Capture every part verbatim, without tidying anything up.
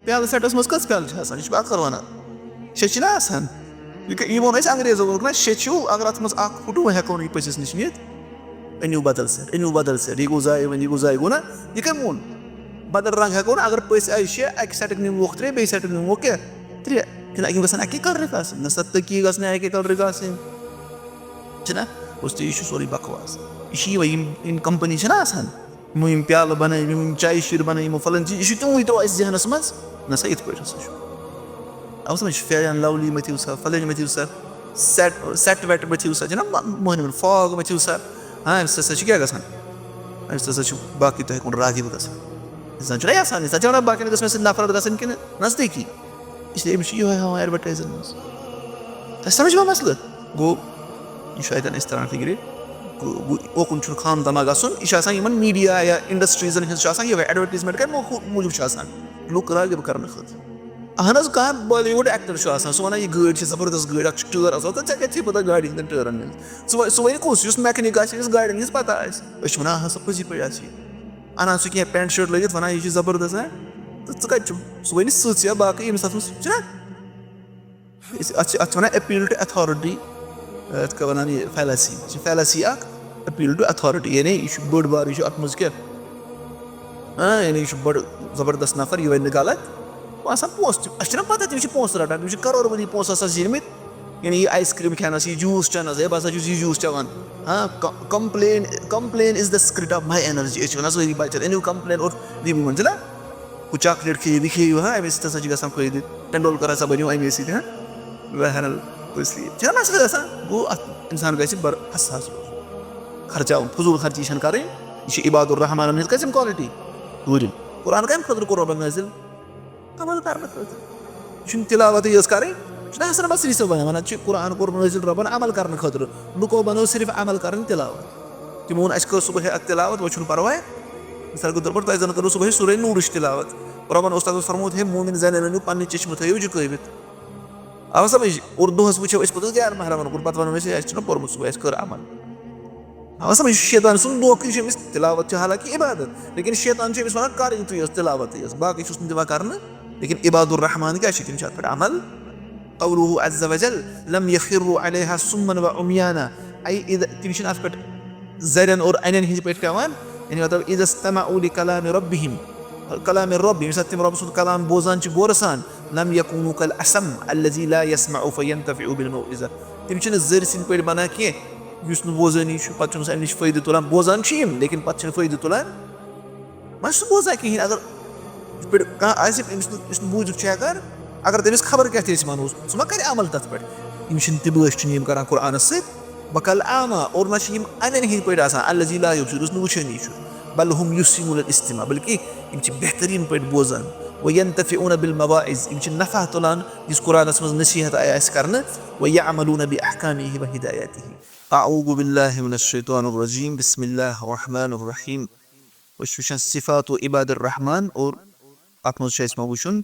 پیالہٕ سیٹس منٛز کٔژ پیالہٕ چھِ آسان؟ یہِ چھُ بہٕ اکھ وَنان۔ شےٚ چھِنہ آسان؟ یہِ کہِ-، یہِ ووٚن اَسہِ انگریزو، ووٚنُکھ نہ، شےٚ چھِو، اگر اَتھ منٛز اکھ پھُٹوٕ، وۄنۍ ہٮ۪کو نہٕ یہِ پٔژھِس نِش نِتھ۔ أنِو بدل سیٹ، أنِو بدل سیٹ، یہِ گوٚو ضایع، وۄنۍ یہِ گوٚو ضایع، گوٚو نہ؟ یہِ کٔمۍ ووٚن؟ بدل رنٛگ ہٮ۪کو نہ، اگر پٔژھۍ آیہِ شےٚ، اَکہِ سیٹٕکۍ نِموکھ ترٛےٚ، بیٚیہِ سیٹٕکۍ نِموکھ کیٛاہ؟ ترٛےٚ۔ کِنہٕ یِم گژھن اَکی کلرٕکۍ آسٕنۍ؟ نہ سا، تٔکی گژھنَے اَکی کلرٕکۍ آسٕنۍ۔ چھِنہ؟ اوس تہٕ یہِ چھُ سورُے بکواس۔ یہِ چھِ یِمَے یِم، یِم کمپنی چھِنہ آسان، یِمو یِم پیالہٕ بنٲے، یِم، یِم چایہِ شیٖر بنٲے، یِمو فلٲنۍ چیٖز، یہِ چھُ تِموٕے ترٛوو اَسہِ ذہنَس منٛز، نہ سا یِتھ پٲٹھۍ ہسا چھُ۔ اَوٕ سا چھُ فیر اینڈ لَولی مٔتھِو سا، فلٲنۍ مٔتھِو سا، سیٹ، سیٹ ویٹ مٔتھِو سا، چھِنہ مۄ-، مۄہنِوٮ۪ن فاگ مٔتھِو سا۔ ہاں، اَمہِ سۭتۍ ہسا چھِ کیٛاہ گژھان؟ اَمہِ سۭتۍ ہسا چھُ باقٕے تۄہہِ کُن راغب گژھان۔ اِنسان چھُنہ یَژھان، اِنسان چھُ وَنان، باقیَن گژھِ مےٚ سۭتۍ نفرت گژھٕنۍ کِنہٕ نزدیٖکی؟ اس لیے أمِس چھُ یِہوٚے ہاوان ایڈوَٹایزَن منٛز۔ تۄہہِ سمجھ ما مسلہٕ؟ گوٚو، یہِ چھُ اَتٮ۪ن اَسہِ تران فِکرِ۔ گوٚو، گوٚو، اوکُن چھُنہٕ خام تما گژھُن۔ یہِ چھُ آسان یِمَن میٖڈیا یا انڈسٹریٖزَن ہِنٛز چھُ آسان یِہوٚے، ایڈوَٹایزمٮ۪نٛٹ کَمہِ مو-، موٗجوٗب چھُ آسان؟ لُکھ راغب کرنہٕ خٲطرٕ۔ اہن حظ، کانٛہہ بالی وُڈ ایکٹر چھُ آسان، سُہ وَنان، "یہِ گٲڑۍ چھِ زبردست گٲڑۍ، اَتھ چھُ ٹٲر اَصٕل، ژٕ ژےٚ کیٛاہ ژےٚ پَتہ گاڑِ ہِنٛدٮ۪ن ٹٲرَن ہِنٛز؟" سُہ وَ-، سُہ وَنہِ کُس؟ یُس میکنِک آسہِ، یُس گاڑٮ۪ن ہِنٛز پَتہ آسہِ۔ أسۍ چھِ وَنان، "اہن سا، پٔزی پٲٹھۍ آسہِ یہِ۔" اَنان سُہ کینٛہہ پینٹ شٲٹ لٲگِتھ، وَنان، "یہِ چھِ زبردست، ہہ؟ تہٕ ژٕ کَتہِ چھُکھ؟" سُہ وَنہِ سٕژ یا باقٕے ییٚمِس اَتھ منٛز چھُنہ؟ أسۍ، اَتھ چھِ، اَتھ چھِ وَنان appeal to authority، یَتھ کیٛاہ وَنان یہِ fallacy، یہِ چھِ fallacy اَکھ، appeal to authority، یعنی یہِ چھُ بٔڑ بار، یہِ چھُ اَتھ منٛز کیٛاہ؟ ہاں، یعنی یہِ چھُ بٔڑ زبردست نفر، یہِ وَنہِ نہٕ غلط۔ وۄنۍ آسان پونٛسہٕ تہِ، اَسہِ چھِنہ پَتہ تِم چھِ پونٛسہٕ رَٹان، تِم چھِ کَرور ؤری پونٛسہٕ آسان زیٖنمٕتۍ۔ یعنی یہِ آیِس کرٛیٖم کھٮ۪نَس، یہِ جوٗس چٮ۪نَس، ہے، بہٕ ہسا چھُس یہِ جوٗس چٮ۪وان۔ ہاں، ک-، complain، complain is the secret of my energy۔ أسۍ چھِ وَنان سٲری بَچَن، أنِو complain اور دِیِو یِمَن، چھِنہ؟ ہُہ چاکلیٹ کھیٚیِو، یہِ کھیٚیِو، ہاں، اَمے سۭتۍ ہسا چھِ گژھان فٲیدٕ۔ ٹنڈولکر ہسا بَنیو اَمے سۭتۍ، ہاں۔ بہرحال، اس لیے چھِنہ مسلہٕ گژھان؟ گوٚو، اَتھ اِنسان گژھِ بَر حساس روزُن۔ خرچاوُن، فضوٗل خرچی چھَنہٕ کَرٕنۍ۔ یہِ چھِ عباد الرحمانَن ہِنٛز کٔژِم quality؟ ژوٗرِم۔ قرآن کَمہِ خٲطرٕ کوٚر رۄبَن نٲزِل؟ عمل کرنہٕ خٲطرٕ۔ یہِ چھُنہٕ تِلاوتٕے یٲژ کرٕنۍ۔ یہِ چھُنہٕ حسن بصری صٲب وَنان، وَنان چھِ قرآن کوٚر نٲزِل رۄبن عمل کرنہٕ خٲطرٕ۔ لُکو بنٲو صرف عمل کرٕنۍ تِلاوت۔ تِمو ووٚن، "اَسہِ کٔر صُبحٲے اَتھ تِلاوت، وۄنۍ چھُنہٕ پرواے۔" مثال کے طور پر تۄہہِ زَن کٔرٕو صُبحٲے سورہ نوٗرٕچ تِلاوت۔ رۄبن اوس تَتھ منٛز فرمومُت، "ہے مومِن زَنٮ۪ن أنِو پنٕنہِ چشمہٕ تھٲیِو جُکٲوِتھ۔" آو سمجھ؟ اور دۄہس وٕچھو أسۍ پوٚتُس غیر محرمن کُن، پتہٕ وَنو أسۍ، "ہے، اَسہِ چھُنہ پوٚرمُت صُبحٲے، اَسہِ کٔر عمل۔" اَوَ سمجھ، یہِ چھُ شیطان سُنٛد دھوکہٕ، یہِ چھُ أمِس تِلاوت چھِ حالانکہِ عبادت، لیکن شیطان چھُ أمِس وَنان، "کَر یِتُے یٲژ تِلاوتٕے یٲژ، باقٕے چھُس نہٕ دِوان کَرنہٕ۔" لیکن عباد الرحمان کیٛاہ چھِ؟ تِم چھِ اَتھ پٮ۪ٹھ عمل۔ قوله عز وجل، "لم يخروا عليها صما وعميانا"، اَے اِد-، تِم چھِنہٕ اَتھ پٮ۪ٹھ زَرٮ۪ن اور اَنٮ۪ن ہِنٛدۍ پٲٹھۍ پٮ۪وان، یعنی مطلب، "إذا استمعوا لكلام ربهم"، کلام رب، ییٚمہِ ساتہٕ تِم رۄب سُنٛد کلام بوزان چھِ غورٕ سان، "لم يكونوا كالأصم الذي لا يسمع فينتفع بالموعظة"، تِم چھِنہٕ زٔرۍ سٕنٛدۍ پٲٹھۍ بَنان کینٛہہ۔ یُس نہٕ بوزٲنی چھُ، پَتہٕ چھُنہٕ سُہ اَمہِ نِش فٲیدٕ تُلان۔ بوزان چھِ یِم، لیکن پَتہٕ چھِنہٕ فٲیدٕ تُلان۔ وۄنۍ چھُنہٕ بوزان کِہیٖنۍ۔ اگر یِتھ پٲٹھۍ کانٛہہ آسہِ، أمِس نہٕ، یُس نہٕ بوٗزِتھ چھُ ہٮ۪کان، اگر تٔمِس خبر کیٛاہ تہِ آسہِ وَنوس، سُہ ما کَرِ عمل تَتھ پٮ۪ٹھ؟ یِم چھِنہٕ تِم بٲتھ چھِنہٕ یِم کَران قرآنَس سۭتۍ۔ وَكالأعمى، اور نہ چھِ یِم اَنٮ۪ن ہِنٛدۍ پٲٹھۍ آسان، الذي لا يبصر، یُس نہٕ وٕچھٲنی چھُ۔ بل هم يحسنون الاستماع، بلکہِ یِم چھِ بہتریٖن پٲٹھۍ بوزان۔ وينتفعون بالمواعظ، یِم چھِ نفع تُلان یُس قرآنَس منٛز نصیحت آیہِ اَسہِ کَرنہٕ۔ ويعملون بأحكامه وهدايته۔ أعوذ بالله من الشيطان الرجيم، بسم الله الرحمن الرحيم۔ أسۍ چھِ وٕچھان صفات عباد الرحمن اور اَتھ منٛز چھُ اَسہِ وۄنۍ وٕچھُن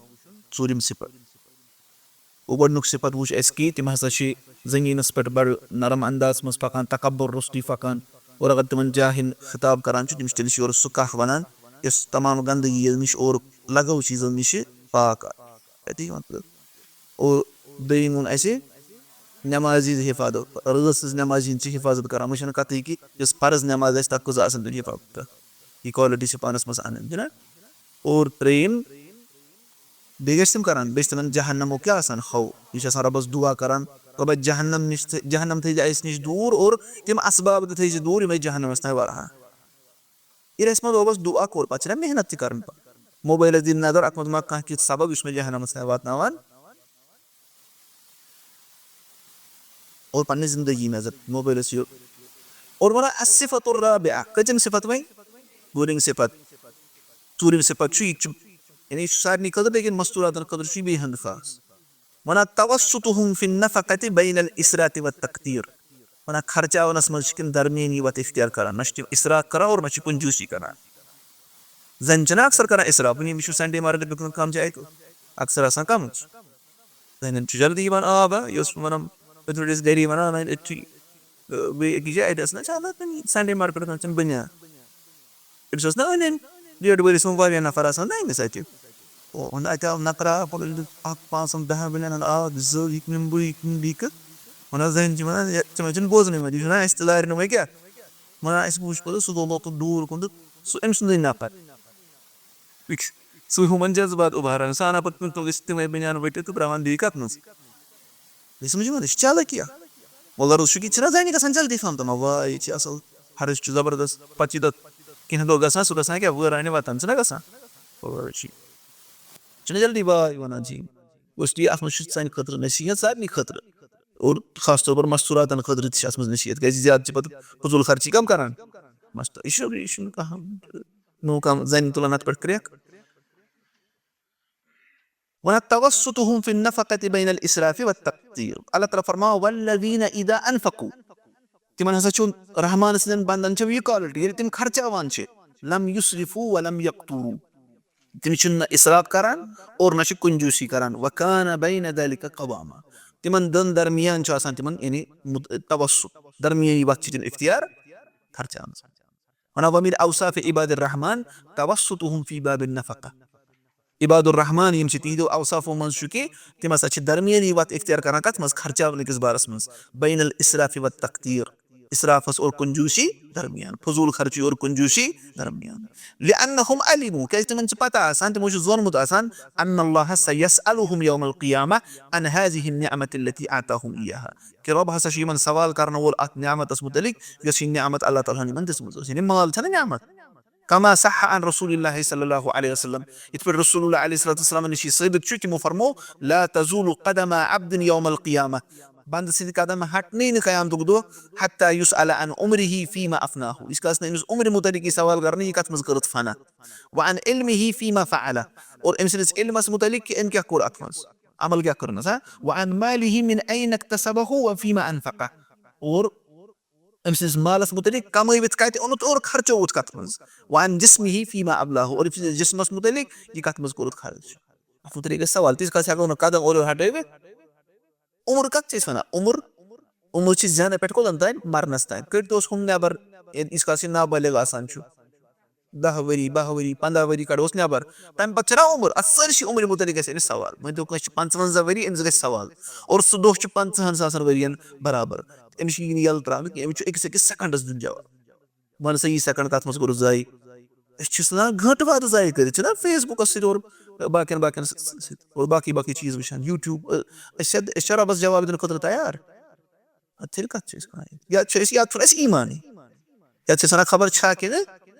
ژوٗرِم صفت۔ گوٚو گۄڈٕنیُک صفت وٕچھ اَسہِ کہِ تِم ہسا چھِ زٔمیٖنَس پٮ۪ٹھ بَڑٕ نرم انداز منٛز پَکان، تکبر روٚستُے پَکان۔ اور اگر تِمَن جاہَن خطاب کران چھُ، تِم چھِ تٔمِس یورٕ سُہ کَتھ وَنان، یۄس تمام گندگی ییٚلہِ نِش اور لگٲو چیٖزو نِش چھِ پاک۔ اَتی وَن تہٕ۔ اور دوٚیِم ووٚن اَسہِ نمازِ ہِنٛز حفاظت، رٲژ ہٕنٛز نمازِ ہِنٛز چھِ حفاظت کران۔ وۄنۍ چھَنہٕ کَتھٕے کہِ یۄس فرض نماز آسہِ، تَتھ کۭژاہ آسَن تِم حفاظت کران۔ یہِ quality چھِ پانَس منٛز اَنٕنۍ، چھِنہ؟ اور ترٛیٚیِم، بیٚیہِ کیٛاہ چھِ تِم کران؟ بیٚیہِ چھِ تِمن جہنمُک کیٛاہ آسان؟ خوف۔ یہِ چھِ آسان رۄبَس دُعا کران، "رۄبا، جہنم نِش تھٲ-، جہنم تھٲیزِ اَسہِ نِش دوٗر اور تِم اَسباب تہِ تھٲیزِ دوٗر، یِم اَسہِ جہنمَس تام وَرہَن۔" ییٚلہِ اَسہِ وۄنۍ رۄبَس دُعا کوٚر، پَتہٕ چھِنہ محنت تہِ کَرٕنۍ پَتہٕ؟ موبایلَس دِنۍ نظر، اَتھ منٛز ما کانٛہہ کینٛہہ سبب یُس مےٚ جہنمَس تام واتناوان۔ اور پننہِ زندگی نظر موبایلس یہِ۔ اور وَنان الصفة الرابعة، کٔژِم صفت وۄنۍ؟ ژوٗرِم صفت۔ ژوٗرِم صفت چھُ، یہِ تہِ چھُ، یعنی یہِ چھُ سارنٕے خٲطرٕ، لیکن مستوٗراتن خٲطرٕ چھُ یہِ بیٚیہِ ہن خاص۔ وَنان توسطهم في النفقة بين الإسراف والتقتير۔ وَنان خرچاونس منٛز چھِ تِم درمیٲنی وَتھ اختیار کران، نہ چھِ تِم اِسراف کران اور نہ چھِ کنجوٗسی کران۔ زَنہِ چھِنہ اکثر کران اِسراف، وٕنہِ ییٚمِس چھُ Sunday market پٮ۪ٹھ کانٛہہ جایہِ تہٕ اکثر آسان کَمٕے۔ زَنٮ۪ن چھُ جلدی یِوان آب، ہا، یہِ اوس وَنان، أتھۍ پٮ۪ٹھ ٲسۍ گَری وَنان، أتھۍ چھُے، تہٕ بیٚیہِ أکِس جایہِ اَتہِ ٲس نہ، چھِ آسان Sunday market پٮ۪ٹھ چھِنہٕ بٔنیان۔ أمِس ٲس نہ أنِن ڈیڈ ؤرِیَس منٛز واریاہ نفر آسان نہ أمِس اَتہِ۔ وۄنۍ اَتہِ آو نقرہ، پَتہٕ ییٚلہِ اَکھ پانٛژَن دَہَن مِلیَنَن آو، زٕ، یہِ کٔمۍ بہٕ، یہِ کٔمۍ بیٚیہِ کہٕ، وَنان زَنہِ چھِ وَنان، یہِ، تِمَن چھِنہٕ بوزنٕے وۄنۍ، یہِ چھُ وَنان، اَسہِ تہِ لارِ نہٕ وۄنۍ کیٛاہ، وَنان، اَسہِ وٕچھ پَتہٕ سُہ گوٚو لۄکُٹ دوٗر کُن تہٕ سُہ أمۍ سُنٛدُے نفر۔ وٕچھ، سُے ہُمَن جذبات اُبھاران، سُہ اَنان پَتہٕ کُنہِ تُلُس تِمَے بٔنیان ؤٹِتھ تہٕ براوان بیٚیہِ کَتھ منٛز۔ یہِ سمجھ یِوان، یہِ چھِ چالکی اَکھ۔ مگر سُہ کہِ چھِنہ زَنہِ گژھان جلدی فہم تِمَن، واے، یہِ چھِ اَصٕل، حرٕج چھُ زبردست۔ پَتہٕ چھِ تَتھ کینٛہہ دۄہ گژھان، سُہ گژھان کیٛاہ، وٲرانہِ وَتَن، چھِنہ گژھان؟ واے، چھِ، چھِنہ جلدی واے وَنان، جی۔ گوٚو، اس لیے اَتھ منٛز چھُ سانہِ خٲطرٕ نصیحت، سارنٕے خٲطرٕ۔ اور خاص طور پر مستوٗراتَن خٲطرٕ تہِ چھِ اَتھ منٛز نصیحت، کیٛازِ زیادٕ چھِ پَتہٕ فضوٗل خرچی کَم کَران؟ مستوٗر، یہِ چھُ، یہِ چھُنہٕ کانٛہہ نوٚو کانٛہہ زَنہِ تُلان اَتھ پٮ۪ٹھ کرٛٮ۪کھ۔ وَنان توسطهم في النفقة بين الإسراف والتقتير۔ اللہ تعالیٰ فرماو، والذين إذا أنفقوا۔ تِمن ہسا چھُ رحمان سٕنٛدٮ۪ن بندن چھِ یہِ quality، ییٚلہِ تِم خرچاوان چھِ، لم يسرفوا ولم يقتروا۔ تِم چھِنہٕ نہ اسراف کران اور نہ چھِ کنجوسی کران۔ وكان بين ذلك قواما۔ تِمن دۄن درمیان چھُ آسان تِمن، یعنی، مت-، توسط، درمیٲنی وقت چھِ تِم اختیار خرچاونس۔ وَنان، وَمِنْ أَوْصَافِ عِبَادِ الرَّحْمَٰنِ تَوَسُّطُهُمْ فِي بَابِ النَّفَقَةِ۔ عباد الرحمان یِم چھِ، تِہنٛدیو اوصافو منٛز چھُ کہِ تِم ہسا چھِ درمیٲنی وَتھ اختیار کران۔ کَتھ منٛز؟ خرچاونہٕ کِس بارَس منٛز۔ بین الاسراف والتقتیر، اسرافس اور کنجوسی درمیان، فضول خرچی اور کنجوسی درمیان۔ لِأَنَّهُمْ عَلِمُوا، کیازِ تِمن چھِ پتہ آسان، تِمو چھُ زونمُت آسان، أَنَّ اللَّهَ سَيَسْأَلُهُمْ يَوْمَ الْقِيَامَةِ عَنْ هَٰذِهِ النِّعْمَةِ الَّتِي أَعْطَاهُمْ إِيَّاهَا، کہِ رۄب ہسا چھُ یِمن سوال کرنہٕ وول اتھ نعمتس مُتعلق، یۄس یہِ نعمت اللہ تعالیٰ ہن یِمن دِژمٕژ ٲس، یعنی مال چھنہ نعمت۔ کما صح عن رسول اللہ صلی اللہ علیہ وسلم، یِتھ پٲٹھۍ رسول اللہ علیہ الصلوۃ والسلام نِش یہِ ثٲبت چھُ، تِمو فرمو، لا تزول قدما عبد یوم القیامہ، بندٕ سٕنٛدِ قدم ہٹنٕے نہٕ قیامتُک دۄہ، حتی یسأل عن عمرہ فیما افناہ، یِتھ کالس نہٕ أمِس عمرِ مُتعلق یہِ سوال کرنہٕ، یہِ کتھ منٛز کٔرٕتھ فنا، وعن علمہ فیما فعل، اور أمۍ سٕنٛدِس علمس مُتعلق کہِ أمۍ کیٛاہ کوٚر اتھ منٛز، عمل کیٛاہ کٔرنس، ہا؟ وعن ماله من این اکتسبہ وفیما انفقہ، اور أمۍ سٕنٛدِس مالس مُتعلق، کمٲوِتھ کتہِ اوٚنُت اور خرچووُت کتھ منٛز۔ وعن جسمہ فیما ابلاہ، اور أمۍ سٕنٛدِس جسمس مُتعلق، یہِ کتھ منٛز کوٚرُت خرچ۔ اتھ مُتعلق گژھِ سوال، تِژھ کتھ ہٮ۪کو نہٕ قدم اورٕ یورٕ ہٹٲوِتھ۔ عمر کتھ چھِ أسۍ ونان؟ عمر، عمر چھِ زینہٕ پٮ۪ٹھ کوٚتن تام؟ مرنس تام۔ کٔڑۍ توس ہُم نٮ۪بر، ییٚلہِ یُس کالس یہِ نابالغ آسان چھُ۔ دَہ ؤری، بَہہ ؤری، پنٛداہ ؤری کڑوس نٮ۪بر۔ تَمہِ پتہٕ چھَنا عمر؟ اَتھ سٲرسٕے عمرِ مُتعلق گژھِ أمِس سوال۔ مٲنۍ تو کٲنٛسہِ چھِ پنٛژوَنٛزاہ ؤری، أمِس گژھِ سوال۔ اور سُہ دۄہ چھُ پنٛژٕہَن ساسَن ؤرِیَن برابر۔ أمِس چھُ یہِ نہٕ یَلہٕ ترٛاونہٕ کینٛہہ، أمِس چھُ أکِس أکِس سیکنڈَس دیُن جواب۔ وَن سا، یہِ سیکنڈ کَتھ منٛز کوٚرُتھ ضایع؟ أسۍ چھِ ژھٕنان گھنٹہٕ واد ضایع کٔرِتھ، چھِنہ فیس بُکَس سۭتۍ اور باقیَن، باقیَن سۭتۍ، اور باقٕے، باقٕے چیٖز وٕچھان، یوٗٹیوٗب۔ أسۍ چھا، أسۍ چھا رۄبَس جواب دِنہٕ خٲطرٕ تیار؟ اَدٕ تیٚلہِ کَتھ چھِ أسۍ وَنان ییٚتہِ؟ یا چھُ اَسہِ، یا چھُنہٕ اَسہِ ایٖمانٕے۔ یا چھِ أسۍ وَنان خبر چھا کِنہٕ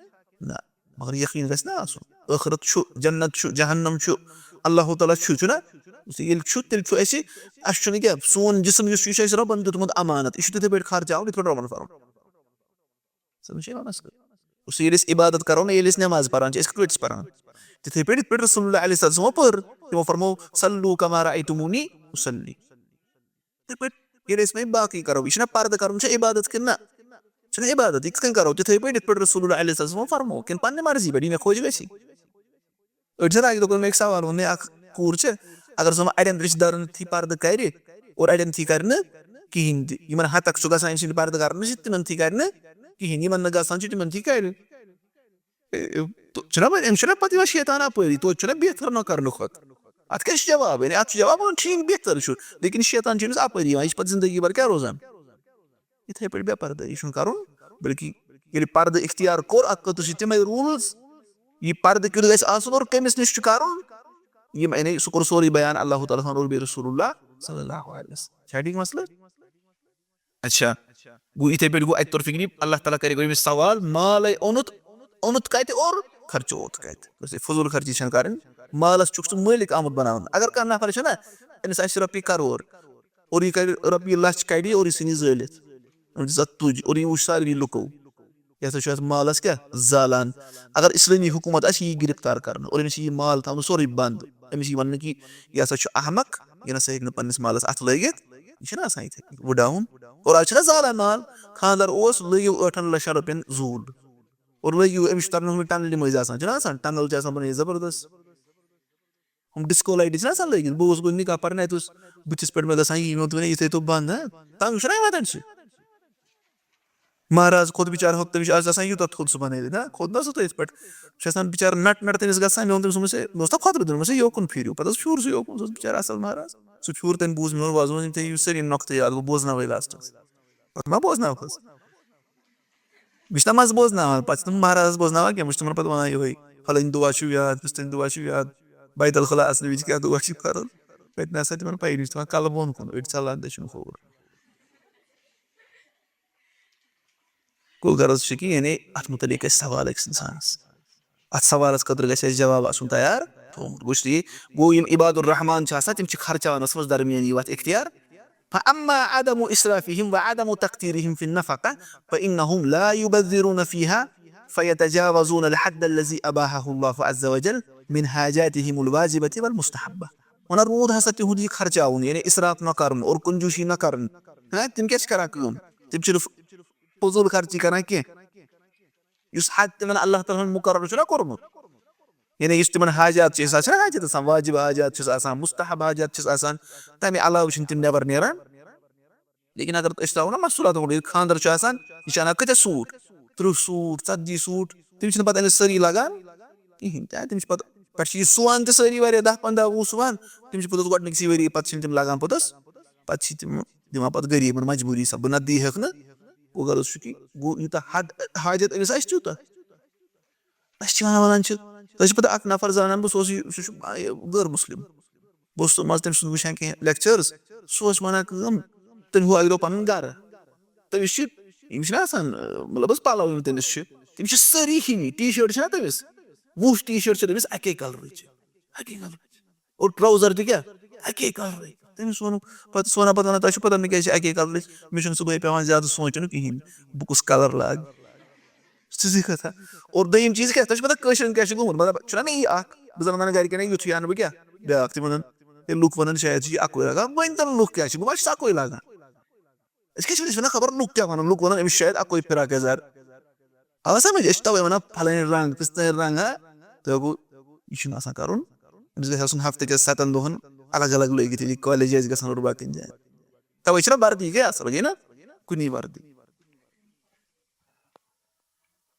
نہ، مگر یقیٖن گژھِ نہ آسُن۔ ٲخرت چھُ، جنت چھُ، جہنم چھُ، اللہ تعالیٰ چھُ، چھُنہ؟ ییٚلہِ چھُ، تیٚلہِ چھُ اَسہِ، اَسہِ چھُنہٕ کینٛہہ، سون جسم یُس چھُ، یہِ چھُ اَسہِ رۄبَن دیُتمُت امانت، یہِ چھُ تِتھَے پٲٹھۍ خرچاوُن، یِتھ پٲٹھۍ رۄبَن فرموو۔ سمجھ چھِ یِوان اَسہِ؟ گوٚو سُہ ییٚلہِ أسۍ عبادت کَرو نہ، ییٚلہِ أسۍ نٮ۪ماز پَران چھِ، أسۍ کِتھ پٲٹھۍ چھِ پَران؟ تِتھَے پٲٹھۍ، یِتھ پٲٹھۍ رسول اللہ علیہ السلام پٔر، تِمو فرموو، "صلوا کما رأیتمونی اصلی۔" یِتھَے پٲٹھۍ ییٚلہِ أسۍ وۄنۍ باقٕے کَرو، یہِ چھُنہ پَردٕ کَرُن، چھُ عبادت کِنہٕ نہ؟ چھُنہ عبادت، یہِ کِتھ کٔنۍ کَرو؟ تِتھَے پٲٹھۍ یِتھ پٲٹھۍ رسول اللہ علیہ السلام فرموو، کِنہٕ پنٛنہِ مرضی پٮ۪ٹھ، یہِ مےٚ خۄش گژھِ؟ أڑۍ چھِنہ اَکہِ دۄہ کوٚر مےٚ أکۍ سوال، ووٚن مےٚ، اَکھ کوٗر چھِ، اگر سۄ وۄنۍ اَڑٮ۪ن رِشتہٕ دارَن تھی پَردٕ کَرِ اور اَڑٮ۪ن تھی کَرِ نہٕ کِہیٖنۍ تہِ، یِمَن ہَتَکھ چھُ گژھان أمۍ سٕنٛدِ پَردٕ کَرنہٕ سۭتۍ، تِمَن تھی کَرِ نہٕ کِہیٖنۍ، یِمَن نہٕ گژھان چھُ، تِمَن تھی کَرِ۔ اے، اے، تو چھُنہ وۄنۍ، أمِس چھُنہ پَتہٕ یِوان شیطان اَپٲری، توتہِ چھُنہ بہتر نہ کَرنہٕ کھۄتہٕ۔ اَتھ کیٛاہ چھُ جواب؟ یعنی اَتھ چھُ جواب وَنُن ٹھیٖک، بہتر چھُ، لیکِن شیطان چھُ أمِس اَپٲری یِوان، یہِ چھُ پَتہٕ زِندگی بھر کیٛاہ روزان؟ یِتھَے پٲٹھۍ بے پردٲیی چھُنہٕ کَرُن، بلکہِ ییٚلہِ پردٕ اختیار کوٚر، اَتھ خٲطرٕ چھِ تِمَے rules، یہِ پردٕ کیُتھ گژھِ آسُن اور کٔمِس نِش چھُ کَرُن، یِم، یعنی سُہ کوٚر سورُے بیان اللہ تعالیٰ ہَن اور بیٚیہِ رسول اللہ صلی اللہ علیہ وسلم۔ چھا ٹھیٖک مسلہٕ؟ اچھا، گوٚو یِتھَے پٲٹھۍ گوٚو اَکہِ طرفہٕ یہِ اللہ تعالیٰ کَرِ گۄڈٕ أمِس سوال، مالَے اوٚنُتھ، اوٚنُتھ کَتہِ اور خرچووُتھ کَتہِ؟ گوٚو فضوٗل خرچی چھَنہٕ کَرٕنۍ، مالَس چھُکھ ژٕ مٲلِک آمُت بَناونہٕ۔ اگر کانٛہہ نفر چھُنہ، أمِس آسہِ رۄپیہِ کَرور، اور یہِ کَرِ رۄپیہِ لَچھ کَڑِ اور یہِ ژھٕنہِ زٲلِتھ۔ أمۍ دِژ اَتھ تُج اور یہِ وٕچھ ساروی لُکو۔ یہِ ہسا چھُ اَتھ مالَس کیٛاہ؟ زالان۔ اگر اِسلٲمی حکوٗمت آسہِ، یہِ گرفتار کَرنہٕ اور أمِس یہِ مال تھاونہٕ سورُے بنٛد۔ أمِس یہِ وَننہٕ کہِ یہِ ہسا چھُ احمق، یہِ نہ سا ہیٚکہِ نہٕ پنٛنِس مالَس اَتھٕ لٲگِتھ۔ یہِ چھُنہ آسان یِتھَے کٔنۍ وٕڈاوُن۔ اور آز چھِنہ زالان مال، خانٛدر اوس، لٲگِو ٲٹھَن لَچھَن رۄپیَن زوٗل۔ اور لٲگِو أمِس چھُ تَرنَس منٛز ٹنلہِ مٔنٛزۍ آسان، چھُنہ آسان؟ ٹنل چھِ آسان بَنٲیِتھ زبردست۔ ہُم ڈسکو لایٹہٕ چھِنہ آسان لٲگِتھ؟ بہٕ اوسُس گۄڈٕ نِکاح پَرنہِ، اَتہِ اوس بٕتھِس پٮ۪ٹھ مےٚ گژھان یی، مےٚ ووٚن، "یِتھَے تھٲیتو بنٛد، ہہ؟" تنٛگ چھُنہ یِوان تَمہِ سۭتۍ؟ مہراز کھوٚت بِچارٕ ہیوٚت، تٔمِس چھُ آز آسان یوٗتاہ تھوٚد سُہ بَنٲوِتھ، نہ؟ کھوٚت نہ سُہ تٔتھۍ پٮ۪ٹھ۔ سُہ چھُ آسان بِچارٕ نَٹہٕ نَٹہٕ تٔمِس گژھان، مےٚ ووٚن تٔمِس، ووٚنمَس، ہے، مےٚ اوس نا خۄطرٕ دیُن، دوٚپمَس، ہے، یوکُن پھیٖرِو۔ پَتہٕ حظ پھیوٗر سُہ یوکُن، سُہ اوس بِچارٕ اَصٕل مہراز۔ سُہ پھیوٗر تٔمۍ، بوٗز، مےٚ ووٚن، وَزٕ ووٚن، یِم تھٲیِو سٲری نۄقطہٕ یاد، بہٕ بوزناوَے لاسٹَس۔ پَتہٕ ما بوزناوہَس؟ بہٕ چھُس نہ منٛزٕ بوزناوان، پَتہٕ چھُس نہٕ مہرازَس بوزناوان کینٛہہ، بہٕ چھُس تِمَن پَتہٕ وَنان یِہوٚے، فَلٲنۍ دُعا چھُو یاد، فِستٲنۍ دُعا چھُو یاد، بیت الخلا اَژنہٕ وِزِ کیٛاہ دُعا چھُ کَرُن؟ تَتہِ نہ سا تِمَن پَیی، تِم چھِ تھاوان کَلہٕ بۄن کُن، أڑۍ ژَلان دٔچھُن کھووُر۔ گوٚو غرض چھُ کہِ یعنی اَتھ مُتعلِق گژھِ سوال أکِس اِنسانَس۔ اَتھ سوالَس خٲطرٕ گژھِ اَسہِ جواب آسُن تیار تھوٚومُت۔ گوٚو اس لیے گوٚو یِم عباد الرحمان چھِ آسان، تِم چھِ خرچاونَس منٛز درمیٲنی وَتھ اختیار۔ فأما عدم إسرافهم وعدم تقتيرهم في النفقة فإنهم لا يبذرون فيها فيتجاوزون الحد الذي أباحه الله عز وجل من حاجاتهم الواجبة والمستحبة۔ وَنان روٗد ہسا تِہُنٛد یہِ خرچاوُن، یعنی اِسراف نہ کَرُن اور کنجوٗسی نہ کَرٕنۍ۔ ہاں، تِم کیٛاہ چھِ کَران کٲم؟ تِم چھِنہٕ فضوٗل خرچی کَران کینٛہہ۔ یُس حد تِمَن اللہ تعالیٰ ہَن مُقرر چھُنہ کوٚرمُت، یعنی یُس تِمَن حاجات چھِ آسان، چھِنہ حاجات آسان، واجب حاجات چھِس آسان، مستحب حاجات چھِس آسان، تَمہِ علاوٕ چھِنہٕ تِم نٮ۪بر نیران۔ لیکن اگر أسۍ ترٛاوو نہ مستوٗراتَن کُن، ییٚلہِ خانٛدر چھُ آسان، یہِ چھِ اَنان کۭتیٛاہ سوٗٹ؟ تٕرٛہ سوٗٹ، ژَتجی سوٗٹ، تِم چھِنہٕ پَتہٕ أمِس سٲری لَگان کِہیٖنۍ تہِ۔ تِم چھِ پَتہٕ، پٮ۪ٹھٕ چھِ یہِ سُوان تہِ سٲری واریاہ، دَہ پنٛداہ وُہ سُوان، تِم چھِ پوٚتُس گۄڈٕنِکسٕے ؤری پَتہٕ چھِنہٕ تِم لَگان پوٚتُس، پَتہٕ چھِ تِم دِوان پَتہٕ غریٖبَن مجبوٗری سببہٕ، نَتہٕ دی ہیٚکھ نہٕ۔ گوٚو غرض چھُ کہِ گوٚو یوٗتاہ حد حاجت أمِس آسہِ تیوٗتاہ۔ أسۍ چھِ وَنان، وَنان چھِ، تۄہہِ چھِ پَتہ اَکھ نفر زانان بہٕ، سُہ اوس یہِ، سُہ چھُ، آ، یہِ غٲر مُسلِم۔ بہٕ اوسُس منٛزٕ تٔمۍ سُنٛد وٕچھان کینٛہہ لیکچٲرٕس، سُہ اوس وَنان کٲم، تٔمۍ ہُہ اَکہِ دۄہ پَنُن گَرٕ۔ تٔمِس چھِ، یِم چھِنہ آسان، آ، مطلب حظ پَلَو یِم تٔمِس چھِ، تِم چھِ سٲری ہِوی، ٹی شٲٹ چھِنہ تٔمِس، وُہ ٹی شٲٹ چھِ تٔمِس اَکے کَلرٕچ، اَکے کَلرٕچ۔ اور ٹراوزر تہِ کیٛاہ؟ اَکے کلرٕے۔ تٔمِس ووٚنُکھ، پَتہٕ سُہ وَنان، پَتہٕ وَنان، "تۄہہِ چھُو پَتہ مےٚ کیٛازِ چھِ اَکے کلرٕچ؟ مےٚ چھُنہٕ صُبحٲے پٮ۪وان زیادٕ سونٛچُن کِہیٖنۍ، بہٕ کُس کلر لاگہٕ؟" سیٚزٕے کَتھا۔ اور دوٚیِم چیٖز کیٛاہ؟ تۄہہِ چھُو پَتہ کٲشرٮ۪ن کیٛاہ چھُ گوٚمُت؟ مطلب، چھُنہ مےٚ یی اَکھ، بہٕ زَن وَنان گَرِکٮ۪ن، ہے، یُتھُے اَنہٕ بہٕ کیٛاہ؟ بیٛاکھ۔ تِم وَنان، ہے، لُکھ وَنان، شاید چھِ یہِ اَکُے لاگان۔ وۄنۍ تَل لُکھ کیٛاہ چھِ؟ بہٕ ما چھُس اَکُے لاگان؟ أسۍ کیٛاہ چھِ وٕنہِ وَنان؟ خبر لُکھ کیٛاہ وَنَن؟ لُکھ وَنَن، أمِس چھُ شاید اَکُے فِراک یَزار۔ آو سَمٕجھ؟ أسۍ چھِ تَوَے وَنان، پھلٲنۍ رنٛگ، پِستٲنۍ رنٛگ، ہا؟ تہٕ گوٚو، یہِ چھُنہٕ آسان کَرُن۔ أمِس گژھِ آسُن ہفتہٕ کِس سَتَن دۄہَن الگ الگ لٲگِتھ، ییٚلہِ یہِ کالج آسہِ گژھان اور باقٕیَن جایَن۔ تَوَے چھِنہ وردی گٔے اَصٕل، گٔے نہ؟ کُنی وردی۔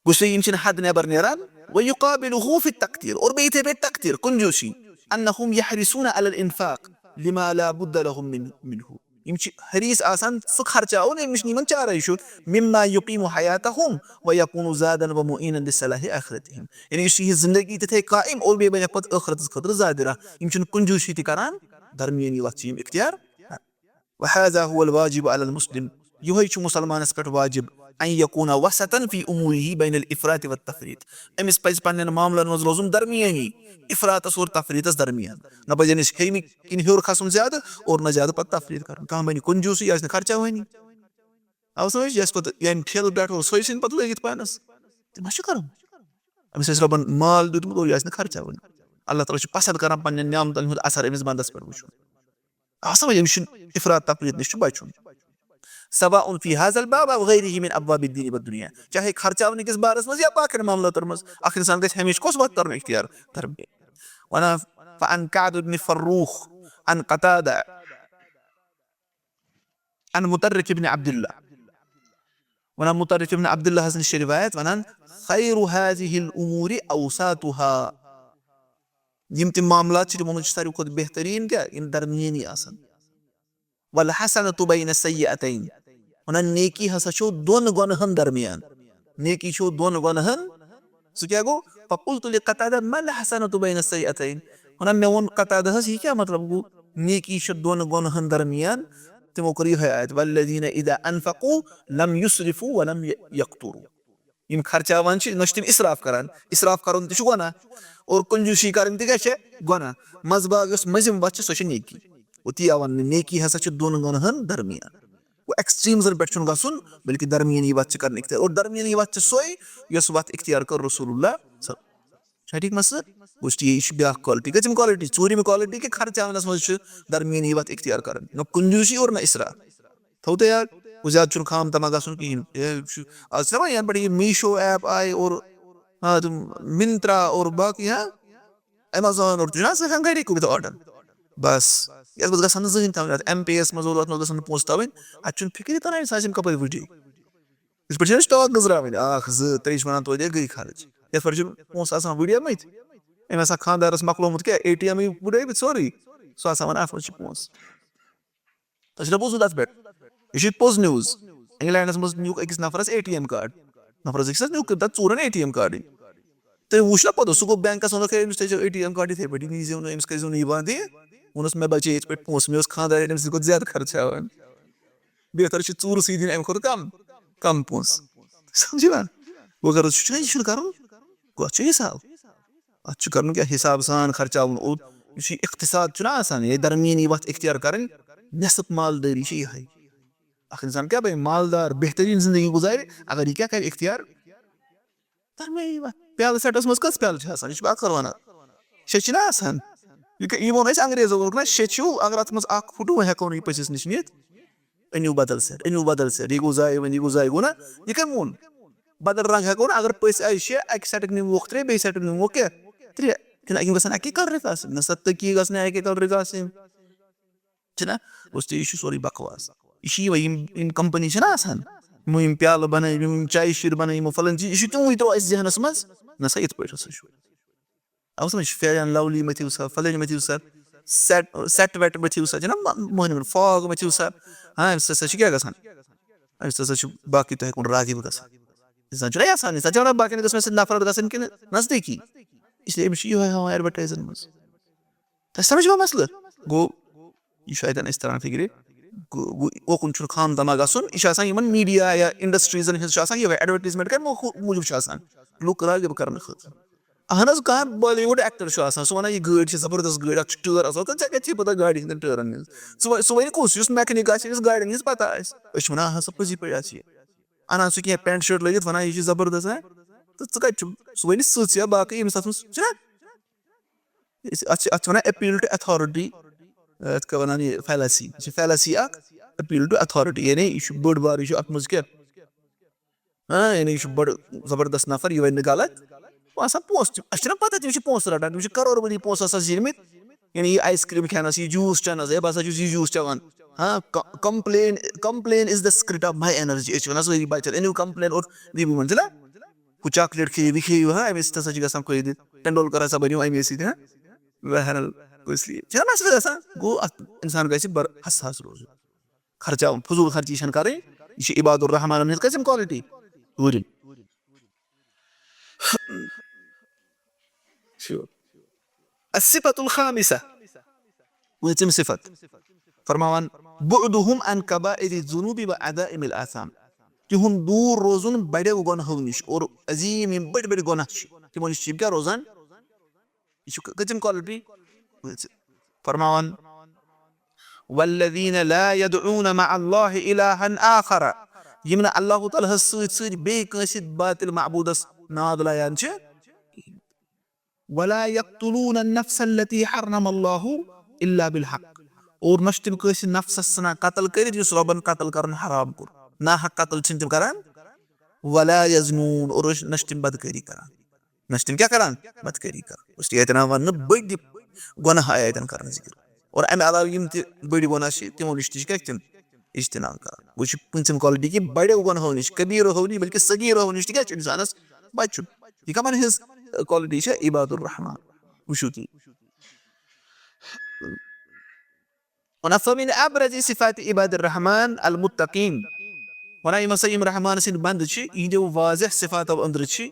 گوٚو یِم چھِنہٕ حد نٮ۪بر نیران۔ وَيُقَابِلُهُ فِي التَّقْتِيرِ، اور بیٚیہِ یِتھَے پٲٹھۍ تَقتیٖر، کنجوٗسی۔ أَنَّهُمْ يَحْرِصُونَ عَلَى الْإِنْفَاقِ لِمَا لَا بُدَّ لَهُمْ مِنْ-، مِنْهُ۔ یِم چھِ حریٖص آسان سُہ خرچاوُن، ییٚمِس نہٕ یِمَن چارَے چھُ۔ مِمَّا يُقِيمُ حَيَاتَهُمْ وَيَكُونُ زَادًا وَمُعِينًا لِصَلَاحِ آخِرَتِهِمْ۔ یعنی یُس یہِ زندگی تہِ تھایہِ قائم اور بیٚیہِ بَنٮ۪کھ پَتہٕ ٲخرَتَس خٲطرٕ زادِ راہ۔ یِم چھِنہٕ کنجوٗسی تہِ کَران، درمیٲنی وَتھ چھِ یِم اختیار۔ وَهَذَا هُوَ الْوَاجِبُ عَلَى الْمُسْلِمِ، یِہوٚے چھُ مُسلمانَس پٮ۪ٹھ واجب، أَنْ يَكُونَ وَسَطًا فِي أُمُورِهِ بَيْنَ الْإِفْرَاطِ وَالتَّفْرِيطِ، أمِس پَزِ پنٛنٮ۪ن معاملَن منٛز روزُن درمیٲنی، اِفراطَس اور تفریٖطَس درمیان۔ نہ پَزِ أمِس ہیٚمہِ کِنۍ ہیوٚر کھسُن زیادٕ اور نہ زیادٕ پَتہٕ تفریٖط کَرُن۔ کانٛہہ بَنہِ کنجوٗسٕے، یہِ آسہِ نہٕ خرچاوٲنی۔ اَوٕ سۭتۍ یہِ آسہِ پَتہٕ ییٚمہِ ٹھیلہٕ پٮ۪ٹھ اور سُے ژھٕنہِ پَتہٕ لٲگِتھ پانَس۔ تہِ ما چھُ کَرُن؟ أمِس آسہِ رۄبَن مال دیُتمُت اور یہِ آسہِ نہٕ خرچاوٲنی۔ اللہ تعالیٰ چھُ پَسنٛد کَران پنٛنٮ۪ن نعمتَن ہُنٛد اثر أمِس بنٛدَس پٮ۪ٹھ وٕچھُن۔ آو سمجھ؟ أمِس چھُنہٕ افراط تفریط نِش چھُ بچُن۔ سواء في هذا الباب أو غيره من أبواب الدين والدنيا، چاہے خرچاونہٕ کِس بارس منٛز یا باقین معاملاتن منٛز، اکھ انسان گژھِ ہمیشہِ کۄس وتھ کرُن اختیار؟ تربیت۔ وَنان، فعن كعب بن فروخ عن قتادة عن مطرف بن عبد الله۔ وَنان، مطرف ابن عبد الله ہس نِش چھِ روایت، وَنان، خير هذه الأمور أوساطها۔ یِم تہِ معاملات چھِ، تِمو منٛز چھِ ساروی کھۄتہٕ بہتریٖن کیٛاہ؟ یِم درمیٲنی آسن۔ والحسنة بين السيئتين۔ وَنان، نیکی ہسا چھو دۄن گۄنہَن درمیان۔ نیکی چھو دۄن گۄنہَن۔ سُہ کیٛاہ گوٚو؟ فقلت لقتادة ما الحسنة بين السيئتين؟ وَنان، مےٚ ووٚن قتادہَس، یہِ کیٛاہ مطلب گوٚو؟ نیکی چھِ دۄن گۄنہَن درمیان۔ تِمو کٔر یِہوٚے آیت، والذين إذا أنفقوا لم يسرفوا ولم يقتروا۔ یِم خرچاوان چھِ، نہ چھِ تِم اِسراف کران۔ اِسراف کرُن تہِ چھُ گۄناہ۔ اور کنجوٗسی کرٕنۍ تہِ گژھِ گۄناہ۔ منٛزباگ یۄس مٔنٛزِم وَتھ چھِ، سۄ چھِ نیکی۔ گوٚو تی آو وَننہٕ، نیکی ہسا چھِ دۄن گۄنہَن درمیان۔ گوٚو ایکسٹریمزن پٮ۪ٹھ چھُنہٕ گژھُن، بلکہِ درمیٲنی وَتھ چھِ کرٕنۍ اختیار۔ اور درمیٲنی وَتھ چھِ سۄے، یۄس وَتھ اختیار کٔر رسول اللہ صلی اللہ علیہ وسلم۔ چھا ٹھیٖک مسلہٕ؟ گوٚو یہِ چھِ بیٛاکھ quality۔ کٔژِم quality؟ ژوٗرِمہِ quality کہِ خرچاونَس منٛز چھِ درمیٲنی وَتھ اختیار کرٕنۍ۔ نہ کنجوٗسی اور نہ اِسراف۔ تھٲوتو یاد، ہُہ زیادٕ چھُنہٕ خام تما گژھُن کِہیٖنۍ۔ یہِ چھُ، آز چھِ دَپان یَنہٕ پٮ۪ٹھ یہِ میٖشو ایپ آیہِ اور، ہاں، تِم مِنترا اور باقٕے، ہاں، ایمیزون اور تہِ چھُنہٕ آز گژھان گَرے کٔرِتھ آرڈر۔ بس، یَتھ منٛز گژھن نہٕ زٕہٕنۍ تھاوٕنۍ، اَتھ ایم پے یَس منٛز اور اَتھ منٛز گژھن نہٕ پونٛسہٕ تھاوٕنۍ، اَتہِ چھُنہٕ فِکرِ تَران اِنسان یِم کَپٲرۍ وٕڈے۔ یِتھ پٲٹھۍ چھِنہٕ stock گٔنٛزراوٕنۍ، اَکھ، زٕ، ترٛیٚیہِ چھِ وَنان توتہِ گٔے خرٕچ۔ یَتھ پٮ۪ٹھ چھِ پونٛسہٕ آسان وٕڑیمٕتۍ، أمۍ آسان خانٛدارَس مۄکلومُت کیٛاہ، اے ٹی ایم وٕڑٲوِتھ سورُے، سُہ آسان وَنان اَتھ منٛز چھِ پونٛسہٕ۔ تۄہہِ چھُنہ بوٗزمُت اَتھ پٮ۪ٹھ؟ یہِ چھِ پوٚز news۔ اِنگلینڈَس منٛز نیوٗکھ أکِس نفرَس اے ٹی ایم کارڈ، نفرَس أکِس حظ نیوٗکھ تَتھ ژوٗرَن اے ٹی ایم کارڈٕے۔ تہٕ وٕچھ نہ پَتہٕ، سُہ گوٚو بینکَس ووٚنُکھ، "ہے، أمِس تھٲیزیو اے ٹی ایم کارڈ یِتھَے پٲٹھۍ، یہِ نیٖزیو نہٕ، أمِس کٔرۍزیو نہٕ یہِ بنٛد یہِ۔" ووٚنُس، "مےٚ بچے یِتھ پٲٹھۍ پونٛسہٕ، مےٚ اوس خانٛدار، أمِس کھۄتہٕ زیادٕ خرچاوان۔ بہتر چھُ ژوٗرٕ سٕے دِنۍ اَمہِ کھۄتہٕ کَم، کَم پونٛسہٕ۔" سمجھِوا؟ وۄنۍ کَرو، سُہ چھُنہ، یہِ چھُنہٕ کَرُن، گوٚو اَتھ چھُ حِساب۔ اَتھ چھُ کَرُن کیٛاہ، حِساب سان خرچاوُن۔ اور یُس یہِ اقتصاد چھُنہ آسان، یہِ درمیٲنی وَتھ اختیار کَرٕنۍ، نٮ۪صٕف مالدٲری چھِ یِہوٚے۔ اَکھ اِنسان کیٛاہ بَنہِ؟ مالدار، بہتریٖن زندگی گُزارِ، اگر یہِ کیٛاہ کَرِ اختیار؟ درمیٲنی وَتھ۔ پیالہٕ سیٹَس منٛز کٔژ پیالہٕ چھِ آسان؟ یہِ چھُ بہٕ اَکثر وَنان۔ شےٚ چھِنہ آسان؟ یہِ کہِ-، یہِ ووٚن اَسہِ انگریزو، ووٚنُکھ نہ، شےٚ چھِو، اگر اَتھ منٛز اَکھ پھُٹوٕ، وۄنۍ ہٮ۪کو نہٕ یہِ پٔژھِس نِش نِتھ۔ أنِو بدل set، أنِو بدل set، یہِ گوٚو ضایع، وۄنۍ یہِ گوٚو ضایع، گوٚو نہ؟ یہِ کٔمۍ ووٚن؟ بدل رنٛگ ہٮ۪کو نہٕ، اگر پٔژھۍ آیہِ شےٚ، اَکہِ سیٹٕکۍ نِموکھ ترٛےٚ، بیٚیہِ سیٹٕکۍ نِموکھ کیٛاہ؟ ترٛےٚ۔ کِنہٕ یِم گژھن اَکی colourٕکۍ آسٕنۍ؟ نہ سا، تٔکی گژھنَے اَکے colourٕکۍ آسٕنۍ۔ چھِنہ؟ گوٚژھ تہِ، یہِ چھُ سورُے بکواس۔ یہِ چھِ یِمَے، یِم، یِم کمپنی چھِنہ آسان، یِمو یِم پیالہٕ بَنٲے، یِم، یِم چایہِ شیٖر بَنٲے، یِمو فلٲنۍ چیٖز، یہِ چھُ تِموٕے ترٛوو اَسہِ ذہنَس منٛز، نہ سا یِتھ پٲٹھۍ ہسا چھُ۔ اَوٕ سمجھ، Fair and Lovely مٔتھِو سا، فلٲنۍ مٔتھِو سا، set، set ویٹ مٔتھِو سا، چھِنہ مہ-، مۄہنِوٮ۪ن fog مٔتھِو سا۔ ہاں، اَمہِ سۭتۍ ہسا چھِ کیٛاہ گژھان؟ اَمہِ سۭتۍ ہسا چھُ باقٕے تۄہہِ کُن راغب گژھان۔ اِنسان چھُنہ یَژھان، اِنسان چھُ وَنان باقیَن گژھِ مےٚ سۭتۍ نفرت گژھٕنۍ کِنہٕ نزدیٖکی؟ اس لیے أمِس چھُ یِہوٚے ہاوان advertiseن منٛز۔ تۄہہِ سمجھ ما مسلہٕ؟ گوٚو، یہِ چھُ اَتٮ۪ن اَسہِ تَران فِکرِ۔ گوٚو، گوٚو، اوکُن چھُنہٕ خام تما گژھُن۔ یہِ چھُ آسان یِمَن میٖڈیا یا industriesن ہِنٛز چھُ آسان یِہوٚے، advertisement کَرِ مو-، موٗجوٗب چھُ آسان۔ لُکھ راغب کَرنہٕ خٲطرٕ۔ اَہَن حظ، کانٛہہ Bollywood actor چھُ آسان، سُہ وَنان، "یہِ گٲڑۍ چھِ زبردست گٲڑۍ، اَتھ چھُ ٹٲر اَصٕل۔" تہٕ ژےٚ کَتہِ چھِ پَتہ گاڑِ ہٕنٛدٮ۪ن ٹٲرَن ہِنٛز؟ سُہ وَ-، سُہ وَنہِ کُس؟ یُس mechanic آسہِ، یُس گاڑٮ۪ن ہِنٛز پَتہ آسہِ۔ أسۍ چھِ وَنان، "اَہَن سا، پٔزی پٲٹھۍ آسہِ یہِ۔" اَنان سُہ کینٛہہ pant shirt لٲگِتھ، وَنان، "یہِ چھِ زبردست، ہا؟" تہٕ ژٕ کَتہِ چھُکھ؟ سُہ وَنہِ سٕژ یا باقٕے ییٚمِس اَتھ منٛز چھُنہ؟ أسۍ، اَتھ چھِ، اَتھ چھِ وَنان appeal to authority، یَتھ کیٛاہ وَنان یہِ fallacy، یہِ چھِ fallacy اَکھ، appeal to authority، یعنی یہِ چھُ بٔڑ بار، یہِ چھُ اَتھ منٛز کیٛاہ؟ ہاں، یعنی یہِ چھُ بٔڑ زبردست نفر، یہِ وَنہِ نہٕ غلط۔ وۄنۍ آسان پونٛسہٕ تہِ، اَسہِ چھِنہ پَتہ تِم چھِ پونٛسہٕ رَٹان، تِم چھِ کَرور ؤری پونٛسہٕ آسان زیٖنمٕتۍ، یعنی یہِ ice cream کھٮ۪نَس، یہِ juice چٮ۪نَس، ہے، بہٕ ہسا چھُس یہِ juice چٮ۪وان۔ ہاں، co-، complain، complain is the script of my energy، أسۍ چھِ وَنان سٲری بَچَن، أنِو complain اور دِیِو یِمَن، چھِنہ؟ ہُہ chocolate کھیٚیِو، یہِ کھیٚیِو، ہاں، اَمے سۭتۍ ہسا چھِ گژھان فٲیدٕ۔ ٹنڈولکر ہسا بَنیو اَمے سۭتۍ، ہاں۔ بہرحال، گوٚو اس لیے چھِنہ مسلہٕ گژھان؟ گوٚو اَتھ اِنسان گژھِ بَڑٕ حساس روزُن۔ خرچاوُن، فضوٗل خرچی چھَنہٕ کَرٕنۍ۔ یہِ چھِ عباد الرحمانَن ہٕنٛز کٔژِم quality؟ ژوٗرِم۔ الصفة الخامسة۔ پٲنٛژِم صفت۔ فرماوان، بعدهم عن كبائر الذنوب وعظائم الآثام۔ تِہُنٛد دوٗر روزُن بڑیو گۄنہو نِش، اور عظیٖم یِم بٔڑۍ بٔڑۍ گۄناہ چھِ، تِمو نِش چھِ یِم کیٛاہ روزان؟ یہِ چھُ کٔژِم quality؟ پٲنٛژِم۔ فرماوان، والذين لا يدعون مع الله إلها آخر، یِم نہٕ اللہ تعالیٰ ہَس سۭتۍ سۭتۍ بیٚیہِ کٲنٛسہِ باطل معبوٗدَس ناد لایان چھِ۔ ولا يقتلون النفس التي حرم الله إلا بالحق، اور نہ چھِ تِم کٲنٛسہِ نفسَس ژھٕنان قتل کٔرِتھ یُس رۄبَن قتل کَرُن حرام کوٚر۔ ناحق قتل چھِنہٕ تِم کَران۔ ولا يزنون، اور نہ چھِ تِم بدکٲری کَران۔ نہ چھِ تِم کیٛاہ کَران؟ بدکٲری کَران۔ اس لیے اَتٮ۪ن آو وَننہٕ بٔڑۍ گۄناہ آے اَتٮ۪ن کَرنہٕ ذِکِر۔ اور اَمہِ علاوٕ یِم تہِ بٔڑۍ گۄناہ چھِ، تِمو نِش تہِ چھِ کیٛاہ تِم اجتناب کَران۔ وۄنۍ چھِ پوٗنٛژِم quality کہِ بڑیو گۄنہو نِش، کبیٖرہو نِش، بلکہِ صغیٖرہو نِش تہِ کیٛاہ چھُ اِنسانَس بَچُن۔ یہِ کَمَن ہٕنٛز quality چھےٚ؟ عباد الرحمان۔ وٕچھِو تُہۍ۔ وَنان، فَمِن أَبْرَزِ صِفَاتِ عِبَادِ الرَّحْمَٰنِ الْمُتَّقِينَ۔ وَنان، یِم ہسا یِم رحمان سٕنٛدۍ بنٛدٕ چھِ، یِہنٛدیو واضح صفاتو أنٛدرٕ چھِ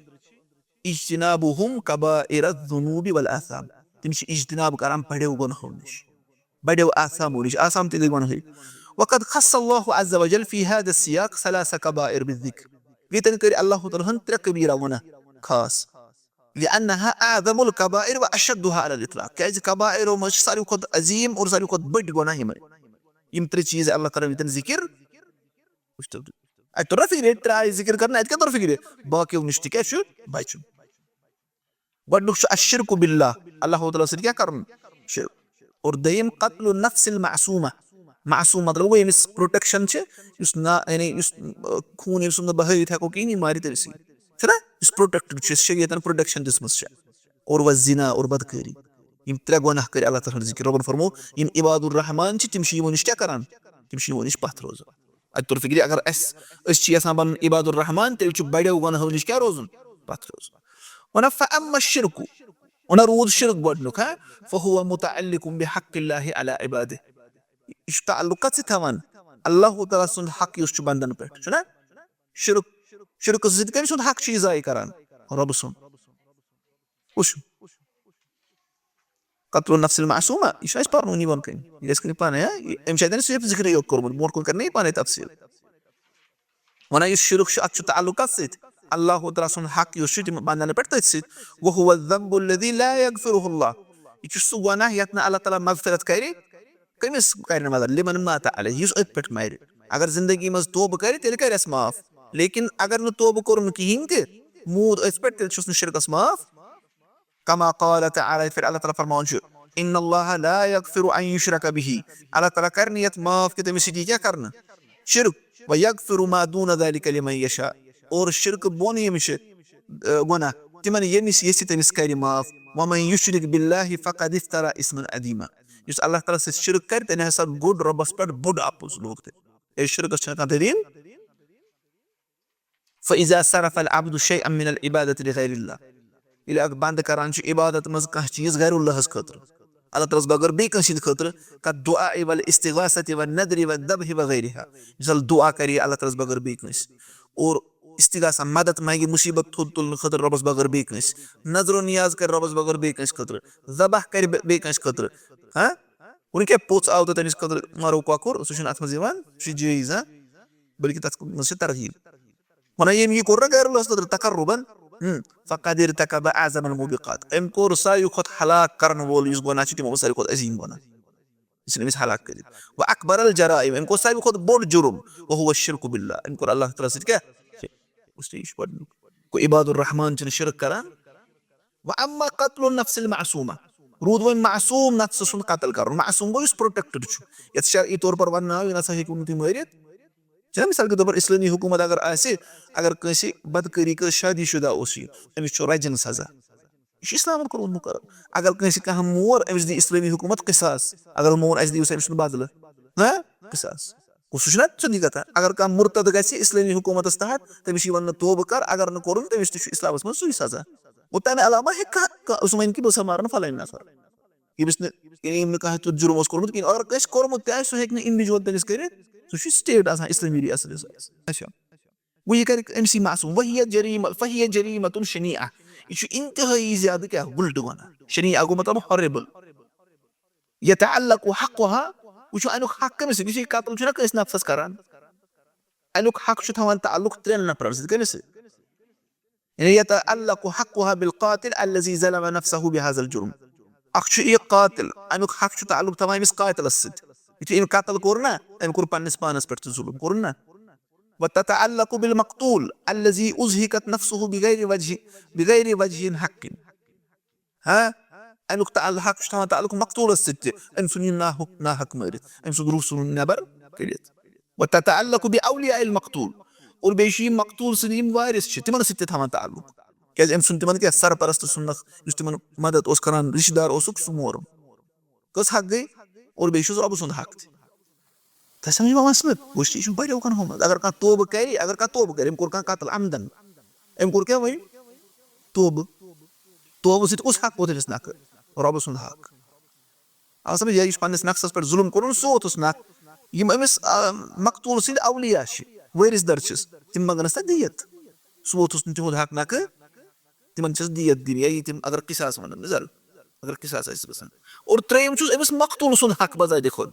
اجتنابهم كبائر الذنوب والآثام۔ تِم چھِ اجتناب کران بڑیو گۄنہو نِش، بڑیو آثامو نِش، آثام تہِ گٔے گۄنہٕے۔ وَقَدْ خَصَّ اللَّهُ عَزَّ وَجَلَّ فِي هَذَا السِّيَاقِ ثَلَاثَ كَبَائِرَ بِالذِّكْرِ۔ ییٚتٮ۪ن کٔرۍ اللہ تعالیٰ ہن ترٛےٚ کبیرہ گۄناہ خاص۔ لأنها أعظم الكبائر وأشدها على الإطلاق۔ کیازِ کبائرو منٛز چھِ ساروی کھۄتہٕ عظیٖم اور ساروی کھۄتہٕ بٔڑۍ گۄناہ یِمے۔ یِم ترٛےٚ چیٖز اللہ تعالیٰ ہن ییٚتٮ۪ن ذِکِر۔ وٕچھتو، اَتہِ توٚر نہ فِکرِ، ییٚتہِ ترٛےٚ آیہِ ذِکِر کرنہٕ، اَتہِ کیٛاہ توٚر فِکرِ؟ باقیو نِش تہِ کیٛاہ چھُ بچُن؟ گۄڈٕنیُک چھُ الشرک باللہ، اللہ تعالیٰ سۭتۍ کیٛاہ کرُن؟ شرک۔ اور دوٚیِم قتل النفس المعصومہ۔ معصوم مطلب گوٚو ییٚمِس protection چھِ، یُس نا، یعنی یُس، آ، خوٗن ییٚمہِ سُنٛد نہٕ بہٲوِتھ ہٮ۪کو کِہیٖنۍ، یہِ مارِ تٔمۍ سٕے۔ چھُنہ؟ یُس protected چھُ، شریعتن protection دِژمٕژ چھےٚ۔ اور والزنا، اور بدکٲری۔ یِم ترٛےٚ گۄناہ کٔرۍ اللہ تعالیٰ ہن ذِکِر۔ رۄبن فرموو، یِم عباد الرحمان چھِ، تِم چھِ یِمو نِش کیٛاہ کران؟ تِم چھِ یِمو نِش پتھ روزان۔ اتہِ توٚر فِکرِ، اگر اسہِ، أسۍ چھِ یژھان بنُن عباد الرحمان، تیٚلہِ چھُ بڑیو گۄناہو نِش کیٛاہ روزُن؟ پتھ روزُن۔ وَنان فَأَمَّا الشِّرْكُ، وَنان روٗد شِرک گۄڈٕنیُک، ہا، فَهُوَ مُتَعَلِّقٌ بِحَقِّ اللَّهِ عَلَى عِبَادِهِ۔ یہِ چھُ تعلق کتھ سۭتۍ تھاوان؟ اللہ تعالیٰ سُنٛد حق یُس چھُ بندن پٮ۪ٹھ، چھُنہ؟ شِرک، شِرکہٕ سۭتۍ کٔمۍ سُنٛد حق چھُ یہِ ضایع کران؟ رۄبہٕ سُنٛد۔ وٕچھِو، قتل النفس المعصومہ، یہِ چھُ اَسہِ پَرنُے بۄن کَنہِ۔ یہِ گژھِ کُنہِ پانَے، ہا؟ یہِ، أمۍ چھُ اَتٮ۪ن صرف ذِکرٕے یوت کوٚرمُت، برونٛٹھ کُن کَرِ نہٕ یہِ پانَے تفصیٖل۔ وَنان یُس شِرک چھُ، اَتھ چھُ تعلق کَتھ سۭتۍ؟ اللہ تعالیٰ سُنٛد حق یُس چھُ، تِم بنٛدنہٕ پٮ۪ٹھ تٔتھۍ سۭتۍ۔ وَهُوَ الذَّنْبُ الَّذِي لَا يَغْفِرُهُ اللَّهُ۔ یہِ چھُ سُہ گۄناہ یَتھ نہٕ اللہ تعالیٰ مغفرت کَرِ۔ کٔمِس کَرِ نہٕ مطلب؟ لِمَن مات علیہ، یُس أتھۍ پٮ۪ٹھ مَرِ۔ اگر زندگی منٛز توبہٕ کَرِ، تیٚلہِ کَرٮ۪س معاف۔ لیکن اگر نہٕ توبہٕ کوٚرُن کِہیٖنۍ تہِ، موٗد أتھۍ پٮ۪ٹھ، تیٚلہِ چھُس نہٕ شِرکَس معاف۔ کما قال تعالیٰ، یِتھ پٲٹھۍ اللہ تعالیٰ فرماوان چھُ، ان اللہ لا یغفر ان یشرک بہ، اللہ تعالیٰ کرِ نہٕ یتھ معاف کہِ تٔمِس سۭتۍ یی کیٛاہ کرنہٕ؟ شرک۔ و یغفر ما دون ذلک لمن یشاء، اور شرک بۄن ییٚمِس چھِ، اہ، گۄناہ، تِمن ییٚمِس یژھِ تٔمِس کرِ معاف۔ ومن یشرک باللہ فقد افترى اثما عظیما، یُس اللہ تعالیٰ سۭتۍ شرک کرِ، تٔمۍ ہسا گوٚڈ رۄبس پٮ۪ٹھ بوٚڈ اپُز لوگ تٔمۍ۔ ہے، شرکس چھنہٕ کانٛہہ دٔلیٖل۔ فإذا صرف العبد شيئا من العبادة لغير الله، ییٚلہِ اکھ بندٕ کران چھُ عبادت منٛز کانٛہہ چیٖز غیر اللہس خٲطرٕ، اللہ تعالیٰ ہس بغٲر بیٚیہِ کٲنٛسہِ ہٕنٛدِ خٲطرٕ، كالدعاء والاستغاثة والنذر والذبح وغيرها، مثال دعا کرِ اللہ تعالیٰ ہس بغٲر بیٚیہِ کٲنٛسہِ، اور استغاثہ مدد منٛگہِ مصیبت تھوٚد تُلنہٕ خٲطرٕ رۄبس بغٲر بیٚیہِ کٲنٛسہِ، نذر و نیاز کرِ رۄبس بغٲر بیٚیہِ کٲنٛسہِ خٲطرٕ، ذبح کرِ بے-، بیٚیہِ کٲنٛسہِ خٲطرٕ، ہاں؟ وۄنۍ کیٛاہ پوٚژھ آو تہٕ تٔمِس خٲطرٕ مارو کۄکُر، سُہ چھُنہٕ اتھ منٛز یِوان، سُہ چھُ جٲیز، ہاں؟ بلکہِ تتھ منٛز چھِ ترغیب۔ ونان ییٚمۍ یہِ کوٚر نہ غیر اللہس خٲطرٕ تقرباً، ہم، فقد ارتكب اعظم الموبقات، أمۍ کوٚر ساروی کھۄتہٕ ہلاک کرن وول یُس گۄناہ چھُ، تِمو منٛز ساروی کھۄتہٕ عظیٖم گۄناہ، یُس أمِس ہلاک کٔرِتھ۔ واكبر الجرائم، أمۍ کوٚر ساروی کھۄتہٕ بوٚڑ جُرم، وهو الشرك بالله، أمۍ کوٚر اللہ تعالیٰ سۭتۍ کیٛاہ؟ وٕچھ، یہِ چھُ گۄڈٕنیُک۔ گوٚو عباد الرحمان چھِنہٕ شرک کران۔ واما قتل النفس المعصومہ، روٗد وۄنۍ معصوم نفسہٕ سُنٛد قتل کرُن۔ معصوم گوٚو یُس پروٹیکٹڈ چھُ، یتھ شرعی طور پر وننہٕ آو، یہِ نسا ہیٚکہِ نہٕ تُہۍ مٲرِتھ۔ چھِنہ مثال کے طور پر اسلٲمی حکوٗمت اگر آسہِ، اگر کٲنٛسہِ بدکٲری کٔر، شادی شُدہ اوس یہِ، أمِس چھُ رجم سزا۔ یہِ چھُ اسلامن کوٚرمُت مُقرر۔ اگر کٲنٛسہِ کانٛہہ مور، أمِس دی اسلٲمی حکوٗمت قصاص۔ اگر مون اَسہِ دِیِو سا أمۍ سُنٛد بدلہٕ، ہہ؟ قصاص۔ گوٚو سُہ چھُنہ سیوٚدُے کتھا۔ اگر کانٛہہ مرتد گژھِ اسلٲمی حکوٗمتس تحت، تٔمِس چھُ یِوان نہٕ توبہٕ کر، اگر نہٕ کوٚرُن، تٔمِس تہِ چھُ اسلامس منٛز سُے سزا۔ گوٚو تَمہِ علاوٕ ما ہیٚکہِ کانٛہہ، کانٛہہ سُہ وَنہِ کہِ بہٕ ہسا مارٕ نہٕ فلٲنۍ نفر۔ ییٚمِس نہٕ، یعنی ییٚمۍ نہٕ کانٛہہ تیُتھ جُرم اوس کوٚرمُت کِہیٖنۍ۔ اگر کٲنٛسہِ کوٚرمُت تہِ آسہِ، سُہ ہیٚکہِ نہٕ individual تٔمِس کٔرِتھ، سُہ چھُ state آسان اسلٲمی ریاست حسابس۔ اچھا۔ گوٚو یہِ کرِ أمۍ سٕے معصوم۔ وہی جریمہ، فہی جریمۃ شنیعہ۔ یہِ چھُ انتہٲیی زیادٕ کیٛاہ؟ وٕلٹہٕ گۄناہ۔ شنیعہ گوٚو مطلب horrible۔ یتعلق حقها، وٕچھو اَمیُک حق کٔمِس سۭتۍ؟ یُس یہِ قتل چھُنہ کٲنٛسہِ نفسس کران، اَمیُک حق چھُ تھاوان تعلق ترٛٮ۪ن نفرن سۭتۍ۔ کٔمِس سۭتۍ؟ یعنی یتعلق حقها بالقاتل الذي ظلم نفسه بهذا الجرم۔ اکھ چھُ یہِ قاتل، اَمیُک حق چھُ تعلق تھاوان أمِس قاتلس سۭتۍ۔ یُتھُے أمۍ قتل کوٚر نہ، أمۍ کوٚر پننِس پانس پٮ۪ٹھ تہِ ظُلم، کوٚرُن نہ؟ وتتعلق بالمقتول الذي أزهقت نفسه بغير وجه، بغير وجه حق۔ ہاں؟ اَمیُک تعلق، حق چھُ تھاوان تعلق مقتولس سۭتۍ تہِ، أمۍ سُنٛد یہِ ناحق، ناحق مٲرِتھ، أمۍ سُنٛد روح ژھُنُن نٮ۪بر کٔڑِتھ۔ وتتعلق بأولياء المقتول، اور بیٚیہِ چھُ یہِ مقتول سٕنٛدۍ یِم وارث چھِ، تِمن سۭتۍ تہِ تھاوان تعلق۔ کیٛازِ أمۍ سُنٛد تِمن کیٛاہ سرپرست سُنٛد، یُس تِمن مدد اوس کران، رشتہٕ دار اوسُکھ، سُہ مورُن۔ کٔژ حق گٔے؟ اور بیٚیہِ چھُس رۄبہٕ سُنٛد حق تہِ۔ تۄہہِ سمجھوا مسلہٕ؟ گوٚو یہِ چھُ بڑیو گۄناہو منٛز۔ اگر کانٛہہ توبہٕ کرِ، اگر کانٛہہ توبہٕ کرِ، أمۍ کوٚر کانٛہہ قتل عمدن، أمۍ کوٚر کیٛاہ وۄنۍ؟ توبہٕ۔ توبہٕ سۭتۍ کُس حق ووت أمِس نکھٕ؟ رۄبہٕ سُنٛد حق۔ آو سمجھ؟ یا یہِ چھُ پننِس نفسس پٮ۪ٹھ ظُلم کوٚرُن، سُہ ووتُس نکھٕ۔ یِم أمِس، آ، مقتول سٕنٛدۍ اولیاء چھِ، وٲرِث در چھِس، تِم منٛگنس تتھ دیت۔ سُہ ووتُس نہٕ تِہُنٛد حق نکھٕ۔ تِمن چھس دیت دِنۍ، یا یہِ تِم اگر قصاص ونن، مثال، اگر قصاص آسہِ گژھان۔ اور ترٛیٚیِم چھُس أمِس مقتول سُنٛد حق بذاتِ خود۔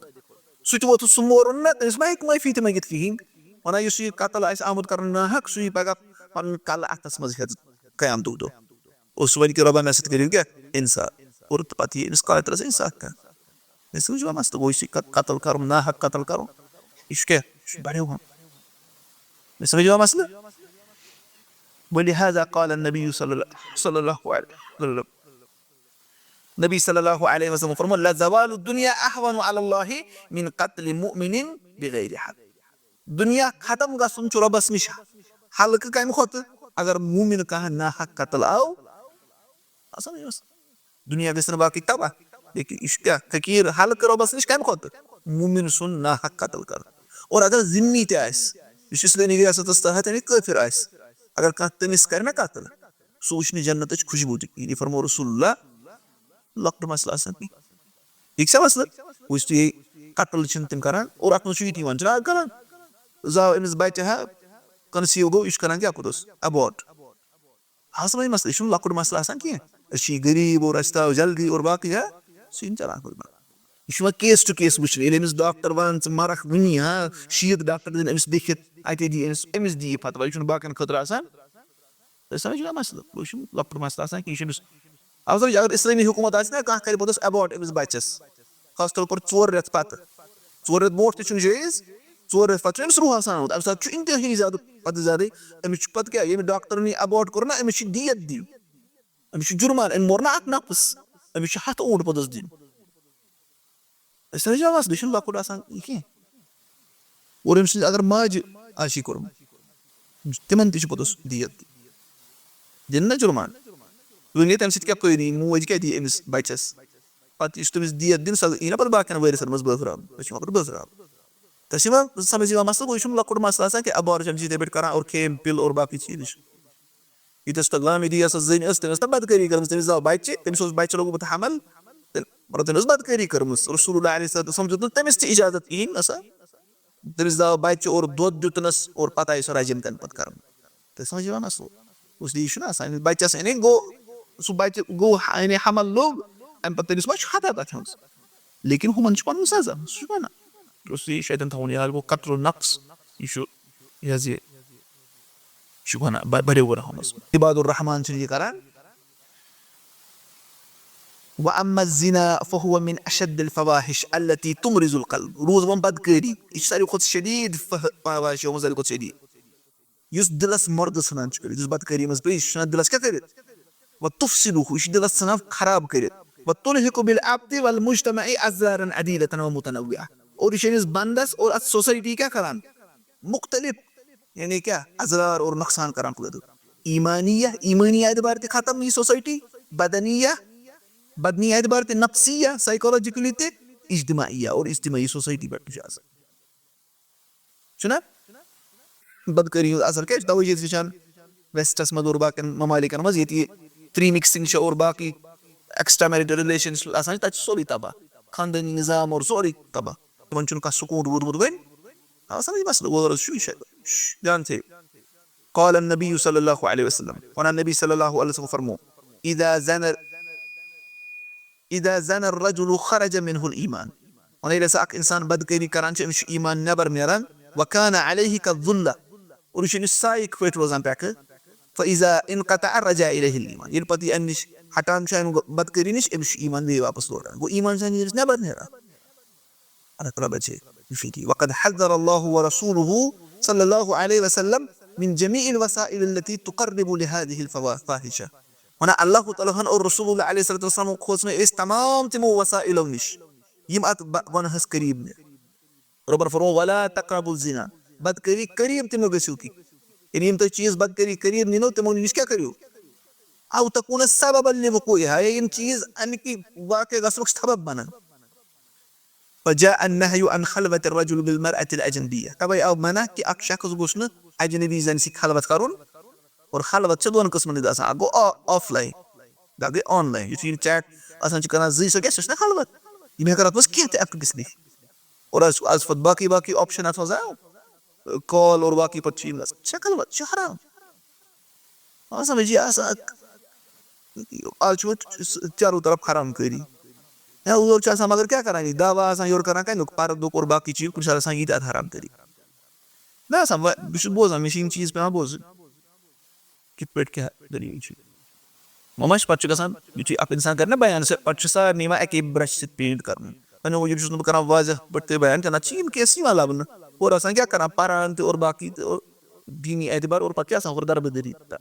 سُہ تہِ ووتُس، سُہ مورُن نہ، تٔمِس ما ہیٚکہِ معٲفی تہِ مٔنگِتھ کِہیٖنۍ۔ ونان یُس یہِ قتل آسہِ آمُت کرنہٕ ناحق، سُے یی پگاہ پنُن کلہٕ اتھس منٛز ہٮ۪تھ قیامتُک دۄہ۔ اور سُہ ونہِ کہِ رۄبا مےٚ سۭتۍ کٔرِو کیٛاہ؟ انصاف۔ اور تہٕ پتہٕ یی أمِس قاتلس انصاف کرنہٕ۔ مےٚ سمجھ یِوان مسلہٕ؟ گوٚو یہِ چھُ قت-، قتل کرُن، ناحق قتل کرُن، یہِ چھُ کیٛاہ؟ یہِ چھُ بڑیو۔ مےٚ سمجھ یِوان مسلہٕ؟ ولهذا قال النبي صلى الله، صلى الله عليه وسلم۔ نبی صلی اللہ علیہ وسلم فرموو، لزوال الدنيا اهون على الله من قتل مؤمن بغير حق۔ دنیا ختم گژھُن چھُ رۄبس نِش ہلکہٕ کمہِ کھۄتہٕ؟ اگر مومن کانٛہہ ناحق قتل آو، آسان یہِ اوس۔ دنیا گژھِ نہٕ باقٕے تباہ، لیکن یہِ چھُ کیٛاہ؟ فقیٖر ہلکہٕ رۄبس نِش کمہِ کھۄتہٕ؟ مومن سُنٛد ناحق قتل کرُن۔ اور اگر ذمی تہِ آسہِ، یُس اسلٲمی ریاستس تحت یعنی کٲفر آسہِ، اگر کانٛہہ تٔمِس کرِ نہ قتل، سُہ وٕچھِ نہٕ جنتٕچ خوشبو تہِ کِہیٖنۍ۔ یہِ فرموو رسول اللہ، لۄکُٹ مسلہٕ آسان کینٛہہ۔ ٹھیٖک چھا مسلہٕ؟ وٕچھ تُہۍ، قتل چھِنہٕ تِم کران۔ اور اتھ منٛز چھُ یہِ تہِ یِوان، چھُنہ آز کران، زاو أمِس بچہِ ہا، کنسیو گوٚو، یہِ چھُ کران کیٛاہ پوٚتُس؟ اباٹ۔ آ، سمجھ مسلہٕ، یہِ چھُنہٕ لۄکُٹ مسلہٕ آسان کینٛہہ۔ أسۍ چھِ یہِ غریٖب اور اَسہِ تہِ آو جلدی اور باقٕے، ہا، سُہ چھُنہٕ چلان پوٚتُس۔ یہِ چھُ یِوان case to case وٕچھنہٕ۔ ییٚلہِ أمِس ڈاکٹر وَنان، "ژٕ مَرَکھ وٕنی، ہا، شیٖتھ ڈاکٹر دِن أمِس لیکھِتھ، اَتے دی أمِس، أمِس دی یہِ فتویٰ۔" یہِ چھُنہٕ باقیَن خٲطرٕ آسان۔ تُہۍ سمجھِو نا مسلہٕ؟ یہِ چھُنہٕ لۄکُٹ مسلہٕ آسان کینٛہہ، یہِ چھُ أمِس، اَوٕ سمجھ، اگر اسلٲمی حکوٗمت آسہِ نا، کانٛہہ کَرِ پوٚتُس abort أمِس بَچَس، خاص طور پر ژور رٮ۪تھ پَتہٕ، ژور رٮ۪تھ برونٛٹھ تہِ چھُنہٕ جٲیِز، ژور رٮ۪تھ پَتہٕ چھُ أمِس روٗح آسان آمُت، اَمہِ ساتہٕ چھُ انتہٲیی زیادٕ پَتہٕ زیادَے۔ أمِس چھُ پَتہٕ کیٛاہ، ییٚمہِ ڈاکٹرن یہِ abort کوٚر نا، أمِس چھُ دیت دیُن، أمِس چھُ جُرمان، أمۍ موٚر نا اکھ نفس، أمِس چھُ ہَتھ اوٗنٹ پوٚتُس دیُن۔ أسۍ چھِنہٕ جواب، یہِ چھُنہٕ لۄکُٹ آسان کینٛہہ۔ اور أمۍ سٕنٛز اگر ماجہِ آسہِ یہِ کوٚرمُت، تِمن تہِ چھُ پوٚتُس دیت دیُن۔ دِن نا جُرمان؟ وۄنۍ گٔے تَمہِ سۭتۍ کیٛاہ قٲیدٕ یی؟ موج کیٛاہ دِیہِ أمِس بَچَس؟ پَتہٕ یُس تٔمِس دیت دِن، سۄ یی نا پَتہٕ باقین وٲرثَن منٛز بٲگراونہٕ۔ أسۍ چھِ مگر بٲگراوان۔ تۄہہِ چھِ یِوان سَمٕجھ یِوان مسلہٕ؟ گوٚو یہِ چھُنہٕ لۄکُٹ مسلہٕ آسان کینٛہہ، abortion چھِ یِتھَے پٲٹھۍ کران اور کھیٚن پِل اور باقٕے چیٖز چھِ۔ ییٖتِس تہٕ غامدی یۄس زٔنۍ ٲس، تٔمۍ ٲس نہ بدکٲری کٔرمٕژ، تٔمِس زاو بَچہِ، تٔمِس اوس بَچہِ لوٚگمُت حمل، تہٕ مطلب تٔمۍ ٲس بدکٲری کٔرمٕژ۔ رسول اللہ علیہ الصلوۃ والسلام دیُت نہٕ تٔمِس تہِ اجازت کِہیٖنۍ، نہ سا۔ تٔمِس زاو بَچہِ اور دۄد دیُتنَس اور پَتہٕ آیہِ سۄ رجم تَمہِ پَتہٕ کَرنہٕ۔ تُہۍ سمجھِو نا سُہ؟ اس لیے چھُنہ آسان أمِس بَچَس یعنی گوٚو، سُہ بَچہِ گوٚو یعنی حمل لوٚگ، اَمہِ پَتہٕ تٔمِس ما چھُ خطا تَتھ منٛز؟ لیکن ہُمَن چھُ پَنُن سزا، سُہ چھُ وَنان۔ اس لیے چھُ اَتٮ۪ن تھاوُن یاد، گوٚو قتل نفس، یہِ چھُ، یہِ حظ یہِ چھُ وَنان، بَ-، بَڑیو گۄناہو منٛز۔ عباد الرحمان چھُنہٕ یہِ کران۔ وَأَمَّا الزِّنَا فَهُوَ مِنْ أَشَدِّ الْفَوَاحِشِ الَّتِي تُمْرِضُ الْقَلْبَ۔ روٗز وۄنۍ بدکٲری، یہِ چھِ ساروی کھۄتہٕ شدیٖد فح-، فحاشو منٛز ساروی کھۄتہٕ شدیٖد۔ یُس دِلس مۄردٕ ژھٕنان چھُ کٔرِتھ، یُس بدکٲری منٛز پیٚیہِ، یہِ چھُ ژھٕنان دِلس کیٛاہ کٔرِتھ؟ وَتُفْسِدُهُ، یہِ چھُ دِلس ژھٕنان خراب کٔرِتھ۔ وَتُلْحِقُ بِالْعَبْدِ وَالْمُجْتَمَعِ أَضْرَارًا عَدِيدَةً وَمُتَنَوِّعَةً۔ اور یہِ چھُ أمِس بندس اور اتھ سوسایٹی کیٛاہ کران؟ مختلف، یعنی کیٛاہ، اضرار اور نۄقصان کران پٲدٕ۔ ایمانیہ، ایمٲنی اعتبار تہِ ختم یہِ سوسایٹی، بدنیہ، بدنی اعتبار تہِ، نفسیہ، سائیکالوجیکلی تہِ، اجتماعیہ اور اجتماعی سوسایٹی پٮ۪ٹھ تہِ چھُ اثر۔ چھُنہ؟ بدکٲری ہُنٛد اثر کیٛاہ چھُ؟ توے چھِ أسۍ وٕچھان ویسٹس منٛز اور باقین ممالکن منٛز، ییٚتہِ یہِ پری مکسنگ چھِ اور باقٕے ایکسٹرا میرٹل ریلیشنز آسان چھِ، تَتہِ چھُ سورُے تباہ، خاندٲنی نظام اور سورُے تباہ۔ تِمن چھُنہٕ کانٛہہ سکوٗن روٗدمُت وۄنۍ۔ آ، سمجھ مسلہٕ؟ وۄلرس چھُ یہِ چھُ، شش، جان تھٲیِو۔ قال النبی صلی اللہ علیہ وسلم، وَنان نبی صلی اللہ علیہ وسلم فرمو، اذا زن، اذا زن الرجل خرج منه الایمان۔ وَنان ییٚلہِ ہسا اکھ انسان بدکٲری کران چھُ، أمِس چھُ ایمان نٮ۪بر نیران، وکان علیہ کالظلہ، اور یہِ چھُ أمِس سایہِ پٲٹھۍ روزان پٮ۪ٹھٕ، فاذا انقطع رجع الیہ الایمان، ییٚلہِ پتہٕ یہِ امہِ نِش ہٹان چھُ، امہِ بدکٲری نِش، أمِس چھُ ایمان بیٚیہِ واپس لوٹان۔ گوٚو ایمان چھُ أمِس نٮ۪بر نیران۔ اللہ تعالیٰ بچٲیِن۔ وقد حذر الله ورسوله صلى الله عليه وسلم من جميع الوسائل التي تقرب لهذه الفواحش۔ وَنان اللہ تعالیٰ ہن اور رسول اللہ علیہ الصلوۃ والسلام کھوژنٲے أسۍ تمام تِمو وسائلو نِش، یِم اتھ ب-، گۄناہس قریب نہِ۔ رۄبن فرموو، ولا تقربوا الزنا، بدکٲری قریب تہِ مہ گٔژھِو تُہۍ۔ یعنی یِم تۄہہِ چیٖز بدکٲری قریب نِنو، تِمو نِش کیٛاہ کٔرِو؟ او تکون سببا لوقوعها، یا یِم چیٖز امہِ کہِ واقع گژھنُک سبب بنن۔ فجاء النهي عن خلوة الرجل بالمرأة الأجنبية۔ توے آو منع کہِ اکھ شخص گوٚژھ نہٕ اجنبی زنہِ سۭتۍ خلوت کرُن۔ اور خلوت چھِ دۄن قٕسمن ہٕنٛز آسان، اکھ گوٚو آ-، آف لاین، بیٛاکھ گٔے آن لاین۔ یُتھُے یِم چیٹ آسان چھِ کران زٕے، سۄ کیٛاہ؟ سۄ چھِ نہ خلوت۔ یِم ہٮ۪کن اتھ منٛز کینٛہہ تہِ ایکٹ گٔژھِتھ۔ اور از، از پتہٕ باقٕے باقٕے آپشن اتھ منٛز آو، کال اور باقٕے پتہٕ چھِ یِم گژھان۔ چھِ خلوت، چھِ حرام۔ آ، سمجھ یہِ آسان۔ آز چھُ وۄنۍ چارو طرف حرام کٲری۔ یا اور چھُ آسان، مگر کیٛاہ کران یہِ؟ دعویٰ آسان یورٕ کران کَمیُک؟ پردُک اور باقٕے چیٖز، کُنہِ ساتہٕ آسان یہِ تہِ اَتھ حرام کٲری۔ نہ آسان، وۄنۍ بہٕ چھُس بوزان، مےٚ چھِ یِم چیٖز پٮ۪وان بوزٕنۍ۔ کِتھ پٲٹھۍ کیٛاہ دٔلیٖل چھِ؟ وۄنۍ ما چھِ پَتہٕ چھُ گژھان، یُتھُے اَکھ اِنسان کَرِ نہ بیان، سُہ پَتہٕ چھُ سارنٕے یِوان اَکے برٛشہِ سۭتۍ paint کَرنہٕ۔ وۄنۍ موٗجوٗب چھُس نہٕ بہٕ کَران واضح پٲٹھۍ تۄہہِ بیان کینٛہہ، نَتہٕ چھِ یِم case یِوان لَبنہٕ۔ اور آسان کیٛاہ کَران، پَران تہِ اور باقٕے تہِ اور دیٖنی اعتبار اور پَتہٕ کیٛاہ آسان ہورٕ دربٕدٔری تہٕ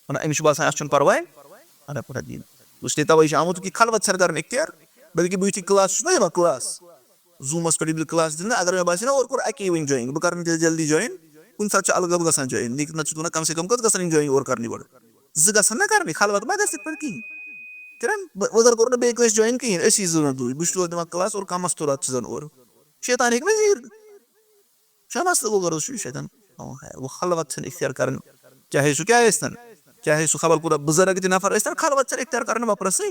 وَنان، أمِس چھُ باسان، اَسہِ چھُنہٕ پَرواے، اَدٕ پَتہٕ دِیِن۔ اس لیے تَوَے چھُ آمُت کہِ خلوت چھَنہٕ کَرٕنۍ اختیار، بلکہِ بہٕ یُتھُے class چھُس نہ یِوان، class، Zoom-س پٮ۪ٹھ ییٚلہِ بہٕ class دِنہٕ، اگر مےٚ باسہِ نہ اورٕ کوٚر اَکی وٕنۍ join، بہٕ کَرٕ نہٕ تیٚلہِ جلدی join، کُنہِ ساتہٕ چھُ الگ الگ گژھان join، لیکن نَتہٕ چھُ دَپان کم سے کم کٔژ گژھن یِم join اورٕ کَرنہِ گۄڈٕ؟ زٕ گژھن نہ کَرنہِ، خلوت ما گژھِ تِتھ پٲٹھۍ کِہیٖنۍ؟ کِرن، بہٕ، بہٕ زَن کوٚر نہٕ بیٚیہِ کٲنٛسہِ join کِہیٖنۍ، أسی زٕ زَن روٗدۍ، بہٕ چھُس تورٕ دِوان class اور کَمَس تورات چھُ زَن اورٕ۔ شیطان ہیٚکہِ مےٚ زیٖر۔ کیٛاہ مسلہٕ گوٚو؟ غرض چھُ یہِ چھُ اَتٮ۪ن، اَوَے، وۄنۍ خلوت چھَنہٕ اختیار کَرٕنۍ، چاہے سُہ کیٛاہ ٲسۍتَن، چاہے سُہ خبر کوٗتاہ بُزرگ تہِ نفر ٲسۍتَن، خلوت چھَنہٕ اختیار کَرٕنۍ وۄپرَسٕے۔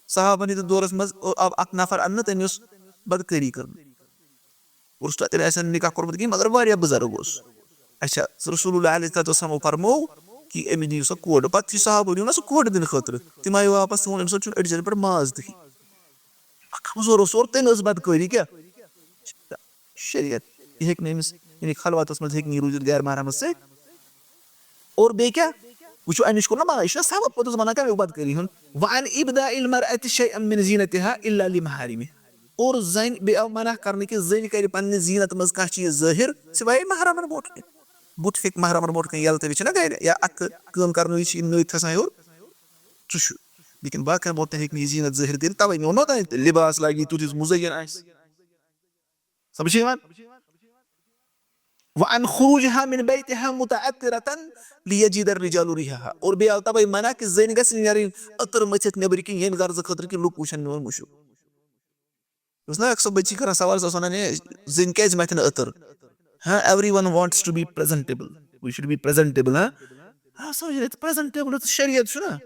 صحابن ہٕنٛدِس دورس منٛز آو اکھ نفر اننہٕ، تٔمۍ اوس بدکٲری کٔرمٕژ۔ اور سُہ تیٚلہِ آسہِ نہٕ نکاح کوٚرمُت کِہیٖنۍ، مگر واریاہ بُزرگ اوس۔ اچھا، رسول اللہ علیہ الصلوۃ والسلام فرموو کہِ أمِس دِیِو سا کوڑ۔ پتہٕ چھِ صحابہٕ نیوٗ نا سُہ کوڑ دِنہٕ خٲطرٕ، تِم آیہِ واپس، تِمو ووٚن، أمِس چھُنہٕ أڑجن پٮ۪ٹھ ماز تہِ کھیٚنۍ۔ اکھ کمزور اوس اور تٔمۍ ٲس بدکٲری کیٛاہ؟ شریعت، یہِ ہیٚکہِ نہٕ أمِس، یعنی خلوتس منٛز ہیٚکہِ نہٕ یہِ روٗزِتھ غیر محرمس سۭتۍ۔ اور بیٚیہِ کیٛاہ؟ وٕچھِو، اَمِچ کوٚر نہ منع، یہِ چھُنہ سبب پوٚتُس وَنان کَمیُک بدکٲری ہُنٛد؟ وَعَنْ إِبْدَاءِ الْمَرْأَةِ شَيْئًا مِنْ زِينَتِهَا إِلَّا لِمَحَارِمِهَا۔ اور زَنہِ، بیٚیہِ آو منع کرنہٕ کہِ زٔنۍ کرِ پننہِ زیٖنت منٛز کانٛہہ چیٖز ظٲہِر سوائے محرمن برونٛٹھ کَنہِ۔ بُتھ ہیٚکہِ محرمن برونٛٹھ کَنہِ یَلہٕ تھٲوِتھ، چھِنہ گرِ یا اَتھٕ کٲم کرنہٕ وِزِ چھِ یِم نٔرۍ کھسان ہیوٚر، سُہ چھُ۔ لیکن باقین برونٛٹھ کَنہِ ہیٚکہِ نہٕ یہِ زیٖنت ظٲہِر کٔرِتھ، تَوَے مےٚ ووٚنمو تۄہہِ، لباس لاگہِ یہِ تیُتھ یُتھ مُزین آسہِ۔ سمجھ چھِ یِوان؟ وَعَنْ خُرُوجِهَا مِنْ بَيْتِهَا مُتَعَطِّرَةً لِيَجِدَ الرِّجَالُ رِيحَهَا۔ اور بیٚیہِ آو تَوَے منع کہِ زٔنۍ گژھِ نہٕ نیرٕنۍ عطر مٔتھِتھ نیٚبرِ کِنۍ، ییٚمہِ غرضہٕ خٲطرٕ کہِ لُکھ وٕچھن میون مُشُک۔ یُس نہ اکھ سۄ بٔچی کران سوال، سۄ ٲس وَنان، "ہے، زٔنۍ کیٛازِ مَتھِ نہٕ عطر؟" ہاں، everyone wants to be presentable. We should be presentable، ہاں؟ ہاں، سمجھ رہے تھے، presentable تو شریعت چھُ نا۔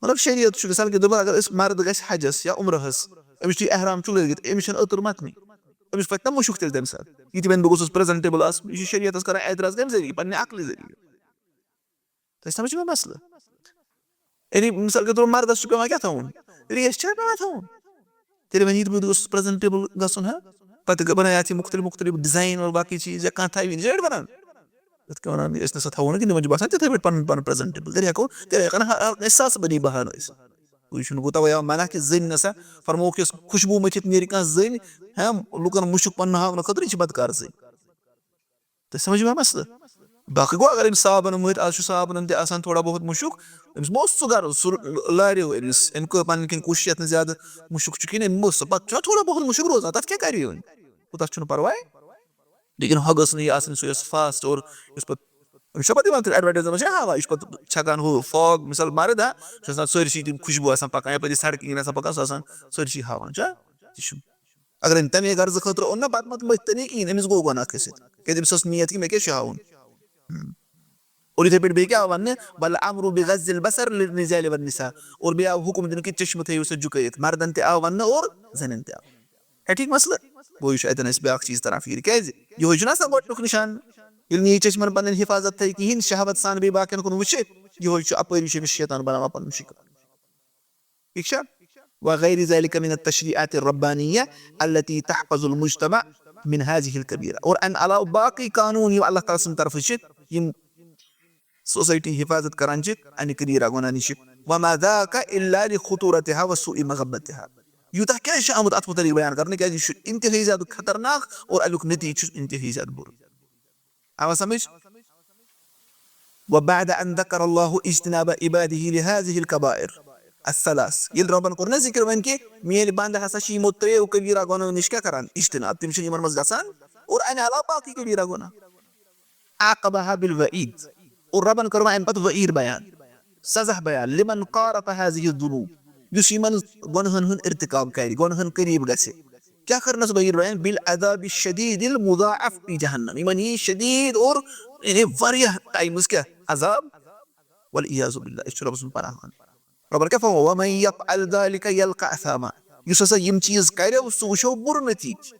مطلب، شریعت چھُ مثال کے طور پر اگر أسۍ مرد گژھِ حجس یا عمرہس، أمِس چھُ یہِ احرام چھُ لٲگِتھ، أمِس چھَنہٕ عطر مَتھنٕے، أمِس پَکہِ نا مُشُک تیٚلہِ تَمہِ ساتہٕ؟ یہِ تہِ وَنہِ بہٕ گوٚژھُس presentable آسُن، یہِ چھُ شریعتس کران اعتراض کَمہِ ذٔریعہٕ؟ پننہِ عقلہِ ذٔریعہٕ۔ تۄہہِ سمجھ چھُوا مسلہٕ؟ یعنی مثال کے طور پر مردس چھُ پٮ۪وان کیٛاہ تھاوُن؟ ریش چھا پٮ۪وان تھاوُن؟ تیٚلہِ وَنہِ یہِ تہِ بہٕ گوٚژھُس presentable گژھُن، ہا؟ پتہٕ گٔے بَنان یَتھ یہِ مُختٔلِف مُختٔلِف design اور باقٕے چیٖز یا کانٛہہ تھاوِ یہِ چھِ بَنان۔ یِتھ کٔنۍ وَنان، أسۍ نہ سا تھاوو نہٕ کِہیٖنۍ، تِمن چھُ باسان تِتھَے پٲٹھۍ پَنُن پَنُن presentable۔ تیٚلہِ ہٮ۪کو، تیٚلہِ ہٮ۪کو نہٕ ہر، ہر کٲنٛسہِ ساسہٕ بٔدی بَہانہٕ ٲسِتھ۔ یہِ چھُنہٕ گوٚو تَوَے آو منع کہِ زٔنۍ نہ سا فرمووُکھ یۄس خوشبوٗ مٔتھِتھ نیرِ کانٛہہ زٔنۍ، ہاں، لُکن مُشُک پَنُن ہاونہٕ خٲطرٕ، یہِ چھِ بدکار زٔنۍ۔ تۄہہِ سمجھ یِوان مسلہٕ؟ باقٕے گوٚو اگر أمۍ صابن مٔتھۍ، آز چھُ صابنن تہِ آسان تھوڑا بہت مُشُک، أمِس ما اوس سُہ غرض، سُہ لاریو أمِس، أمۍ کٔر پنٕنۍ کِنۍ کوٗشِش یَتھ نہٕ زیادٕ مُشُک چھُ کِہیٖنۍ، أمۍ ما اوس سُہ، پتہٕ چھُنہ تھوڑا بہت مُشُک روزان، تَتھ کیٛاہ کَرِ وۄنۍ؟ ہُہ، تَتھ چھُنہٕ پرواے۔ لیکن ہۄ گٔژھ نہٕ یہِ آسٕنۍ سُہ یۄس fast اور یُس پتہٕ، أمِس چھا پتہٕ یِوان تِم advertise منٛز چھِ ہاوان، یہِ چھُ پتہٕ چھکان ہُہ fog، مثال مرد ہا، چھُ آسان سٲرسٕے تِم خوشبوٗ آسان پکان، یَپٲرۍ یہِ سڑکہِ کِنۍ آسان پکان، سُہ آسان سٲرسٕے ہاوان، چھا؟ تہِ چھُ۔ اگر أمۍ تَمے غرضہٕ خٲطرٕ اوٚن نا، پتہٕ ما تِم مٔتھۍ تَنے کِہیٖنۍ، أمِس گوٚو گۄناہ کھٔسِتھ۔ کیٛازِ أمِس ٲس نیت کہِ مےٚ کیٛاہ چھُ ہاوُن؟ ہُم۔ اور یِتھَے پٲٹھۍ بیٚیہِ کیٛاہ آو وَننہٕ؟ "والامر بغض البصر للرجال والنساء"، اور بیٚیہِ آو حُکُم دِنہٕ کہِ چشمہٕ تھٲیِو سا جُکٲیِتھ، مردن تہِ آو وَننہٕ اور زَنٮ۪ن تہِ آو۔ ہے، ٹھیٖک مسلہٕ؟ گوٚو، یہِ چھُ اَتٮ۪ن اَسہِ بیٛاکھ چیٖز تَران فِکرِ۔ کیٛازِ؟ یِہوٚے چھُنہٕ آسان گۄڈٕنیُک نِشان۔ ییٚلہِ نہٕ یہِ چشمَن پَنٕنۍ حِفاظت تھایہِ کِہیٖنۍ، شہوت سان بیٚیہِ باقیَن کُن وٕچھِ، یِہوٚے چھُ، اَپٲری چھُ أمِس شیطان بَناوان پَنُن شِکار۔ ٹھیٖک چھا؟ وغیر ذلك من التشريعات الربانية التي تحفظ المجتمع من هذه الكبيرة۔ اور اَمہِ علاوٕ باقٕے قانوٗن یِم اللہ تعالیٰ سٕنٛدِ طرفہٕ چھِ، یِم society حفاظت کران چھِ اَمہِ کبیرہ گۄناہ نِش۔ وما ذاك إلا لخطورتها وسوء مغبتها۔ یوٗتاہ کیٛازِ چھُ آمُت اَتھ مُتعلِق بیان کرنہٕ؟ کیٛازِ یہِ چھُ انتہٲیی زیادٕ خطرناک اور اَمیُک نتیٖجہٕ چھُ انتہٲیی زیادٕ بُرٕ۔ آوا سمجھ؟ وبعد أن ذكر الله اجتناب عباده لهذه الكبائر الثلاث۔ ییٚلہِ رۄبن کوٚر نہ ذِکر وۄنۍ کہِ میٲنۍ بنٛدٕ ہسا چھِ یِمو ترٛیٚیو کبیرہ گۄناہو نِش کیٛاہ کران؟ اجتناب۔ تِم چھِنہٕ یِمن منٛز گژھان۔ اور اَمہِ علاوٕ باقٕے کبیرہ گۄناہ۔ عاقبها بالوعيد۔ اور رۄبن کٔر وۄنۍ اَمہِ پتہٕ وعیٖد بیان، سزا بیان، لمن قارف هذه الذنوب، یُس یِمن گۄناہن ہُنٛد ارتکاب کرِ، گۄناہن قریٖب گژھِ۔ کیٛاہ کٔرنَس بہٕ یہِ بیان؟ بالعذاب الشدید المضاعف فی جہنم۔ یِمن یی شدید اور، یعنی، واریاہ times کیٛاہ؟ عذاب۔ والعیاذ باللہ، أسۍ چھِ رۄبہٕ سُنٛد پناہ منٛگ۔ رۄبن کیٛاہ فرموو؟ ومن یفعل ذلک یلق اثاما۔ یُس ہسا یِم چیٖز کرِ، سُہ وٕچھو بُرٕ نتیٖجہٕ۔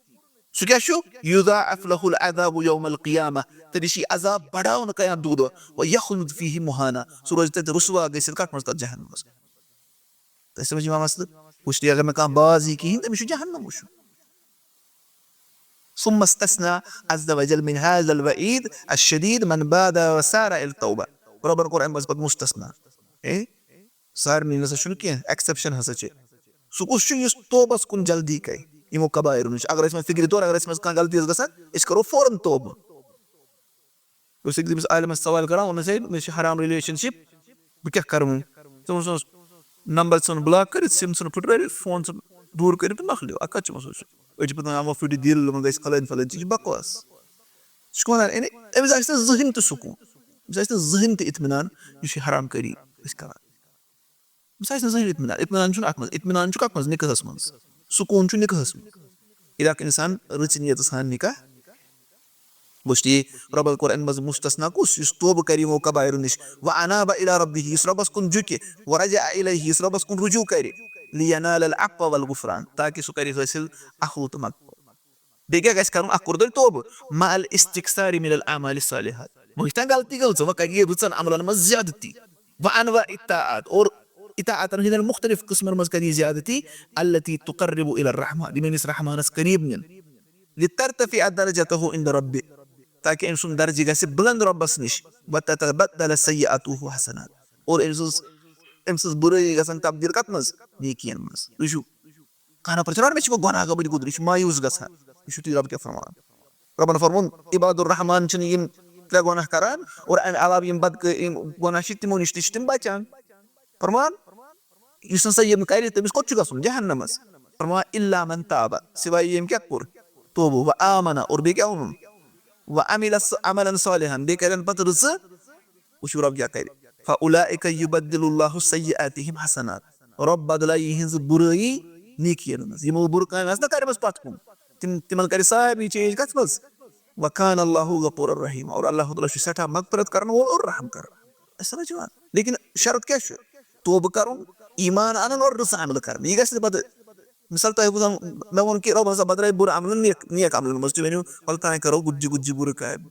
سُہ کیٛاہ چھُ؟ یضاعف لہ العذاب یوم القیامہ۔ تٔمِس یی عذاب بڑاونہٕ قیامت دۄہ۔ ویخلد فیہ مہانا۔ سُہ روزِ تتہِ رسوا گٔژھِتھ کتھ منٛز؟ تتھ جہنمس۔ تۄہہِ سمجھ یِوان مسلہٕ؟ وٕچھ، اگر نہٕ کانٛہہ باز یی کِہیٖنۍ، تٔمِس چھُ جہنم وٕچھُن۔ ثم استثنى عز وجل من هذا الوعيد الشديد من بادر وسارع إلى التوبة۔ رۄبن کوٚر اَمہِ منٛز پتہٕ مُستثنا۔ اے، سارنٕے نسا چھُنہٕ کینٛہہ، exception ہسا چھِ۔ سُہ کُس چھُ یُس توبس کُن جلدی کرِ یِمو کبائرو نِش؟ اگر أسۍ وۄنۍ فِکرِ طور، اگر أسۍ منٛز کانٛہہ غلطی ٲس گژھان، أسۍ کرو فوراً توبہٕ۔ بہٕ اوسُس أکِس عالمس سوال کران، ووٚنُس، "ہے، مےٚ چھِ حرام relationship، بہٕ کیٛاہ کرٕ وۄنۍ؟" تٔمۍ ووٚن، "ژٕ ژھٕن number ژھٕن block کٔرِتھ، sim ژھٕن پھٕٹرٲوِتھ، phone ژھٕن دوٗر کٔرِتھ تہٕ مۄکلیو۔ اَتھ کتھ چھِ مسلہٕ چھُ؟ أڑۍ چھِ پتہٕ وَنان، 'اَما پھٕٹہِ دِل، یِمن گژھِ فلٲنۍ فلٲنۍ چیٖز'، یہِ چھِ بکواس۔" سُہ چھُ وَنان، یعنی أمِس آسہِ نہٕ زٕہٕنۍ تہِ سکوٗن، أمِس آسہِ نہٕ زٕہٕنۍ تہِ اطمینان، یُس یہِ حرام کٲری أسۍ کران۔ أمِس آسہِ نہٕ زٕہٕنۍ اطمینان۔ اطمینان چھُنہٕ اَتھ منٛز۔ اطمینان چھُ کَتھ منٛز؟ نِکاحَس منٛز۔ سکوٗن چھُ نِکاحَس منٛز۔ ییٚلہِ اکھ انسان رٕژِ نیتہٕ سان نکاح گوٚژھ، ٹھیٖک، رۄبن کوٚر امہِ منٛز مستثنا کُس؟ یُس توبہٕ کرِ یِمو کبائرو نِش، واناب الی ربہ، یُس رۄبس کُن جُکہِ، ورجع الیہ، یُس رۄبس کُن رجوع کرِ، لینال العفو والغفران، تاکہِ سُہ کرِ حٲصِل عفو تہٕ مغفرت۔ بیٚیہِ کیٛاہ گژھِ کرُن؟ اکھ کوٚر تیٚلہِ توبہٕ، مع الاستکثار من الاعمال الصالحات۔ وۄنۍ یُس تام غلطی گٔمٕژ، وۄنۍ کرِ یہِ رٕژن عملن منٛز زیادتی، وانواع الطاعات، اور اطاعتن ہٕنٛدٮ۪ن مختلف قٕسمن منٛز کرِ یہِ زیادتی، التي تقرب الی الرحمان، یِم أمِس رحمانس قریب نِن۔ لترتفع درجته عند ربه، تاکہِ أمۍ سُنٛد درجہٕ گژھِ بلند رۄبس نِش۔ وتتبدل سیئاته حسنات، اور أمۍ سٕنٛز، أمۍ سٕنٛز بُرٲیی گژھن تبدیل کتھ منٛز؟ نیکین منٛز۔ تُہۍ چھِو کانٛہہ نفر چھُنہ ونان، مےٚ چھِ وۄنۍ گۄناہ گٔمٕتۍ گوٚدرِ، یہِ چھُ مایوس گژھان۔ یہِ چھُ تُہۍ رۄب کیٛاہ فرماوان؟ رۄبن فرمووُن، عباد الرحمان چھِنہٕ یِم ترٛےٚ گۄناہ کران، اور امہِ علاوٕ یِم بدکٲ-، یِم گۄناہ چھِ، تِمو نِش تہِ چھِ تِم بچان۔ فرمان، یُس نہٕ سا یِم کرِ، تٔمِس کوٚت چھُ گژھُن؟ جہنمس۔ فرمان، الا من تاب، سوائے ییٚمۍ کیٛاہ کوٚر؟ توبہٕ، و آمن، اور بیٚیہِ کیٛاہ ووٚنُن؟ و عمل س-، عملا صالحا، بیٚیہِ کرن پتہٕ رٕژٕ، وٕچھِو رۄب کیٛاہ کرِ۔ فاولئک یبدل اللہ سیئاتہم حسنات، رۄب بدلایہِ یِہنٛز بُرٲیی نیکین منٛز۔ یِمو بُرٕ کامہِ آسہٕ نہ کرِمژٕ پتھ کُن، تِم، تِمن کرِ سارنٕے چینج۔ کتھ منٛز؟ وکان اللہ غفور الرحیم، اور اللہ تعالیٰ چھُ سٮ۪ٹھاہ مغفرت کرن وول اور رحم کرن۔ أسۍ سمجھ یِوان؟ لیکن شرط کیٛاہ چھُ؟ توبہٕ کرُن، ایمان انُن اور رٕژٕ عملہٕ کرٕنۍ۔ یہِ گژھِ نہٕ پتہٕ، مثال، تۄہہِ ہیٚکِو زن، مےٚ ووٚن کہِ رۄبن ہسا بدلایہِ بُرٕ عملہٕ نیک، نیک عملن منٛز۔ تُہۍ ؤنِو، ولہٕ تانۍ کرو گُجہِ گُجہِ بُرٕ کامہِ،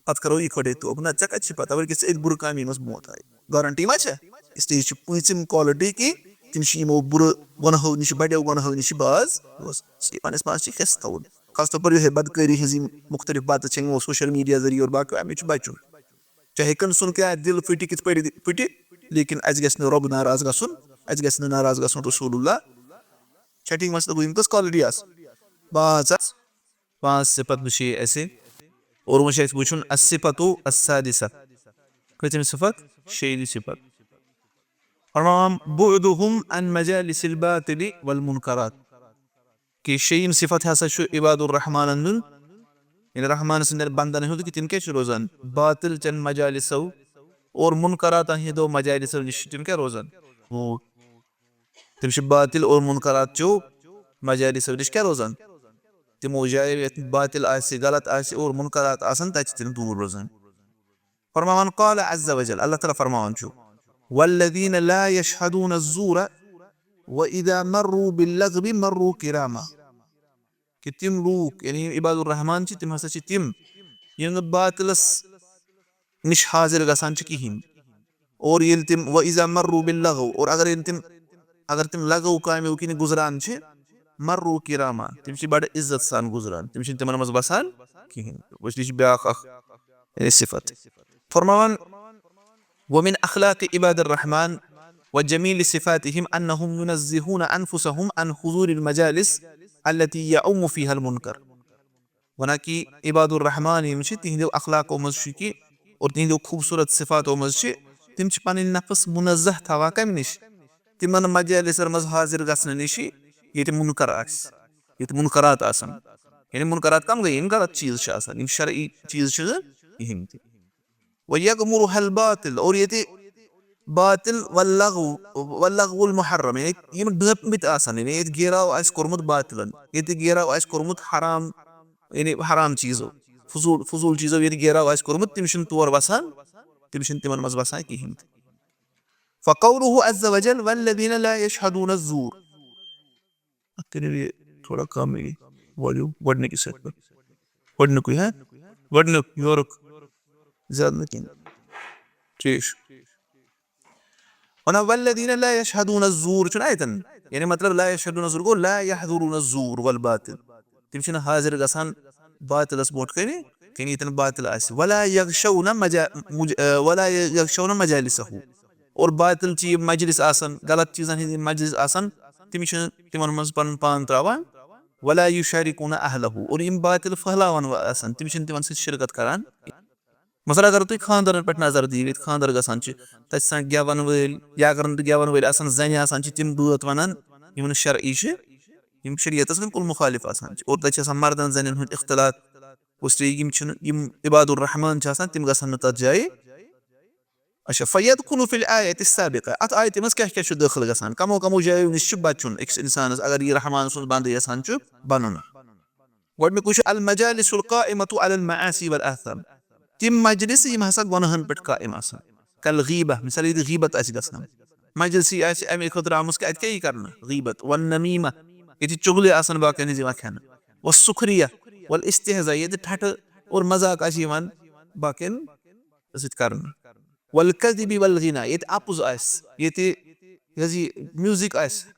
پتہٕ کرو یِکوٹے توبہٕ۔ نہ، ژےٚ کتہِ چھِ پتہ، ولہٕ کہِ ژٕ أتھۍ بُرٕ کامہِ منٛز موت آیہِ۔ گارنٹی ما چھےٚ؟ اس لیے چھِ پوٗنٛژِم quality کہِ تِم چھِ یِمو بُرٕ گۄنہو نِش، بڑیو گۄنہو نِش باز روزان۔ اس لیے پننِس پانس چھِ حٮ۪س تھاوُن۔ خاص طور پر یِہوٚے بدکٲری ہٕنٛز یِم مختلف بتہٕ چھِ یِمو social media ذٔریعہٕ اور باقٕے، اَمہِ نِش چھُ بچُن۔ چاہے کٔمۍ سُنٛد کیٛاہ دِل پھٕٹہِ، کِتھ پٲٹھۍ پھٕٹہِ، لیکن اَسہِ گژھِ نہٕ رۄب ناراض گژھُن، اَسہِ گژھِ نہٕ ناراض گژھُن رسول اللہ۔ چھٹی منٛز تہٕ گوٚو یِم کٔژ quality آسہٕ؟ پانٛژھ آسہٕ۔ پانٛژھ صفت وٕچھے اَسہِ۔ اور وۄنۍ چھُ اَسہِ وٕچھُن الصفت السادسہ۔ کۭژِم صفت؟ شیٚیِم صفت۔ فرماوان، بعدهم عن مجالس الباطل والمنکرات۔ کہِ شیٚیِم صفت ہسا چھُ عباد الرحمانن ہُنٛد، یعنی رحمان سٕنٛدٮ۪ن بندن ہُنٛد، کہِ تِم کیٛاہ چھِ روزان؟ باطل چٮ۪ن مجالسو اور منکراتن ہٕنٛدیو مجالسو نِش چھِ تِم کیٛاہ روزان؟ دوٗر۔ تِم چھِ باطل اور منکرات چیو مجالسو نِش کیٛاہ روزان؟ تِمو جایو یتھ باطل آسہِ، غلط آسہِ اور منکرات آسن، تتہِ چھِ تِم دوٗر روزان۔ فرماوان، قال عز وجل، اللہ تعالیٰ فرماوان چھُ، والذین لا یشہدون الزور واذا مروا باللغو مروا کراما۔ کہِ تِم لوٗکھ، یعنی یِم عباد الرحمان چھِ، تِم ہسا چھِ تِم، یِم نہٕ باطلس نِش حاضر گژھان چھِ کِہیٖنۍ۔ اور ییٚلہِ تِم، واذا مروا باللغو، اور اگر ییٚلہِ تِم، اگر تِم لغو کامیو کِنۍ گُزران چھِ، مروا کراما، تِم چھِ بڑٕ عزت سان گُزران، تِم چھِنہٕ تِمن منٛز وسان کِہیٖنۍ۔ وٕچھ، یہِ چھِ بیٛاکھ اکھ، یعنی، صفت۔ فرماوان، ومن اخلاق عباد الرحمن وجمیل صفاتهم انهم ينزهون انفسهم عن حضور المجالس التي يعم فيها المنكر۔ وناکہ عباد الرحمان یِم چھِ، تِہنٛدیو اخلاقو منٛز چھُ کہِ، اور تِہنٛدیو خوٗبصوٗرت صفاتو منٛز چھِ، تِم چھِ پنٕنۍ نفس منزہ تھاوان کمہِ نِش؟ تِمن مجالسن منٛز حاضر گژھنہٕ نِش، ییٚتہِ منکر آسہِ، ییٚتہِ منکرات آسن۔ یعنی منکرات کم گٔے؟ یِم غلط چیٖز چھِ آسان، یِم شرعی چیٖز چھِ نہٕ کِہیٖنۍ تہِ۔ ویغمرها الباطل، اور ییٚتہِ باطل واللغو، واللغو المحرم، یعنی یِم ڈٲپمٕتۍ آسن، یعنی ییٚتہِ گیراو آسہِ کوٚرمُت باطلن، ییٚتہِ گیراو آسہِ کوٚرمُت حرام، یعنی حرام چیٖزو، فضوٗل، فضوٗل چیٖزو ییٚتہِ گیراو آسہِ کوٚرمُت، تِم چھِنہٕ تور وسان، تِم چھِنہٕ تِمن منٛز وسان کِہیٖنۍ تہِ۔ فقوله عز وجل، والذین لا یشہدون الزور۔ اتھ کٔرِو یہِ تھوڑا کم، یہِ volume گۄڈٕنِکِس یتھ پٮ۪ٹھ۔ گۄڈٕنیُکُے، ہا؟ گۄڈٕنیُک یورُک۔ زیادٕ نہٕ کینٛہہ۔ ٹھیٖک چھُ۔ وَنان، والذین لا یشہدون الزور چھُنہٕ اَتٮ۪ن۔ یعنی مطلب لا یشہدون الزور گوٚو لا یحضرون الزور والباطل۔ تِم چھِنہٕ حاضر گژھان باطلس برونٛٹھ کنہِ، کِنہٕ ییٚتٮ۪ن باطل آسہِ۔ ولا یغشون مجا-، مج-، آ، ولا یغشون مجالسہ۔ اور باطل چہِ یِم مجلس آسن، غلط چیٖزن ہٕنٛدۍ یِم مجلس آسن، تِم چھِنہٕ تِمن منٛز پنُن پان تراوان۔ ولا یشارکون اہلہ، اور یِم باطل پھٔہلاون وٲلۍ آسن، تِم چھِنہٕ تِمن سۭتۍ شرکت کران۔ مثلاً اگر تُہۍ خانٛدرن پٮ۪ٹھ نظر دِیِو، ییٚتہِ خانٛدر گژھان چھِ، تتہِ چھِ آسان گٮ۪ون وٲلۍ، یا اگر نہٕ تہِ گٮ۪ون وٲلۍ آسان، زنہِ آسان چھِ تِم بٲتھ ونان، یِم نہٕ شرعی چھِ، یِم شریعتس بالکل مخالف آسان چھِ، اور تتہِ چھِ آسان مردن زنٮ۪ن ہُنٛد اختلاط۔ اس لیے یِم چھِنہٕ، یِم عباد الرحمان چھِ آسان، تِم گژھن نہٕ تتھ جایہِ۔ اچھا، فیدخل فی الآیۃ السابقہ، اتھ آیتہِ منٛز کیٛاہ کیٛاہ چھُ دٲخل گژھان؟ کمو کمو جایو نِش چھُ بچُن أکِس انسانس، اگر یہِ رحمان سُنٛد بندٕ یژھان چھُ بنُن۔ گۄڈٕنیُکُے چھُ المجالس القائمة على المعاصي والآثام۔ تِم مجلس یِم ہسا گۄناہن پٮ۪ٹھ قائم آسان۔ کالغیبہ، مثال ییٚتہِ غیبت آسہِ گژھان، مجلسٕے آسہِ اَمے خٲطرٕ آمٕژ کہِ اَتہِ کیٛاہ یی کرنہٕ؟ غیبت۔ والنمیمہ، ییٚتہِ چُغلہِ آسان باقین ہٕنٛز یِوان کھٮ۪نہٕ۔ والسخریہ والاستہزاء، ییٚتہِ ٹھٹھٕ اور مذاق آسہِ یِوان باقین سۭتۍ کرنہٕ۔ والکذب والغنا، ییٚتہِ اَپُز آسہِ، ییٚتہِ یہِ حظ یہِ میوٗزک آسہِ۔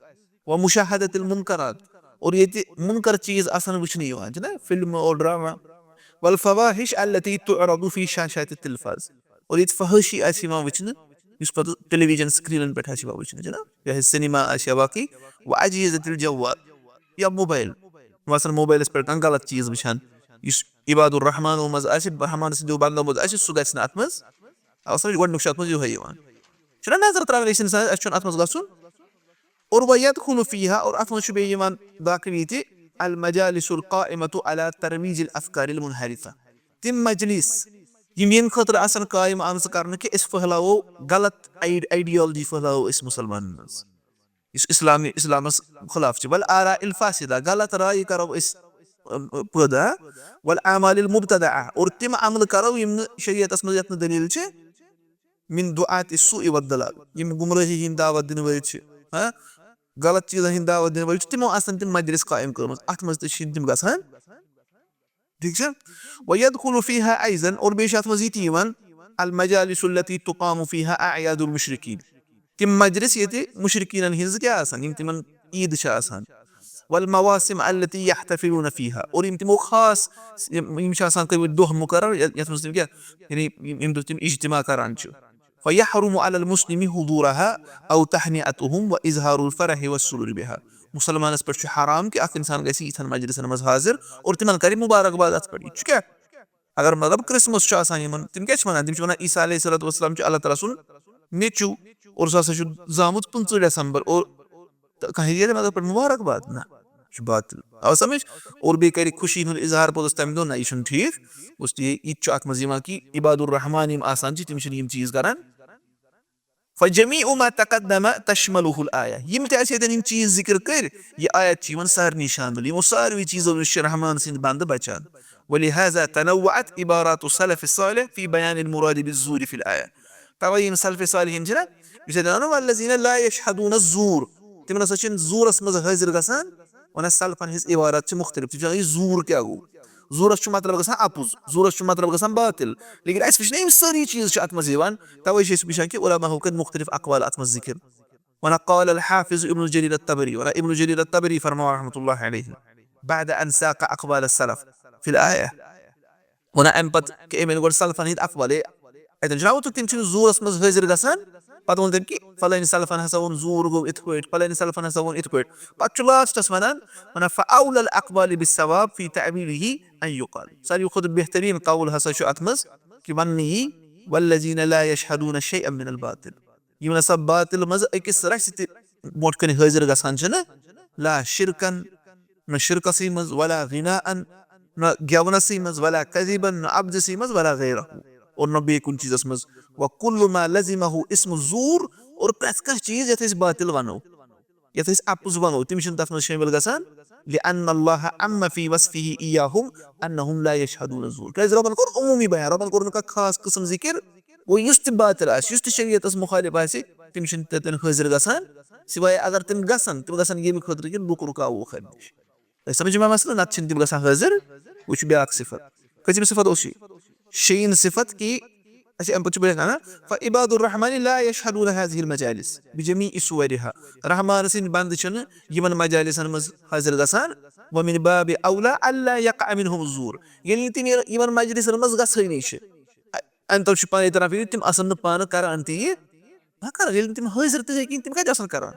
ومشاہدۃ المنکرات، اور ییٚتہِ مُنکر چیٖز آسان وٕچھنہٕ یِوان، چھُنہ، فلمہٕ اور ڈرامہ۔ والفواحش التي تعرض في شاشات التلفاز، اور ییٚتہِ فحٲشی آسہِ یِوان وٕچھنہٕ، یُس پتہٕ ٹیلی ویژن سکرینن پٮ۪ٹھ آسہِ یِوان وٕچھنہٕ، چھُنہ، چاہے سینما آسہِ یا باقٕے۔ واجہزۃ الجوال، یا موبایل، یِم آسان موبایلس پٮ۪ٹھ کانٛہہ غلط چیٖز وٕچھان، یُس عباد الرحمانو منٛز آسہِ، رحمان سٕنٛدیو بندو منٛز آسہِ، سُہ گژھِ نہٕ اتھ منٛز۔ آو سمجھ؟ گۄڈٕنیُک چھُ اتھ منٛز یِہوٚے یِوان۔ چھُنہ نظر ترٛاوٕنۍ أسۍ انسان، اَسہِ چھُنہٕ اتھ منٛز گژھُن۔ اور ویدخل فیہا، اور اتھ منٛز چھُ بیٚیہِ یِوان داخل یہِ تہِ، المجالس القائمة على ترویج الافکار المنحرفہ۔ تِم مجلس یِم ییٚمہِ خٲطرٕ آسان قائم آمژٕ کرنہٕ کہِ أسۍ پھٔہلاوو غلط آیڈ-، آئیڈیالجی پھٔہلاوو أسۍ مُسلمانن منٛز، یُس اسلامی، اسلامس خلاف چھِ۔ والآراء الفاسدہ، غلط رایہِ کرو أسۍ، ام، پٲدٕ۔ والاعمال المبتدعہ، اور تِم عمل کرو یِم نہٕ شریعتس منٛز، یتھ نہٕ دلیل چھِ۔ من دعاة السوء والضلال، یِم گمرٲہی ہٕنٛدۍ دعوت دِنہٕ وٲلۍ چھِ، ہاں، غلط چیٖزن ہٕنٛدۍ دعوت دِنہٕ وٲلۍ چھِ، تِمو آسن تِم مجلس قائم کٔرمٕژ، اتھ منٛز تہِ چھِنہٕ تِم گژھان۔ ٹھیٖک چھا؟ ویدخل فیہا ایضا، اور بیٚیہِ چھِ اتھ منٛز یہِ تہِ یِوان، المجالس التي تقام فیہا اعیاد المشرکین، تِم مجلس ییٚتہِ مشرکینن ہٕنٛز کیٛاہ آسان، یِم تِمن عیٖد چھِ آسان۔ والمواسم التي يحتفلون فيها، اور یِم تِمو خاص، یِم، یِم چھِ آسان کٔرمٕتۍ دۄہ مُقرر، یَتھ، یَتھ منٛز تِم کیٛاہ، یعنی یِم، یِم دۄہ تِم اجتماع کران چھِ۔ فيحرم على المسلم حضورها أو تهنئتهم وإظهار الفرح والسرور بها۔ مُسلمانس پٮ۪ٹھ چھُ حرام کہِ اکھ انسان گژھِ یِتھٮ۪ن مجلسن منٛز حٲضِر اور تِمن کرِ مُبارک باد اتھ پٮ۪ٹھ۔ یہِ چھُ کیٛاہ؟ اگر مطلب کرسمس چھُ آسان یِمن، تِم کیٛاہ چھِ ونان؟ تِم چھِ ونان عیسیٰ علیہ الصلوۃ والسلام چھُ اللہ تعالیٰ سُنٛد نیٚچُو اور سُہ ہسا چھُ زامُت پٕنٛژٕہ ڈسمبر اور تہٕ کانٛہہ ییٚلہِ مطلب پٮ۪ٹھ مُبارک باد، نہ، یہِ چھُ باطل۔ آو سمجھ؟ اور بیٚیہِ کرِ خوشی ہُنٛد اظہار پوٚتُس تَمہِ دۄہ، نہ، یہِ چھُنہٕ ٹھیٖک۔ اس لیے یہِ تہِ چھُ اَتھ منٛز یِوان کہِ عباد الرحمان یِم آسان چھِ، تِم چھِنہٕ یِم چیٖز کران۔ فجميع ما تقدم تشمله الآية۔ یِم تہِ اَسہِ ییٚتٮ۪ن یِم چیٖز ذِکر کٔرۍ، یہِ آیت چھِ یِمن سارنٕے شامِل۔ یِمو ساروٕے چیٖزو نِش چھِ رحمان سٕنٛدۍ بندٕ بچان۔ ولهذا تنوعت عبارات السلف الصالح في بيان المراد بالزور في الآية۔ توے یِم سلف صالحین چھِ نہ، یُس ییٚتٮ۪ن وَنو، والذین لا یشہدون الزور، تِم نہ سا چھِنہٕ زورس منٛز حٲضِر گژھان۔ وَنان سلفن ہٕنٛز عبارت چھِ مُختلف، تِم چھِ وَنان، یہِ زور کیٛاہ گوٚو؟ زورس چھُ مطلب گژھان اَپُز، زورس چھُ مطلب گژھان باطل۔ لیکن اَسہِ وٕچھ نہ یِم سٲری چیٖز چھِ اَتھ منٛز یِوان، توے چھِ أسۍ وٕچھان کہِ علماہو کٔرۍ مُختلف اقوال اَتھ منٛز ذِکر۔ وَنان قال الحافظ ابن جرير الطبري، وَنان ابن جرير الطبري فرماو رحمتہ اللہ علیہ، بعد أن ساق أقوال السلف في الآية۔ وَنان اَمہِ پتہٕ کہِ أمۍ أنۍ گۄڈٕ سلفن ہٕنٛدۍ اقوال، ہے، اَتٮ۪ن چھُنہ ووٚنمُت تِم چھِنہٕ زورس منٛز حٲضِر گژھان، پتہٕ ووٚن تٔمۍ کہِ فلٲنۍ سلفن ہسا ووٚن زور گوٚو یِتھ پٲٹھۍ، فلٲنۍ سلفن ہسا ووٚن یِتھ پٲٹھۍ۔ پتہٕ چھُ لاسٹس وَنان، وَنان فأولى الأقوال بالصواب في تأويله أن يقال، ساروی کھۄتہٕ بہتریٖن قول ہسا چھُ اَتھ منٛز کہِ وَننہٕ یی، والذين لا يشهدون شيئا من الباطل، یِم نہ سا باطل منٛز أکِس رژھِ تہِ برونٛٹھ کَنہِ حٲضِر گژھان چھِنہٕ، لا شركا، نہ شرکسٕے منٛز، ولا غناء، نہ گٮ۪ونسٕے منٛز، ولا كذبا، نہ اَپزِسٕے منٛز، ولا غيره، اور نہ بیٚیہِ کُنہِ چیٖزس منٛز۔ وكل ما لزمه اسم الزور، اور پرٛٮ۪تھ کانٛہہ چیٖز یَتھ أسۍ باطل وَنو، یَتھ أسۍ اَپُز وَنو، تِم چھِنہٕ تَتھ منٛز شٲمِل گژھان۔ لأن الله عم في وصفه إياهم أنهم لا يشهدون الزور۔ کیٛازِ رۄبن کوٚر عموٗمی بیان، رۄبن کوٚر نہٕ کانٛہہ خاص قٕسم ذِکر۔ گوٚو یُس تہِ باطل آسہِ، یُس تہِ شریعتس مُخٲلِف آسہِ، تِم چھِنہٕ تَتٮ۪ن حٲضِر گژھان، سِوایے اگر تِم گژھن، تِم گژھن ییٚمہِ خٲطرٕ کہِ لُکھ رُکاووکھ اَمہِ نِش۔ تۄہہِ سمجھ یِوان مسلہٕ؟ نتہٕ چھِنہٕ تِم گژھان حٲضِر۔ وۄنۍ چھُ بیٛاکھ صفت۔ کٔژِم صفت اوس یہِ؟ شیٚیِم صفت کہِ اَسہِ اَمہِ پتہٕ چھُ بیٛاکھ اَنان، فعباد الرحمن لا يشهدون هذه المجالس بجميع صورها۔ رحمان سٕنٛدۍ بندٕ چھِنہٕ یِمن مجالسن منٛز حٲضِر گژھان۔ ومن باب أولى ألا يقع منهم الزور۔ ییٚلہِ نہٕ تِم یہِ-، یِمن مجلسن منٛز گژھٲنی چھِ۔ اَمہِ تَل چھُ پانے تران فِکرِ، تِم آسن نہٕ پانہٕ کران تہِ یہِ۔ نہ کران، ییٚلہِ نہٕ تِم حٲضِر تہِ گٔے کِہیٖنۍ، تِم کَتہِ آسَن کران؟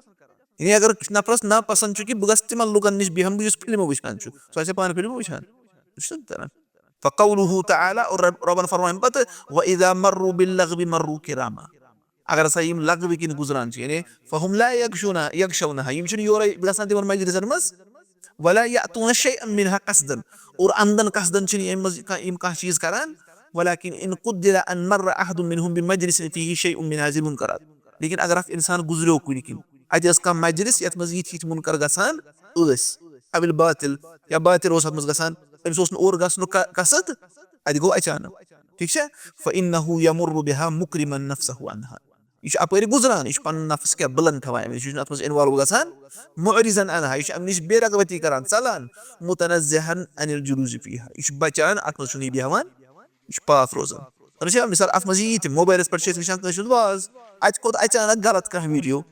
یعنی اگر نفرَس ناپسنٛد چھُ کہِ بہٕ گژھٕ تِمَن لُکَن نِش بیٚہمہٕ، بہٕ یُس فِلمہٕ وٕچھان چھُ، سُہ آسہِ پانہٕ فِلمہٕ وٕچھان۔ سُہ چھُنہٕ تَران۔ فقوله تعالى، اور رب-، رۄبَن فرمایہِ پَتہٕ، وَإِذَا مَرُّوا بِاللَّغْوِ مَرُّوا كِرَامًا۔ اگر ہسا یِم لغوِ کِنۍ گُزران چھِ، یعنی فَهُمْ لَا يَغْشُونَ، يَغْشَوْنَهَا، یِم چھِنہٕ یورَے گژھان تِمَن مجلسَن منٛز، وَلَا يَأْتُونَ شَيْئًا مِنْهَا قَصْدًا، اور عمدن قصدن چھِنہٕ یِم منٛز کانٛہہ، یِم کانٛہہ چیٖز کران، وَلَٰكِنْ إِنْ قُدِّرَ أَنْ مَرَّ أَحَدٌ مِنْهُمْ بِمَجْلِسٍ فِيهِ شَيْءٌ مِنْ هَذِهِ الْمُنْكَرَاتِ، لیکن اگر اکھ انسان گُزریو کُنہِ کِنۍ، اَتہِ ٲس کانٛہہ مجلس یَتھ منٛز یِتھۍ یِتھۍ مُنکر گژھان ٲسۍ، أَوِ الْبَاطِلِ، یا باطِل اوس اَتھ منٛز گژھان، أمِس اوس نہٕ اور گژھنُک ق-، قصد، اَتہِ گوٚو اچانک۔ ٹھیٖک چھا؟ فَإِنَّهُ يَمُرُّ بِهَا مُكْرِمًا نَفْسَهُ عَنْهَا۔ یہِ چھُ اَپٲرۍ گُزران، یہِ چھُ پَنُن نفس کیٛاہ بُلنٛد تھاوان، أمِس، یہِ چھُنہٕ اَتھ منٛز involve گژھان، مُعرِضًا عَنْهَا، یہِ چھُ اَمہِ نِش بے رغبتی کران، ژَلان، مُتَنَزِّهًا عَنِ الْجُلُوسِ فِيهَا، یہِ چھُ بَچان، اَتھ منٛز چھُنہٕ یہِ بیٚہوان، یہِ چھُ پاک روزان۔ اگر چھِ مثال، اَتھ منٛز یی تہِ، موبایلَس پٮ۪ٹھ چھِ أسۍ وٕچھان کٲنٛسہِ ہُنٛد واز، اَتہِ کوٚت اچانک غلط کانٛہہ video،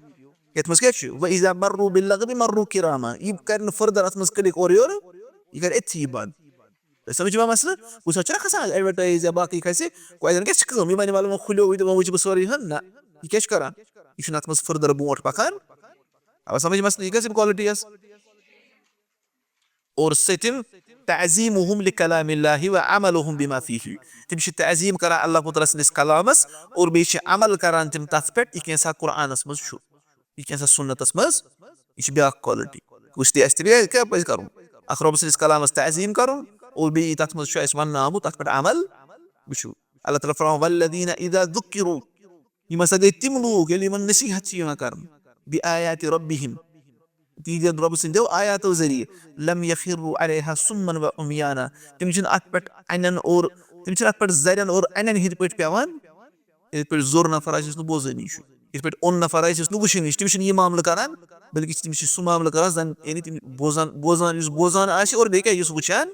یَتھ منٛز کیٛاہ چھُ؟ وَإِذَا مَرُّوا بِاللَّغْوِ مَرُّوا كِرَامًا، یہِ کَرِ نہٕ further اَتھ منٛز click اورٕ یورٕ، یہِ کَرِ أتھی بنٛد۔ تۄہہِ سمجھ یِوان مسلہٕ؟ کُنہِ ساتہٕ چھُنہ کھسان advertise یا باقٕے کھسہِ، کۄ-، اَتٮ۪ن کیٛاہ چھِ کٲم؟ یِمن وَلہٕ وۄنۍ کھُلووٕے تہٕ وۄنۍ وٕچھِ بہٕ سورُے ہن۔ نہ، یہِ کیٛاہ چھُ کران؟ یہِ چھُنہٕ اَتھ منٛز further برونٛٹھ پکان۔ اَوا سمجھ مسلہٕ؟ یہِ کیٛاہ چھِ quality یَس؟ اور سٔتِم، تعظیمہم لکلام اللہ و عملہم بما فیہ۔ تِم چھِ تعظیٖم کران اللہ تعالیٰ سٕنٛدِس کلامس، اور بیٚیہِ چھِ عمل کران تِم تَتھ پٮ۪ٹھ، یہِ کینٛژھا قرآنس منٛز چھُ، یہِ کینٛژھا سُنتس منٛز، یہِ چھِ بیٛاکھ quality۔ کُس تہِ آسہِ تہِ بیٚیہِ کیٛاہ پَزِ کرُن؟ اکھ رۄب سٕنٛدِس کلامس تعظیٖم کرُن، اور بیٚیہِ تَتھ منٛز چھُ اَسہِ وَننہٕ آمُت تَتھ پٮ۪ٹھ عمل۔ وٕچھِو، اللہ تعالیٰ فرماوان، والذین اذا ذکروا، یِم ہسا گٔے تِم لوٗکھ ییٚلہِ یِمن نصیحت چھِ یِوان کرنہٕ، بآیات ربہم، تِہنٛدٮ۪ن رۄبہٕ سٕنٛدیو آیاتو ذٔریعہٕ، لم یخروا علیہا صما و عمیانا، تِم چھِنہٕ اتھ پٮ۪ٹھ انٮ۪ن اور، تِم چھِنہٕ اتھ پٮ۪ٹھ زرٮ۪ن اور انٮ۪ن ہٕنٛدۍ پٲٹھۍ پٮ۪وان، یِتھ پٲٹھۍ زوٚر نفر آسہِ یُس نہٕ بوزٲنی چھُ، یِتھ پٲٹھۍ اوٚن نفر آسہِ یُس نہٕ وٕچھٲنی چھُ، تِم چھِنہٕ یہِ معاملہٕ کران، بلکہِ تِم چھِ سُہ معاملہٕ کران زن، یعنی تِم بوزان، بوزان یُس بوزان آسہِ اور بیٚیہِ کیٛاہ یُس وٕچھان،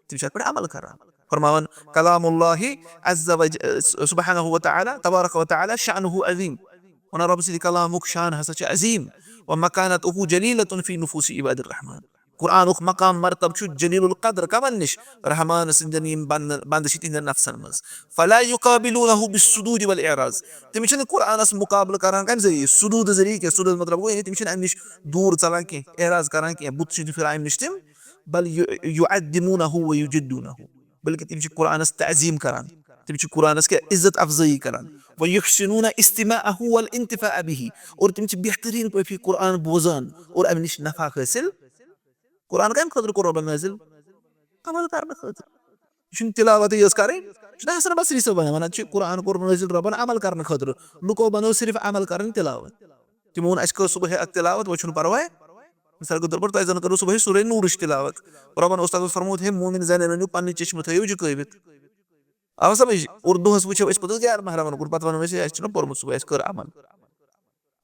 تِم چھِ اتھ پٮ۪ٹھ عمل کران۔ فرماوان، کلام اللہ عز و ج-، سبحانہ و تعالیٰ، تبارک و تعالیٰ، شأنہ عظیم۔ ونان رۄب سٕنٛدِ کلامُک شان ہسا چھُ عظیم۔ ومکانتہ جلیلۃ فی نفوس عباد الرحمن۔ قرآنُک مقام مرتب چھُ جلیل القدر کمن نِش؟ رحمان سٕنٛدٮ۪ن یِم بندٕ، بندٕ چھِ تِہنٛدٮ۪ن نفسن منٛز۔ فلا یقابلونہ بالصدود والاعراض۔ تِم چھِنہٕ قرآنس مقابلہٕ کران کمہِ ذٔریعہٕ؟ صدود ذٔریعہٕ کینٛہہ۔ صدود مطلب گوٚو، یعنی تِم چھِنہٕ امہِ نِش دوٗر ژلان کینٛہہ، اعراض کران کینٛہہ، بُتھ چھِنہٕ تِم پھِران امہِ نِش تِم۔ بل یُ-، یعظمونہ و یجلونہ۔ بلکہ تِم چھِ قرآنس تعظیٖم کران، تِم چھِ قرآنس کیٛاہ عزت افزٲیی کران۔ ویحسنون استماعہ والانتفاع بہ، اور تِم چھِ بہتریٖن پٲٹھۍ یہِ قرآن بوزان اور امہِ نِش نفع حٲصِل۔ قرآن کمہِ خٲطرٕ کوٚر رۄبن نٲزِل؟ عمل کرنہٕ خٲطرٕ۔ یہِ چھُنہٕ تلاوتٕے یٲژ کرٕنۍ، یہِ چھُنہٕ حسن بصری صٲب ونان، ونان چھِ قرآن کوٚر نٲزِل رۄبن عمل کرنہٕ خٲطرٕ۔ لُکو بنٲو صرف عمل کرٕنۍ تلاوت۔ تِمو ووٚن، اسہِ کٔر صبحٲے اکھ تلاوت، وۄنۍ چھُنہٕ پرواے۔ مثال کے طور پر تۄہہِ زن کٔرٕو صبحٲے سورہ نوٗرٕچ تلاوت۔ رۄبن اوس تتھ منٛز فرموومُت، ہے مومن زنانہِ ؤنِو، پننہِ چشمہٕ تھٲیِو جُکٲوِتھ۔ آو سمجھ؟ اور دۄہس وٕچھو أسۍ پوٚتُس غیر محرمن کُن، پتہٕ ونو أسۍ، ہے، اسہِ چھُنہ پوٚرمُت صبحٲے، اسہِ کٔر عمل۔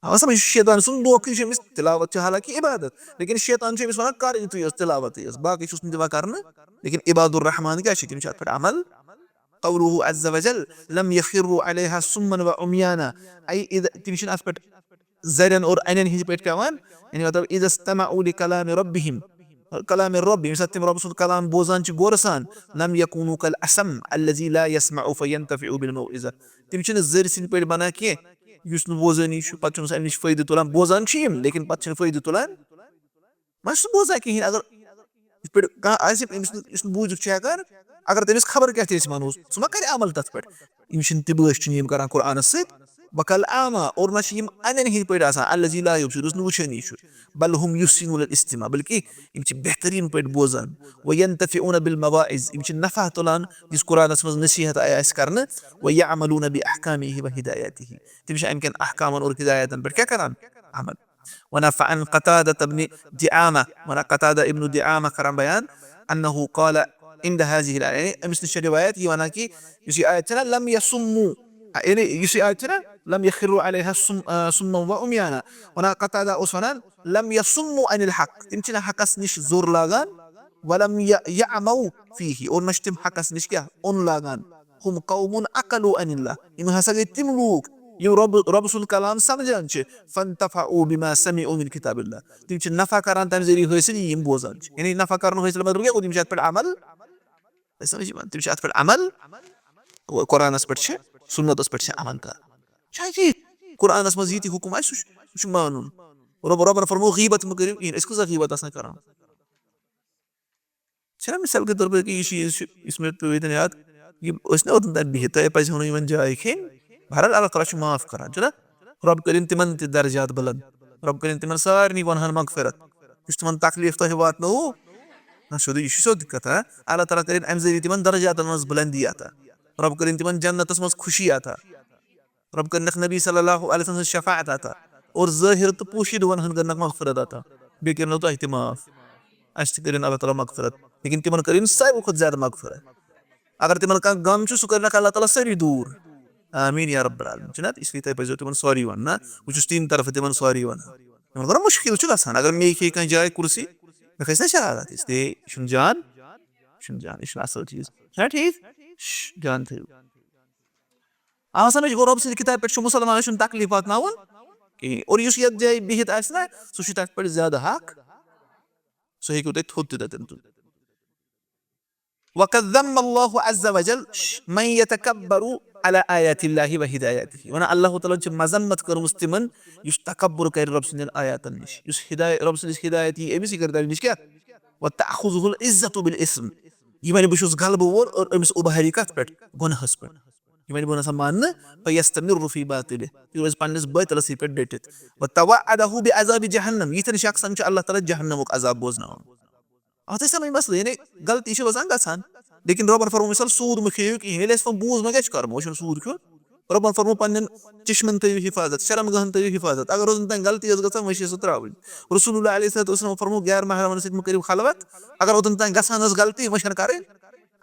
آو سمجھ؟ یہِ چھُ شیطان سُنٛد دھوکہٕ، یہِ چھُ أمِس تلاوت چھِ حالانکہ عبادت، لیکن شیطان چھُ أمِس ونان، کر یِتُے یوت تلاوتٕے یوت، باقٕے چھُس نہٕ دِوان کرنہٕ۔ لیکن عباد الرحمان کیٛاہ چھِ؟ تِم چھِ اتھ پٮ۪ٹھ عمل۔ قوله عز وجل، لم یخروا علیہا صما و عمیانا، اے اذا، تِم چھِنہٕ اتھ پٮ۪ٹھ زرٮ۪ن اور انٮ۪ن ہٕنٛدۍ پٲٹھۍ پٮ۪وان، یعنی مطلب، اذا استمعوا لکلام ربہم، کلام رب، ییٚمہِ ساتہٕ تِم رۄب سُنٛد کلام بوزان چھِ غورٕ سان، لم یکونوا کالاصم الذی لا یسمع فینتفع بالموعظہ، تِم چھِنہٕ زٔرۍ سٕنٛدۍ پٲٹھۍ بنان کینٛہہ، یُس نہٕ بوزٲنی چھُ، پتہٕ چھُنہٕ سُہ امہِ نِش فٲیدٕ تُلان، بوزان چھُ یِم، لیکن پتہٕ چھِنہٕ فٲیدٕ تُلان۔ ما چھُ سُہ بوزان کِہیٖنۍ؟ اگر یِتھ پٲٹھۍ کانٛہہ آسہِ، أمِس نہٕ، یُس نہٕ بوٗزِتھ چھُ ہٮ۪کان، اگر تٔمِس خبر کیٛاہ تہِ آسہِ وَنُن، سُہ ما کَرِ عمل تَتھ پٮ۪ٹھ؟ یِم چھِنہٕ تِم بٲتھ چھِنہٕ یِم کَران قرآنَس سۭتۍ۔ وَکَلْ اعمیٰ، اور نہ چھِ یِم اَنٮ۪ن ہِنٛدۍ پٲٹھۍ آسان، الذی لا یبصر، یُس نہٕ وٕچھٲنی چھُ۔ بل هم یحسنون الاستماع، بلکہِ یِم چھِ بہتریٖن پٲٹھۍ بوزان۔ وینتفعون بالمواعظ، یِم چھِ نفع تُلان یُس قرآنَس منٛز نصیحت آیہِ اَسہِ کَرنہٕ۔ ویعملون باحکامہ وہدایاتہ، تِم چھِ اَمہِ کٮ۪ن احکامَن اور ہدایتَن پٮ۪ٹھ کیٛاہ کَران؟ عمل۔ ونافع عن قتادة بن دعامة، ونان قتادہ ابن دعامہ کران بیان، انه قال عند هذه الآية، یعنی أمِس نِش چھِ رِوایت یہِ وَنان کہِ یُس یہِ آیت چھَنہ، لم يصموا، یعنی یُس یہِ آیت چھَنہ، لم يخروا عليها صم-، آ، صما وعميانا، ونان قتادہ اوس وَنان، لم يصموا عن الحق، تِم چھِنہٕ حقس نِش زوٚر لاگان، ولم ي-، يعموا فيه، اور نہ چھِ تِم حقس نِش کیٛاہ؟ اوٚن لاگان۔ هم قوم عقلوا عن الله، یِم ہسا گٔے تِم لوٗکھ یِم رۄب، رۄب سُنٛد کلام سمجھان چھِ۔ فانتفعوا بما سمعوا من كتاب الله، تِم چھِ نفع کران تَمہِ ذٔریعہٕ حٲصِل یہِ یِم بوزان چھِ۔ یعنی نفع کرنُک حٲصِل مطلب کیٛاہ گوٚو؟ تِم چھِ اَتھ پٮ۪ٹھ عمل، تۄہہِ سمجھ یِوان؟ تِم چھِ اَتھ پٮ۪ٹھ عمل، قرآنَس پٮ۪ٹھ چھِ، سُنتَس پٮ۪ٹھ چھِ عمل کران۔ چھا ٹھیٖک؟ قرآنَس منٛز یہِ تہِ حُکُم آسہِ، سُہ چھُ، سُہ چھُ مانُن۔ رۄب، رۄبَن فرموو، غیبت مہٕ کٔرِو کِہیٖنۍ۔ أسۍ کۭژاہ غیبت آسان کران؟ چھِنہ مثال کے طور پر کہِ یہِ چیٖز چھُ، یُس مےٚ پیوٚو ییٚتٮ۪ن یاد، یہِ ٲسۍ نہ اوتَن تام بِہِتھ، تۄہہِ پَزِ ہا نہٕ یِمَن جاے کھیٚنۍ۔ بہرحال، اللہ تعالیٰ چھُ معاف کران، چھُنہ؟ رۄب کٔرِن تِمَن تہِ درجات بُلند، رۄب کٔرِن تِمَن سارنٕے گۄنہَن مغفرت، یُس تِمَن تکلیٖف تۄہہِ واتنووُ۔ نہ، سیوٚدُے، یہِ چھُ سیوٚد کَتھا۔ اللہ تعالیٰ کٔرِن اَمہِ ذٔریعہٕ تِمَن درجاتَن منٛز بُلندی عطا، رۄب کٔرِن تِمَن جنتَس منٛز خوشی عطا۔ رۄب کٔرنَکھ نبی صلی اللہ علیہ وسلم سٕنٛز شفاعت عطا، اور ظٲہِر تہٕ پوشیٖدٕ گۄنہَن کٔرنَکھ مغفرت عطا، بیٚیہِ کٔرِنو تۄہہِ تہِ معاف، اَسہِ تہِ کٔرِن اللہ تعالیٰ مغفرت۔ لیکن تِمن کٔرِن ساروی کھۄتہٕ زیادٕ مغفرت۔ اگر تِمن کانٛہہ غم چھُ، سُہ کٔرِنکھ اللہ تعالیٰ سٲری دوٗر۔ آمین یا رب العالمین۔ چھُنہ؟ اس لیے تۄہہِ پزیو تِمن سوری ونُن، نہ؟ بہٕ چھُس تِہنٛدِ طرفہٕ تِمن سوری ونان۔ تِمن گوٚو مُشکِل چھُ گژھان، اگر مےٚ کھیٚیہِ کانٛہہ جاے کُرسی، مےٚ کھسہِ نہ شرارت۔ اس لیے یہِ چھُنہٕ جان، یہِ چھُنہٕ جان، یہِ چھُنہٕ اصل چیٖز۔ چھُنہ ٹھیٖک؟ شش، جان تھٲیِو۔ آ، سمجھ گوٚو، رۄب سٕنٛدِ کِتابہِ پٮ۪ٹھ چھُ مُسلمانَس چھُنہٕ تکلیٖف واتناوُن کِہیٖنۍ۔ اور یُس یَتھ جایہِ بِہِتھ آسہِ نہ، سُہ چھُ تَتھ پٮ۪ٹھ زیادٕ حق، سُہ ہیٚکِو تُہۍ تھوٚد تہِ تَتٮ۪ن تُلِتھ۔ وَقَدْ ذَمَّ اللَّهُ عَزَّ وَجَلَّ مَنْ يَتَكَبَّرُ عَلَى آيَاتِ اللَّهِ وَهِدَايَتِهِ۔ وَنان اللہ تعالیٰ ہَن چھِ مذمت کٔرمٕژ تِمَن یُس تکبر کَرِ رۄب سٕنٛدٮ۪ن آیاتَن نِش، یُس ہدایت، رۄب سٕنٛز ہدایت یی أمِس، یہِ کَرِ تَمہِ نِش کیٛاہ؟ وَتَأْخُذُهُ الْعِزَّةُ بِالْإِثْمِ۔ یہِ وَنہِ بہٕ چھُس غلبہٕ وول اور أمِس اُبہاری کَتھ پٮ۪ٹھ؟ گۄناہَس پٮ۪ٹھ۔ یہِ وَنہِ بہٕ نہ سا ماننہٕ، فَيَسْتَمِرُّ فِي بَاطِلِهِ، یہِ روزِ پنٛنِس بٲطلَسٕے پٮ۪ٹھ ڈٔٹِتھ۔ وَتَوَعَّدَهُ بِعَذَابِ جَهَنَّمَ، یِتھٮ۪ن شخصَن چھُ اللہ تعالیٰ جہنمُک عذاب بوزناوان۔ اَتھ ٲسۍ سمجھ مسلہٕ، یعنی غلطی چھِ روزان گژھان، لیکن رۄبَن فرموو مثال سوٗد مہٕ کھیٚیِو کِہیٖنۍ، ییٚلہِ اَسہِ وۄنۍ بوٗز وۄنۍ کیٛاہ چھُ کَرُن، وۄنۍ چھُنہٕ سوٗد کھیوٚن۔ رۄبَن فرموو پنٛنٮ۪ن چشمَن تھٲیِو حفاظت، شرمگاہَن تھٲیِو حفاظت، اگر روزَن تانۍ غلطی ٲس گژھان وۄنۍ چھِ سۄ ترٛاوٕنۍ۔ رسول اللہ علیہ الصلوۃ والسلام فرموو غیر محرمَن سۭتۍ مہٕ کٔرِو خلوت، اگر اوٚتَن تانۍ گژھان ٲس غلطی وۄنۍ چھَنہٕ کَرٕنۍ۔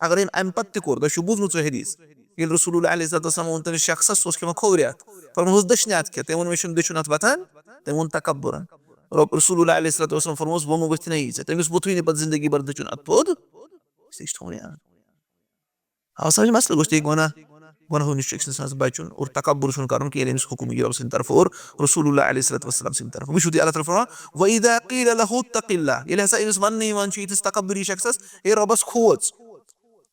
اگر أمۍ اَمہِ پَتہٕ تہِ کوٚر، تۄہہِ چھُو بوٗزمُت سُہ حدیث، ییٚلہِ رسول اللہ علیہ الصلوۃ والسلام ووٚن تٔمِس شخصَس، سُہ اوس کھٮ۪وان کھوورِ اَتھ، فرمووُس دٔچھنہِ اَتھٕ کھٮ۪تھ، تٔمۍ ووٚن مےٚ چھُنہٕ دٔچھُن اَتھ وۄتھان، تٔمۍ ووٚن تکبرن۔ رۄب، رسول اللہ علیہ الصلوۃ والسلام فرمووُس، وۄنۍ مہٕ ؤتھِ نہ یہِ ژےٚ، تٔمِس ووٚتھُے نہٕ پَتہٕ زندگی بھر دٔچھُن اَتھ پوٚد، اس لیے چھُ تھاوُن یاد۔ آو سمجھ مسلہٕ؟ گوٚژھ تہِ گۄناہ، گۄناہو نِش چھُ أکِس اِنسانَس بَچُن اور تکبر چھُنہٕ کَرُن کینٛہہ، ییٚلہِ أمِس حُکُم یی رۄب سٕنٛدِ طرفہٕ اور رسول اللہ علیہ الصلوۃ والسلام سٕنٛدِ طرفہٕ۔ وٕچھِو تُہۍ اللہ تعالیٰ فرماوان، وَإِذَا قِيلَ لَهُ اتَّقِ اللَّهَ، ییٚلہِ ہسا أمِس وَننہٕ یِوان چھُ یِتھِس تکبری شخصَس، ہے رۄبَس کھوژ،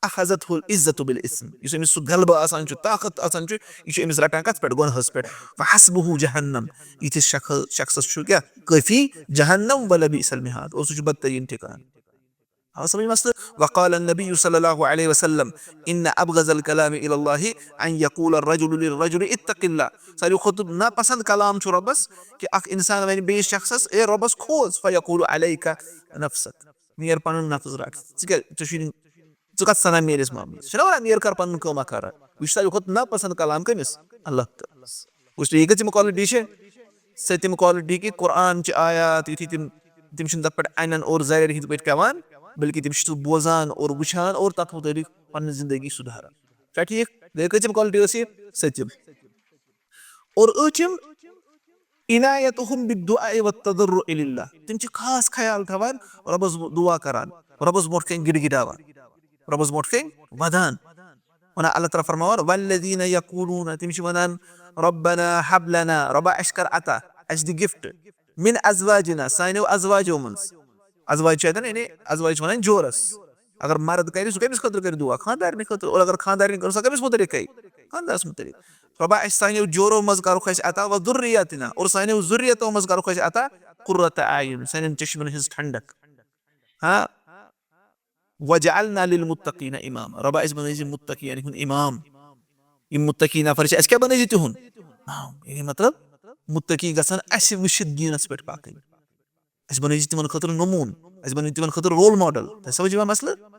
أخذته العزة بالإثم، یُس أمِس سُہ غلبہٕ آسان چھُ، طاقت آسان چھُ، یہِ چھُ أمِس رَٹان کَتھ پٮ۪ٹھ؟ گۄناہَس پٮ۪ٹھ۔ فحسبه جهنم، یِتھِس شخ-، شخصَس چھُ کیٛاہ؟ کٲفی جہنم، ولبئس المہاد، اور سُہ چھُ بدتریٖن ٹھِکان۔ آو سمجھ مسلہٕ؟ وقال النبی صلی اللہ علیہ وسلم، ان ابغض الکلام الی اللہ ان یقول الرجل للرجل اتق اللہ۔ ساروی کھۄتہٕ ناپسند کلام چھُ رۄبس کہِ اکھ انسان ونہِ بیٚیِس شخصس، اے رۄبس کھوژ، فیقول علیک نفسک، نیر پنُن نفس رٹھ۔ ژٕ کیٛاہ، ژےٚ چھُے نہٕ، ژٕ کتھ سنان میٲنِس معاملس؟ چھُنہ ونان، نیر کر پنُن کٲما کر۔ یہِ چھُ ساروی کھۄتہٕ ناپسند کلام کٔمِس؟ اللہ تعالیٰ۔ وٕچھ، یہِ کٔژِم quality چھِ؟ سٔتِم quality کہِ قرآن چہِ آیات یُتھُے تِم، تِم چھِنہٕ تَتھ پٮ۪ٹھ اَنٮ۪ن اور زَرٮ۪ر ہِنٛدۍ پٲٹھۍ پٮ۪وان، بلکہِ تِم چھِ سُہ بوزان اور وٕچھان اور تَتھ مُتعلِق پَنٕنۍ زِندگی سُدھاران۔ چھا ٹھیٖک؟ گٔے کٔژِم quality ٲس یہِ؟ سٔتِم۔ اور ٲٹھِم، عنایتہم بالدعاء والتضرع الی اللہ۔ تِم چھِ خاص خیال تھاوان، رۄبَس دُعا کران، رۄبَس برونٛٹھ کَنۍ گِڑ گِڑاوان، رۄبَس برونٛٹھ کَنۍ وَدان۔ وَنان اللہ تعالیٰ فرماوان، والذین یقولون، تِم چھِ وَنان، ربنا ہب لنا، رۄبا اَسہِ کر عطا، اَسہِ دِ gift، من ازواجنا، سانیو ازواجو منٛز۔ ازواج چھِ اَتٮ۪ن، یعنی ازواج چھِ وَنان جورَس۔ اگر مرد کرِ، سُہ کٔمِس خٲطرٕ کرِ دُعا؟ خاندارنہِ خٲطرٕ۔ اور اگر خاندارنہِ کٔر، سۄ کٔمِس مُتعلِق کرِ؟ خاندارس مُتعلِق۔ رۄبا، اَسہِ سانیو جورو منٛز کرُکھ اَسہِ عطا، و ذُرِّیَتِنا، اور سانیو ذُرِّیَتو منٛز کرُکھ اَسہِ عطا، قرۃ اعین، سانٮ۪ن چشمن ہٕنٛز ٹھنڈک۔ ہاں، وجعلنا للمتقین اماما، رۄبا، اَسہِ بنٲیزِ مُتقیٖن ہُنٛد امام۔ یِم مُتقی نفر چھِ، اَسہِ کیٛاہ بنٲیزِ تِہُنٛد امام؟ یعنی مطلب، مُتقی گژھن اَسہِ وٕچھِتھ دیٖنس پٮ۪ٹھ پکٕنۍ۔ اَسہِ بنٲیزِ تِمن خٲطرٕ نموٗن، اَسہِ بنٲیزِ تِمن خٲطرٕ role model۔ تۄہہِ سمجھ یِوان مسلہٕ؟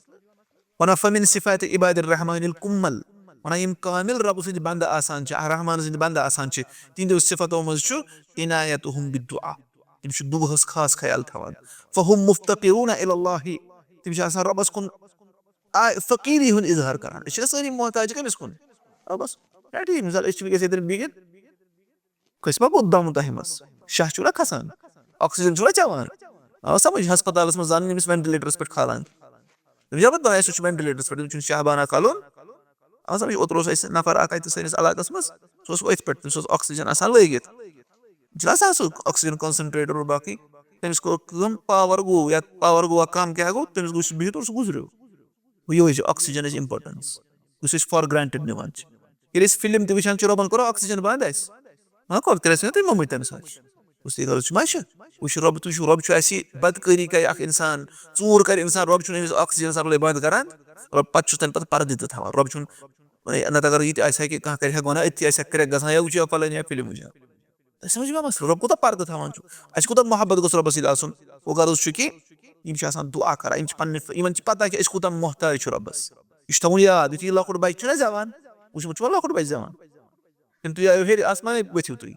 وَنان، فَمِن صِفاتِ عِبادِ الرَّحْمَٰنِ الْكُمَّلِ۔ وَنان، یِم کامِل رۄبہٕ سٕنٛدۍ بنٛدٕ آسان چھِ، آ، رحمان سٕنٛدۍ بنٛدٕ آسان چھِ، تِہنٛدیو صِفتو منٛز چھُ عِنایَتُہُم بِالدُّعَا۔ تِم چھِ دُعاہَس خاص خیال تھاوان۔ فَهُم مُفْتَقِرُونَ إِلَى اللَّهِ۔ تِم چھِ آسان رۄبَس کُن، آ، فقیٖری ہُنٛد اظہار کران۔ أسۍ چھِنہ سٲری محتاج کٔمِس کُن؟ رۄبَس۔ یا ٹھیٖک، مثال، أسۍ چھِ وٕنکیٚس ییٚتٮ۪ن بِہِتھ، کھٔسۍ ما پوٚت دم تۄہہِ منٛز؟ شاہ چھُو نا کھسان؟ oxygen چھُو نا چٮ۪وان؟ آ سمجھ، ہسپتالس منٛز زن ییٚمِس ventilatorس پٮ۪ٹھ کھالان۔ تٔمِس چھا پتہٕ بنان، سُہ چھُ ventilatorس پٮ۪ٹھ، تٔمِس چھُنہٕ شاہ بہانہ کھالُن۔ آ سمجھ، اوترٕ اوس اَسہِ نفر اکھ اَتہِ سٲنِس علاقس منٛز، سُہ اوس أتھۍ پٮ۪ٹھ، تٔمِس اوس oxygen آسان لٲگِتھ۔ چھُنہ آسان سُہ oxygen concentrator اور باقٕے؟ تٔمِس کوٚر کٲم، power گوٚو یا power گوٚوا کم کیٛاہ گوٚو، تٔمِس گوٚو سُہ بِہِتھ اور سُہ گُزریو۔ گوٚو یِہوٚے چھُ oxygenٕچ importance، یُس أسۍ for granted نِوان چھِ۔ ییٚلہِ أسۍ فِلم تہِ وٕچھان چھِ، رۄبَن کوٚر oxygen بنٛد اَسہِ؟ ما کوٚر؟ تیٚلہِ ٲسۍ نہٕ تُہۍ موٚمٕتۍ تَمہِ ساتہٕ۔ کُس تہِ غرض چھُ؟ ما چھُ؟ وٕچھ، رۄب، تُہۍ چھِو، رۄب چھُ اَسہِ بدکٲری کَرِ اَکھ اِنسان، ژوٗر کَرِ اِنسان، رۄب چھُنہٕ أمِس oxygen supply بنٛد کران، رۄب پَتہٕ چھُس تَمہِ پَتہٕ پَردٕ تہِ تھاوان۔ رۄب چھُنہٕ، نَتہٕ اگر یہِ تہِ آسہِ ہا کہِ کانٛہہ کَرِ ہا گۄناہ، أتھی آسہِ ہا crack گژھان، یا وٕچھِو فلٲنۍ یا فِلم وٕچھان۔ تۄہہِ سمجھ ما مسلہٕ؟ رۄب کوٗتاہ پردٕ تھاوان چھُ، اَسہِ کوٗتاہ محبت گوٚژھ رۄبَس سۭتۍ آسُن۔ گوٚو غرض چھُ کہِ یِم چھِ آسان دُعا کران، یِم چھِ پننہِ، یِمن چھِ پتہ کہِ أسۍ کوٗتاہ محتاج چھِ رۄبَس۔ یہِ چھُ تھاوُن یاد، یُتھُے یہِ لۄکُٹ بچہِ چھُنہ زٮ۪وان، وٕچھمُت چھُوا لۄکُٹ بچہِ زٮ۪وان؟ ییٚلہِ تُہۍ آیِو ہیٚرِ آسمانے ؤتھِو تُہۍ،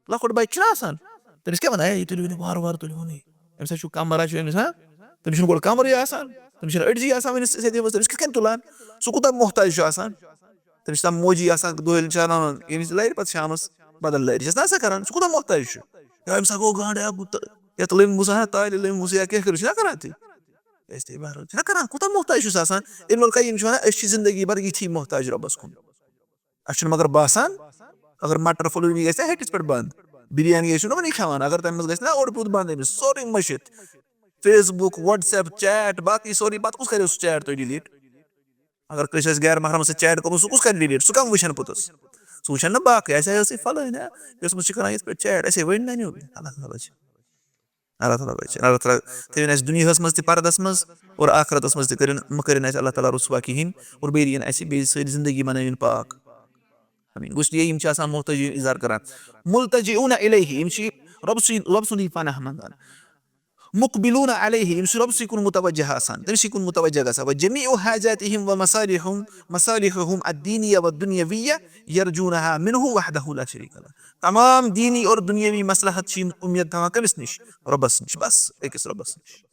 لۄکُٹ بچہِ چھُنہ آسان، تٔمِس کیٛاہ وَنان؟ ہے، یہِ تُلِو نہٕ، وارٕ وارٕ تُلِو نہٕ۔ أمِس ہا چھُ کمر ہا چھُ أمِس، ہا؟ تٔمِس چھُنہٕ گۄڈٕ کَمرٕے آسان، تٔمِس چھُنہٕ أڈجی آسان وٕنہِ سیٚدِ منٛز، تٔمِس کِتھ کٔنۍ تُلان؟ سُہ کوٗتاہ محتاج چھُ آسان؟ تٔمِس چھِ آسان موجی آسان دۄہلہِ چاناوان، ییٚمہِ وِزِ لَرِ پَتہٕ شامَس بدل لَرِ چھَس نہ آسان کَران، سُہ کوٗتاہ محتاج چھُ؟ یا أمِس ہا گوٚو گانٛڈ، یا بہٕ تہٕ یَتھ لٔمۍ موٗسا ہا تالہِ لٔمۍ موٗسا یا کینٛہہ کٔرِو، چھِنہ کَران تہِ؟ أسۍ تہِ بہرحال چھِنہ کَران، کوٗتاہ محتاج چھُس آسان؟ علم القیم چھُ وَنان، أسۍ چھِ زندگی بھر یِتھی محتاج رۄبَس کُن۔ اَسہِ چھُنہٕ مگر باسان، اگر مٹر پھُلوٗنی گژھِ نا ہیٚٹِس پٮ۪ٹھ بنٛد، بِریانی ٲسِو نہ وۄنۍ کھٮ۪وان، اگر تَمہِ منٛز گژھِ نا اوٚڑ پوٗت بنٛد أمِس، سورُے مٔشِتھ۔ Facebook, WhatsApp, chat, باقٕے سورُے، پَتہٕ کُس کَرِ سُہ چیٹ تۄہہِ ڈِلیٖٹ؟ اگر کٲنٛسہِ آسہِ غیر محرمَس سۭتۍ چیٹ کوٚرمُت، سُہ کُس کَرِ ڈِلیٖٹ؟ سُہ کَم وٕچھَن پوٚتُس؟ سُہ وٕچھَن نہٕ باقٕے، اَسہِ آسہِ ٲسٕے فَلٲنۍ، ہا، یۄس منٛز چھِ کَران یِتھ پٲٹھۍ چیٹ، اَسے ؤنۍ نہ نیوٗ۔ اللہ تعالیٰ چھِ۔ اللہ تعالیٰ بچٲیِن۔ اللہ تعالیٰ تھٲوِن اَسہِ دُنیاہَس منٛز تہِ پردَس منٛز اور آخرتَس منٛز تہِ کٔرِن، مہٕ کٔرِن اَسہِ اللہ تعالیٰ رُسوا کِہیٖنۍ اور بیٚیہِ دِیِن اَسہِ بیٚیہِ سٲری زندگی بنٲوِن پاک۔ آمین۔ گوٚو اس لیے یِم چھِ آسان محتاج اظہار کران۔ ملتجئون الیہ، یِم چھِ رۄب سٕے، رۄب سُنٛدٕے پناہ منٛگان۔ مقبلون علیہ، یِم چھِ رۄب سٕے کُن متوجہ آسان، تٔمۍ سٕے کُن متوجہ گژھان۔ و جمیع حاجاتہم و مصالحہم، مصالحہم الدینیہ و دنیاویہ یرجونہا منہ وحدہ لا شریک لہ۔ تمام دینی اور دنیاوی مصلحت چھِ یِم اُمید تھاوان کٔمِس نِش؟ رۄبَس نِش، بس أکِس رۄبَس نِش۔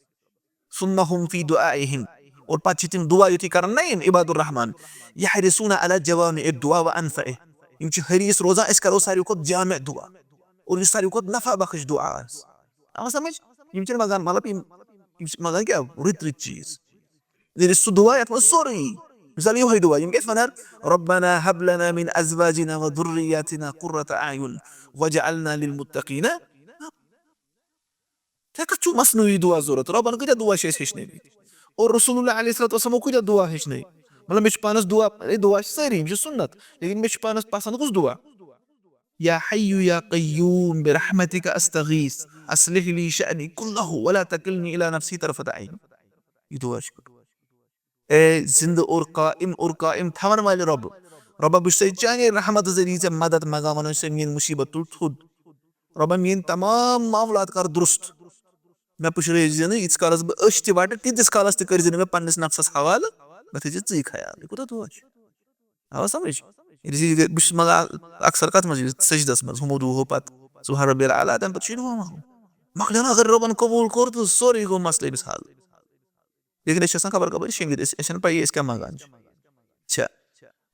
ثم هم فی دعائہم، اور پتہٕ چھِ تِم دعا یُتھُے کران نہ یِم عباد الرحمان، یحرصون علی جوامع الدعاء و انفعہ، یِم چھِ حریص روزان أسۍ کرو ساروی کھۄتہٕ جامع دعا اور یُس ساروی کھۄتہٕ نفع بخش دعا آسہِ۔ آو سمجھ؟ یِم چھِنہٕ منٛگان، مطلب، یِم، یِم چھِ منٛگان کیٛاہ؟ رٕتۍ رٕتۍ چیٖز۔ ییٚلہِ سُہ دُعا یَتھ منٛز سورُے، مِثال یِہوٚے دُعا، یِم کیٛاہ چھِ وَنان؟ ربنا ہب لنا من ازواجنا و ذریاتنا قرۃ اعین واجعلنا للمتقین۔ ژےٚ کَتھ چھُ مصنوعی دُعا ضوٚرَتھ؟ رۄبَن کۭتیٛاہ دُعا چھِ اَسہِ ہیٚچھنٲومٕتۍ؟ اور رسول اللہ علیہ الصلوۃ والسلامو کۭتیٛاہ دُعا ہیٚچھنٲوۍ؟ مطلب، مےٚ چھُ پانَس دُعا، اے، دُعا چھِ سٲری، یِم چھِ سُنت، لیکن مےٚ چھُ پانَس پسنٛد کُس دُعا؟ یا حی یا قیوم برحمتک استغیث، اصلح لی شأنی کلہ ولا تکلنی الی نفسی طرفۃ عین۔ یہِ دُعا چھُ۔ اے زندٕ اور قائم اور قائم تھاون والہِ رۄب، رۄبا، بہٕ چھُسے چانے رحمت ذٔریعہٕ ژےٚ مدد منٛگان، ونان چھُسے میٲنۍ مُصیبت تُل تھوٚد۔ رۄبا، میٲنۍ تمام معاملات کر درست۔ مےٚ پُشرٲوزِ نہٕ، ییٖتِس کالس بہٕ أچھ تہِ وٹہٕ، تیٖتِس کالس تہِ کٔرزِ نہٕ مےٚ پننِس نفسس حوالہٕ۔ مےٚ تھٲیزِ ژٕے خیال۔ یہِ کوٗتاہ دُعا چھُ؟ آوا سمجھ؟ ییٚلہِ زِ یہِ گٔے، بہٕ چھُس منٛگان اکثر کتھ منٛز، ییٚلہِ سجدس منٛز، ہُمو دُعاہو پتہٕ، سبحان ربی الاعلیٰ، تمہِ پتہٕ چھُ یہِ دُعا منٛگُن۔ مۄکلیو نہ، اگر رۄبن قبوٗل کوٚر تہٕ سورُے گوٚو مسلہٕ أمِس حل۔ لیکن أسۍ چھِ آسان خبر کپٲرۍ شیٚنگِتھ، أسۍ، اَسہِ چھَنہٕ پَیی أسۍ کیٛاہ منٛگان چھِ۔ چھا؟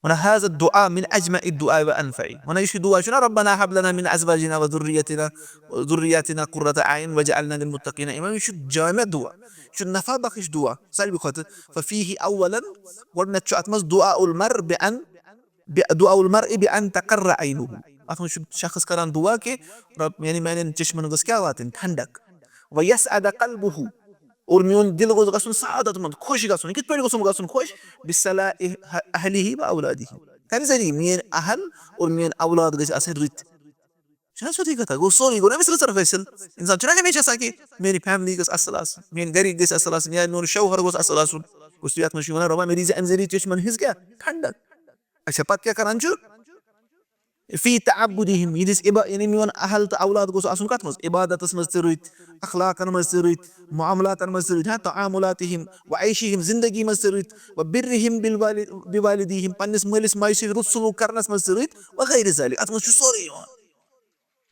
وَنان، هذا الدعاء من أجمع الدعاء وأنفع۔ وَنان، یہِ چھُ دُعا چھُنہ، ربنا هب لنا من ازواجنا و ذریاتنا، ذریاتنا قرۃ اعین واجعلنا للمتقین اماما۔ یہِ چھُ جامع دُعا، یہِ چھُ نفع بخش دُعا ساروی کھۄتہٕ۔ ففیہ اولا، گۄڈٕنٮ۪تھ چھُ اَتھ منٛز دعاء المرء بأن، بأ-، دعاء المرء بأن تقر عینہ۔ اَتھ منٛز چھُ شخص کران دُعا کہِ رب، یعنی میانٮ۪ن چشمن گٔژھ کیٛاہ واتٕنۍ؟ ٹھنڈک۔ ویسعد قلبہ، اور میون دل گوٚژھ گژھُن سعادت منٛد، خۄش گژھُن۔ کِتھ پٲٹھۍ گوٚژھُم گژھُن خۄش؟ بصلاح اہلہ و اولادہ۔ کَمہِ ذٔریعہٕ؟ میٲنۍ اہل اور میٲنۍ اولاد گٔژھۍ آسٕنۍ رٕتۍ۔ چھُنہ سیوٚدُے کَتھا؟ گوٚو سورُے، گوٚو نہ أمِس رٕژ رٕژ حٲصِل۔ اِنسان چھُنہ ہمیشہِ آسان کہِ میٲنۍ فیملی گٔژھ اَصٕل آسٕنۍ، میٲنۍ گَرِکۍ گٔژھۍ اَصٕل آسٕنۍ، یا میون شوہر گوٚژھ اَصٕل آسُن۔ گوٚو سُہ یَتھ منٛز چھُ وَنان، رۄبا، مےٚ دیٖزِ اَمہِ ذٔریعہٕ چشمَن ہٕنٛز کیٛاہ؟ ٹھنڈک۔ اچھا، پَتہٕ کیٛاہ کَران چھُ؟ فی تعبدہم، یہِ دِس عبا-، یعنی میون اہل تہٕ اولاد گوٚژھ آسُن کَتھ منٛز؟ عبادتَس منٛز تہِ رٕتۍ، اخلاقَن منٛز تہِ رٕتۍ، معاملاتَن منٛز تہِ رٕتۍ، ہاں، تعاملاتہم و عیشہم، زندگی منٛز تہِ رٕتۍ، و برہم بالوالد-، بوالدیہم، پننِس مٲلِس ماجہِ سۭتۍ رُت سلوٗک کرنَس منٛز تہِ رٕتۍ، و غیر ذالک، اَتھ منٛز چھُ سورُے یِوان۔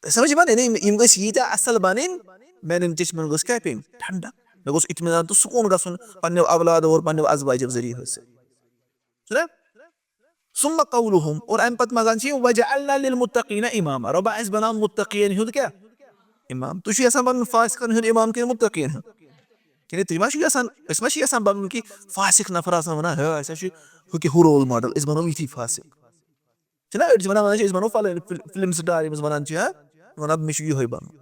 تۄہہِ سمجھ یِوان؟ یعنی یِم گٔژھۍ ییٖتیٛاہ اَصٕل بَنٕنۍ، میانٮ۪ن چشمَن گٔژھ کیٛاہ پیٚنۍ؟ ٹھنڈک۔ مےٚ گوٚژھ اطمینان تہٕ سکوٗن گژھُن پننیو اولادو اور پننیو ازواجو ذٔریعہٕ حٲصِل۔ چھُنہ؟ ثم قولہم، اور اَمہِ پتہٕ منٛگان چھِ یِم، وجعلنا للمتقین اماما، رۄبا، اَسہِ بناو متقین ہُنٛد کیٛاہ؟ امام۔ تُہۍ چھِو یژھان بنُن فاسقن ہُنٛد امام کِنہٕ متقین ہُنٛد؟ کِنہٕ تُہۍ ما چھِو یژھان، أسۍ ما چھِ یژھان بنُن کہِ فاسق نفر آسان ونان، ہے، اَسہِ ہا چھُ ہُہ کہِ ہُہ رول ماڈل، أسۍ بنو یِتھی فاسق؟ چھِنہ أڑۍ چھِ ونان، ونان چھِ، أسۍ بنو فلٲنۍ فل-، فلم سٹار، ییٚمِس ونان چھِ، ہا؟ ونان، مےٚ چھُ یِہوٚے بنُن۔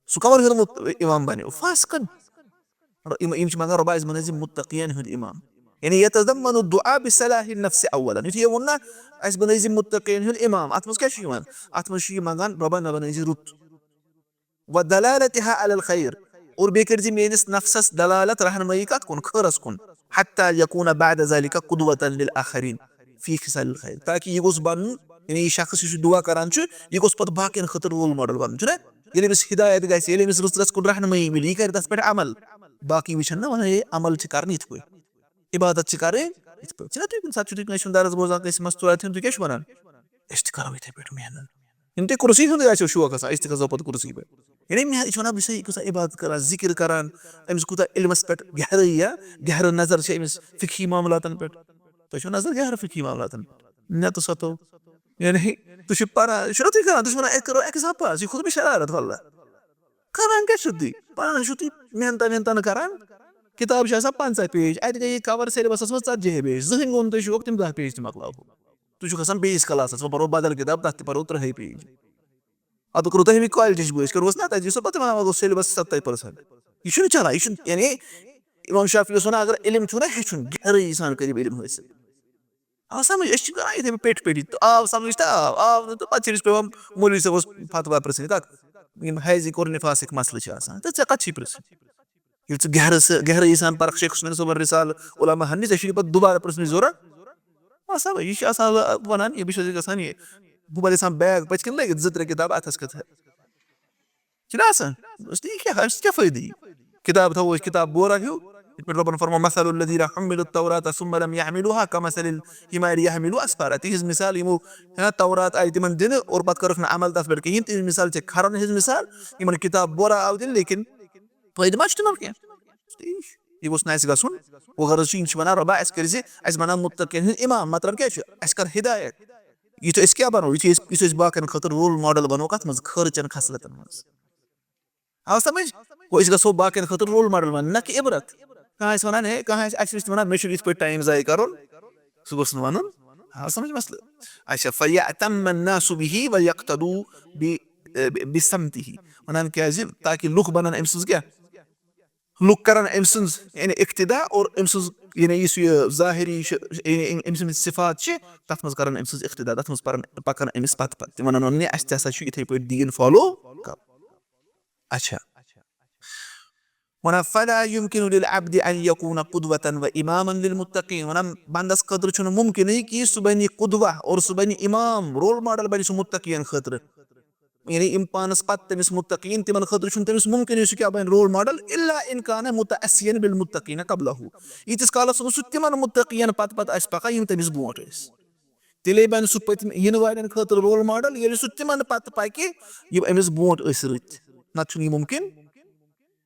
سُہ کمن ہُنٛد مت-، امام بنیو؟ فاسقن۔ مطلب، یِم، یِم چھِ منٛگان، رۄبا، اَسہِ بنٲیزِ متقین ہُنٛد امام۔ یعنی یتضمن الدعاء بصلاح النفس اولا۔ یُتھُے یہِ ووٚن نا، اَسہِ بنٲیزِ متقین ہُنٛد امام، اتھ منٛز کیٛاہ چھُ یِوان؟ اتھ منٛز چھُ یہِ منٛگان، رۄبا، مےٚ بنٲیزِ رُت۔ و دلالتها علی الخیر، اور بیٚیہِ کٔرزِ میٲنِس نفسس دلالت، رہنمٲیی کتھ کُن؟ خٲرس کُن۔ حتی یکون بعد ذلک قدوة للآخرین فی خصال الخیر، تاکہ یہِ گوٚژھ بنُن، یعنی یہِ شخص یُس یہِ دعا کران چھُ، یہِ گوٚژھ پتہٕ باقین خٲطرٕ رول ماڈل بنُن، چھُنہ؟ ییٚلہِ أمِس ہدایت گژھِ، ییٚلہِ أمِس رٕژ رَژھ کُن رہنمٲیی مِلہِ، یہِ کرِ تَتھ پٮ۪ٹھ عمل۔ باقٕے وٕچھن نہ، وَنان، ہے، عمل چھِ کرٕنۍ یِتھ پٲٹھۍ، عبادت چھِ کرٕنۍ یِتھ پٲٹھۍ۔ چھِنہ تُہۍ کُنہِ ساتہٕ چھِو تُہۍ کٲنٛسہِ ہُنٛد درس بوزان، کٲنٛسہِ مستوٗراتہِ ہُنٛد، تُہۍ کیٛاہ چھِو وَنان؟ أسۍ تہِ کرو یِتھَے پٲٹھۍ محنت۔ یِم تُہۍ کُرسی ہُنٛدُے آسیو شوق آسان، أسۍ تہِ کھسو پَتہٕ کُرسی پٮ۪ٹھ۔ یعنی مےٚ، یہِ چھُ وَنان، بہٕ چھُسے یہِ کۭژاہ عبادت کران، ذِکِر کران، أمِس کوٗتاہ علمَس پٮ۪ٹھ گہرٲیی یا گہرٕ نظر چھِ أمِس فقہی معاملاتَن پٮ۪ٹھ۔ تۄہہِ چھو نظر گہرٕ فقہی معاملاتَن پٮ۪ٹھ۔ نٮ۪تہٕ سَتو۔ یعنی تُہۍ چھِو پَران، یہِ چھُنہ تُہۍ کران، تُہۍ چھِو وَنان، "أسۍ کَرو exam pass، یہِ کھوٚت مےٚ شرارت، واللہ۔" کران کیٛاہ چھِو تُہۍ؟ پَران چھِو تُہۍ محنتہ وحنتہ نہٕ کران۔ کِتاب چھِ آسان پنٛژاہ page، اَتہِ گٔے یہِ cover syllabusَس منٛز ژتجی page، زٕہٕنۍ گوٚو نہٕ تۄہہِ شوق تِم دَہ page تہِ مۄکلاوہو۔ تُہۍ چھِو کھسان بیٚیِس classَس، وۄنۍ پَرو بدل کِتاب، تَتھ تہِ پَرو تٕرٛہَے page۔ اَدٕ کوٚروٕ تۄہہِ أمِس کالجِچ بٲتھ، کٔروٕ نہ تَتہِ؟ یُس پَتہٕ وَنان گوٚو syllabus ستتٲجی percent۔ یہِ چھُنہٕ چَلان، یہِ چھُنہٕ، یعنی اِمام شافعی اوس وَنان، اگر علم چھُو نہ ہیٚچھُن، گہرٲیی سان کٔرِو علم حٲصِل۔ آ سَمٕجھ، أسۍ چھِ کَران یِتھَے پٲٹھۍ پٮ۪ٹھۍ پٮ۪ٹھۍ، تہٕ آو سَمٕجھ تہٕ آو، آو نہٕ تہٕ پَتہٕ چھِ أمِس پٮ۪وان مولوی صٲبَس فتوا پرٛژھٕنۍ، تَتھ یِم حیضٕکۍ اور نِفاسٕکۍ مسلہٕ چھِ آسان، تہٕ ژےٚ کَتھ چھُے پرٛژھُن؟ ییٚلہِ ژٕ گہرٕ سہٕ-، گہرٲیی سان پَرَکھ شیخ حسینَس صٲبُن رِسالہٕ علماء ہَن نِش، ژےٚ چھُے نہٕ پَتہٕ دُبارٕ پرٛژھنٕچ ضوٚرَتھ۔ آ سَمٕجھ، یہِ چھُ آسان وَنان، یہِ بہٕ چھُس یَژھان یہِ، بہٕ بَنہٕ یَژھان bag پٔتۍ کِنۍ لٲگِتھ، زٕ ترٛےٚ کِتابہٕ اَتھَس کٮ۪تھ۔ چھُنہ آسان؟ دوٚپُس، "یہِ کیٛاہ، اَمہِ سۭتۍ کیٛاہ فٲیدٕ یی؟ کِتاب تھاوو أسۍ کِتاب بورا ہیوٗ، یِتھ پٲٹھۍ رۄبَن فرموو، 'مثل الذين حملوا التوراة ثم لم يحملوها كمثل الحمار يحمل أسفارا.'" تِہِنٛز مِثال، یِمو، ہے نا، تورات آیہِ تِمَن دِنہٕ اور پَتہٕ کٔرٕکھ نہٕ عمل تَتھ پٮ۪ٹھ کِہیٖنۍ، تِہِنٛز مِثال چھِ کھَرَن ہِنٛز مِثال، یِمَن کِتاب بورا آو دِنہٕ، لیکِن فٲیدٕ ما چھُ تِمَن کینٛہہ؟ ٹھیٖک۔ یہِ گوٚژھ نہٕ اَسہِ گژھُن۔ وۄنۍ غرض چھُ، یِم چھِ وَنان، "رۄبا، اَسہِ کٔرۍ زِ، اَسہِ بَناو مُتقین ہِنٛدۍ اِمام۔" مطلب کیٛاہ چھُ؟ اَسہِ کَر ہِدایت۔ یُتھ أسۍ کیٛاہ بَنو؟ یُتھ أسۍ، یُتھ أسۍ باقیَن خٲطرٕ role model بَنو، کَتھ منٛز؟ خٲرٕچَن خصلتَن منٛز۔ آو سَمٕجھ؟ گوٚو، أسۍ گژھو باقیَن خٲطرٕ role model بَنٕنۍ، نہ کہِ عبرت۔ کانٛہہ آسہِ وَنان، ہے، کانٛہہ آسہِ، اَسہِ وٕچھ وَنان، "مےٚ چھُنہٕ یِتھ پٲٹھۍ time ضایع کَرُن"، سُہ گوٚژھ نہٕ وَنُن۔ آو سَمٕجھ مسلہٕ؟ اچھا، "فَيَأْتَمَّ النَّاسُ بِهِ وَيَقْتَدُوا ب-، ب-، بِسَمْتِهِ"۔ وَنان کیٛازِ؟ تاکہِ لُکھ بَنَن أمۍ سٕنٛز کیٛاہ؟ لُکھ کَرَن أمۍ سٕنٛز، یعنی، اقتدا اور أمۍ سٕنٛز، یعنی، یُس یہِ ظٲہِری چھِ، یعنی، أمۍ سٕنٛدۍ صفات چھِ، تَتھ منٛز کَرَن أمۍ سٕنٛز اقتدا، تَتھ منٛز پَرَن، پَکَن أمِس پَتہٕ پَتہٕ۔ تِم وَنَن، "ہے، اَسہِ تہِ ہسا چھُ یِتھَے پٲٹھۍ دیٖن follow کَرُن۔" اچھا۔ وَنان، "فَلَا يُمْكِنُ لِلْعَبْدِ أَنْ يَكُونَ قُدْوَةً وَإِمَامًا لِلْمُتَّقِينَ"۔ وَنان، بندس خٲطرٕ چھُنہٕ مُمکِنٕے کہِ سُہ بنہِ قدوہ اور سُہ بنہِ امام، role model بنہِ سُہ مُتقین خٲطرٕ۔ یعنی یِم پانس پتہٕ تٔمِس مُتقین، تِمن خٲطرٕ چھُنہٕ تٔمِس مُمکِنٕے سُہ کیٛاہ بنہِ role model، إِلَّا إِنْ كَانَ مُتَأَسِّيًا بِالْمُتَّقِينَ قَبْلَهُ۔ ییٖتِس کالس نہٕ سُہ تِمن مُتقین پتہٕ پتہٕ آسہِ پکان، یِم تٔمِس برونٛٹھ ٲسۍ۔ تیٚلے بنہِ سُہ پٔتمہِ یِنہٕ والٮ۪ن خٲطرٕ role model، ییٚلہِ سُہ تِمن پتہٕ پکہِ، یِم أمِس برونٛٹھ ٲسۍ رٕتۍ۔ نتہٕ چھُنہٕ یہِ مُمکِن۔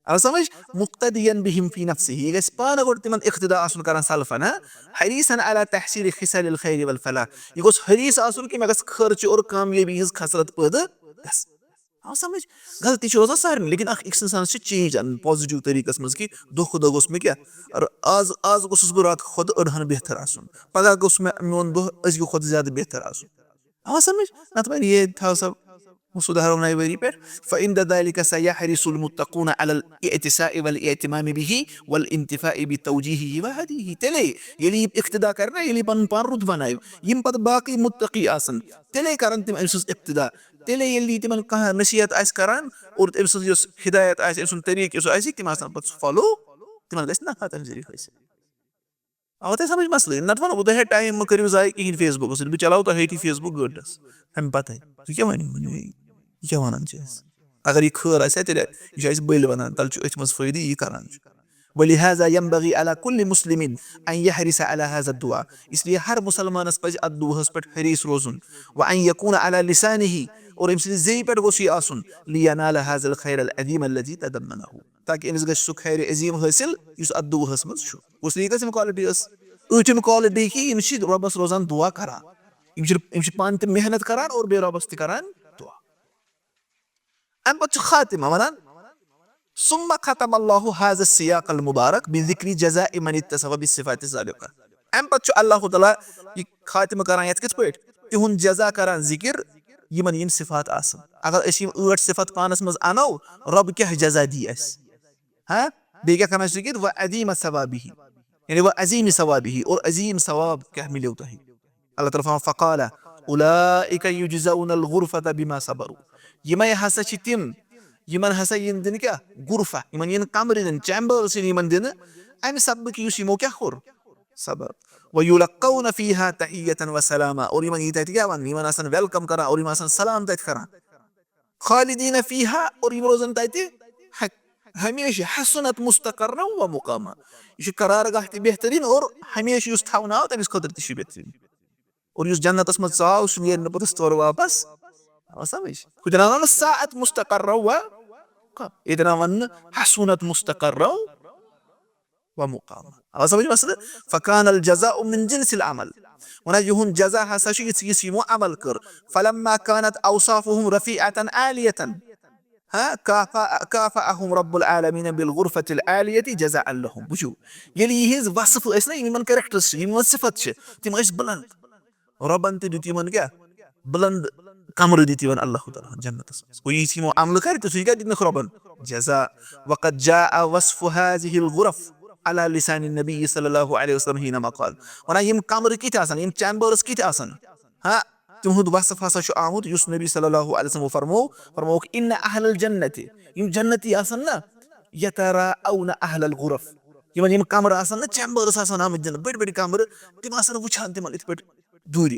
آو سمجھ؟ مُقتَدِیًا بِهِمْ فِي نَفْسِهِ۔ یہِ گژھِ پانہٕ گۄڈٕ تِمن اقتدا آسُن کران سلفن، ہاں؟ حریٖصًا عَلَى تَحْصِيلِ خِصَالِ الْخَيْرِ وَالْفَلَاحِ۔ یہِ گوٚژھ حریٖص آسُن کہِ مےٚ گژھِ خٲرٕچہِ اور کامیٲبی ہٕنٛز خصلت پٲدٕ گژھٕنۍ۔ آو سمجھ؟ غلطی چھِ روزان سارنٕے، لیکن اکھ أکۍ سٕنٛدِس انسانس چھِ change انٕنۍ positive طریٖقس منٛز کہِ دۄہ کھۄتہٕ دۄہ گوٚژھ مےٚ کیٛاہ، ر-، آز، آز گوٚژھُس بہٕ راتہٕ کھۄتہٕ أڑہَن بہتر آسُن، پگاہ گوٚژھ مےٚ میون دۄہ أزکہِ کھۄتہٕ زیادٕ بہتر آسُن۔ آو سمجھ؟ نتہٕ وۄنۍ یہِ تھاو سا، سُہ دۄہراوناے ؤری پٮ۪ٹھ۔ فَإِنْدَ ذَلِكَ سَيَحْرِصُ الْمُتَّقُونَ عَلَى الْاِعْتِصَاءِ وَالِاِهْتِمَامِ بِهِ وَالْاِنْتِفَاعِ بِتَوْجِيهِهِ وَهَدْيِهِ۔ تیٚلے ییٚلہِ یِم اقتدا کرِ نا، ییٚلہِ یہِ پنُن پان رُت بناوِ، یِم پتہٕ باقٕے مُتقی آسن، تیٚلے کرن تِم أمۍ سٕنٛز اقتدا۔ تیٚلے ییٚلہِ یہِ تِمن کانٛہہ نصیحت آسہِ کران اور أمۍ سٕنٛز یۄس ہدایت آسہِ، أمۍ سُنٛد طریٖقہٕ یُس آسہِ، تِم آسن پتہٕ سُہ follow، تِمن گژھِ نفع تَمہِ ذٔریعہٕ حٲصِل۔ آو تۄہہِ سمجھ مسلہٕ؟ نتہٕ ونہٕ بہٕ تۄہہِ، ہے، time مہٕ کٔرِو ضایع کِہیٖنۍ Facebook-س سۭتۍ، بہٕ چلاوٕ تۄہہِ أتی Facebook گٲنٛٹس۔ تَمہِ پتہٕ تُہۍ کیٛاہ ؤنِو؟ ؤنِو، یہِ کیٛاہ ونان چھِ أسۍ؟ اگر یہِ خٲر آسہِ ہا، تیٚلہِ یہِ چھُ اَسہِ بٔلۍ ونان، تَلہٕ چھُ أتھۍ منٛز فٲیدٕ، یہِ کران چھُ۔ وَلِهَذَا يَنْبَغِي عَلَى كُلِّ مُسْلِمٍ أَنْ يَحْرِصَ عَلَى هَذَا الدُّعَاءِ۔ اس لیے ہر مسلمانس پزِ اتھ دُعاہس پٮ۪ٹھ حریٖص روزُن۔ وَأَنْ يَكُونَ عَلَى لِسَانِهِ، اور أمۍ سٕنٛدِ زیٚیہِ پٮ۪ٹھ گوٚژھ یہِ آسُن، لِيَنَالَ هَذَا الْخَيْرَ الْعَظِيمَ الَّذِي تَضَمَّنَهُ، تاکہِ أمِس گژھِ سُہ خیرِ عظیٖم حٲصِل یُس اَتھ دُعاہَس منٛز چھُ۔ گوٚژھ نہٕ یہِ گژھِ یِم quality ٲس، ٲٹھِم quality کہِ یِم چھِ رۄبَس روزان دُعا کران۔ یِم چھِ، یِم چھِ پانہٕ تہِ محنت کران اور بیٚیہِ رۄبَس تہِ کران دُعا۔ اَمہِ پَتہٕ چھُ خاتمہ وَنان، ثُمَّ خَتَمَ اللَّهُ هَذَا السِّيَاقَ الْمُبَارَكَ بِذِكْرِ جَزَاءِ مَنِ اِتَّصَفَ بِالصِّفَاتِ السَّابِقَةِ۔ اَمہِ پَتہٕ چھُ اللہ تعالیٰ یہِ خاتمہ کران یَتھ کِتھ پٲٹھۍ؟ تِہُنٛد جزا کران ذِکِر، یِمَن یِم صِفات آسَن۔ اگر أسۍ یِم ٲٹھ صِفات پانَس منٛز اَنو، رۄب کیٛاہ جزا دی اَسہِ؟ ہاں؟ بیٚیہِ کیٛاہ کران ذِکِر؟ وَعَظِيمَ ثَوَابِهِ، یعنی وَعَظِيمِ ثَوَابِهِ، اور عظیٖم ثواب کیٛاہ مِلیو تۄہہِ؟ اللہ تعالیٰ فرماوان، فَقَالَ أُولَٰئِكَ يُجْزَوْنَ الْغُرْفَةَ بِمَا صَبَرُوا۔ یِمَے ہسا چھِ تِم، یِمَن ہسا یِن دِنہٕ کیٛاہ؟ غرفہ، یِمَن یِن کمرٕ دِنہٕ، chambers یِن یِمَن دِنہٕ، اَمہِ سببہٕ کہِ یُس یِمو کیٛاہ کوٚر؟ صبر۔ وَيُلَقَّوْنَ فِيهَا تَحِيَّةً وَسَلَامًا، اور یِمَن یی تَتہِ کیٛاہ وَننہٕ؟ یِمَن آسَن welcome کران اور یِم آسَن سلام تَتہِ کران۔ خالدین فیہا، اور یِم روزن تَتہِ ہ-، ہمیشہِ، حسنت مستقرا و مقاما۔ یہِ چھُ قرارگاہ تہِ بہتریٖن اور ہمیشہِ یُس تھاونہٕ آو تٔمِس خٲطرٕ تہِ چھُ بہتریٖن۔ اور یُس جنتس منٛز ژاو سُہ نیرِ نہٕ پوٚتُس تورٕ واپس۔ آو سمجھ؟ خدا ناوان ساعت مستقرا و ییٚتہِ نہ وَننہٕ حسنت مستقرا و مقاما۔ آ سمجھ مسلہٕ؟ فکان الجزاء من جنس العمل۔ وَنان یِہُنٛد جزا ہسا چھُ یِژھ، یِژھ یِمو عمل کٔر۔ فلما كانت اوصافهم رفيعة عالية، ہاں، كافأ-، كافأهم رب العالمين بالغرفة العالية جزاء لهم۔ وٕچھِو، ییٚلہِ یِہٕنٛز وصف ٲسۍ نہ، یِم یِمن characters چھِ، یِم یِمن صفت چھِ، تِم ٲسۍ بُلند۔ رۄبن تہِ دیُت یِمن کیٛاہ؟ بُلند کمرٕ دیُت یِمن اللہ تعالیٰ ہن جنتس منٛز۔ گوٚو یہِ یِژھ یِمو عملہٕ کرِ، تِژھٕے کیٛاہ دِنکھ رۄبن؟ جزا۔ وقد جاء وصف هذه الغرف على لسان النبي صلى الله عليه وسلم حينما قال۔ وَنان یِم کمرٕ کِتھۍ آسن، یِم chambers کِتھۍ آسن؟ ہاں، تِہُنٛد وصف ہسا چھُ آمُت، یُس نبی صلی اللہ علیہ وسلم فرمو، فرمووُکھ، ان اہل الجنت، یِم جنتی آسن نا، یتراءون اہل الغرف، یِمن یِم کمرٕ آسن نا، chambers آسن آمٕتۍ دِنہٕ، بٔڑۍ بٔڑۍ کمرٕ، تِم آسن وٕچھان تِمن یِتھ پٲٹھۍ دوٗرِ۔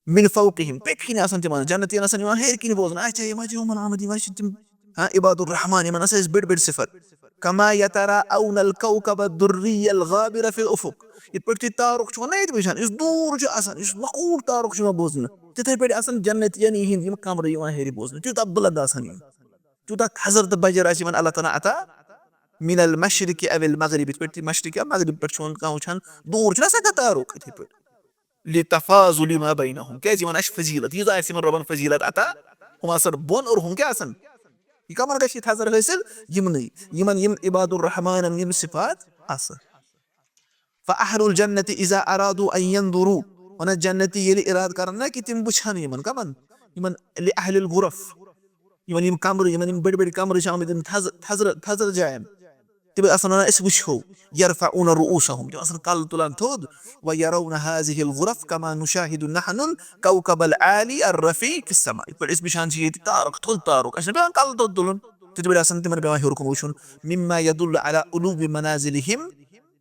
من فوقهم، پٔتۍ کِنۍ آسن تِمن، جنتی آسن یِوان ہیٚرِ کِنۍ بوزنہٕ، اچھا، یِم حظ چھِ یِمن آمٕتۍ، یِم حظ چھِ تِم، ہاں، عباد الرحمان، یِمن ہسا ٲسۍ بٔڑۍ بٔڑۍ صفت۔ كما يتراءون الكوكب الدري الغابر في الأفق۔ یِتھ پٲٹھۍ تُہۍ تارُک چھِو نہ ییٚتہِ وٕچھان، یُس دوٗر چھُ آسان، یُس لۄکُٹ تارُک چھُ یِوان بوزنہٕ، تِتھے پٲٹھۍ آسان جنتین یِہِنٛدۍ یِم کمرٕ یِوان ہیٚرِ بوزنہٕ، تیوٗتاہ بُلند آسان یِم، تیوٗتاہ تھزر تہٕ بجر آسہِ یِمن اللہ تعالیٰ عطا۔ من المشرق او المغرب، یِتھ پٲٹھۍ تُہۍ مشرق یا مغرب پٮ۪ٹھ چھِو کانٛہہ وٕچھان، دوٗر چھُنہ آسان کانٛہہ تارُک، یِتھے پٲٹھۍ۔ لتفاضل ما بينهم، کیٛازِ یِمن آسہِ فضیلت، ییٖژاہ آسہِ یِمن رۄبن فضیلت عطا، ہُم آسن بۄن اور ہُم کیٛاہ آسن؟ یہِ کمن گژھِ یہِ تھزر حٲصِل؟ یِمنٕے، یِمن یِم عباد الرحمانن یِم صفات آسن۔ فاہل الجنت اذا ارادوا ان ينظروا، وَنان جنتی ییٚلہِ ارادٕ کرن نا کہِ تِم وٕچھن یِمن کمن؟ یِمن لأهل الغرف، یِمن یِم کمرٕ، یِمن یِم بٔڑۍ بٔڑۍ کمرٕ چھِ آمٕتۍ یِم تھزر، تھزر، تھزر جاین، تِم آسن وَنان أسۍ وٕچھو، يرفعون رؤوسهم، تِم آسن کلہٕ تُلان تھوٚد، ويرون هذه الغرف كما نشاهد نحن الكوكب العالي الرفيع في السماء، یِتھ پٲٹھۍ أسۍ وٕچھان چھِ ییٚتہِ تارُک، تھوٚد تارُک، اَسہِ چھُنہ پٮ۪وان کلہٕ تھوٚد تُلُن، تِتھ پٲٹھۍ آسن تِمن پٮ۪وان ہیوٚر کُن وٕچھُن۔ مما يدل على علو منازلهم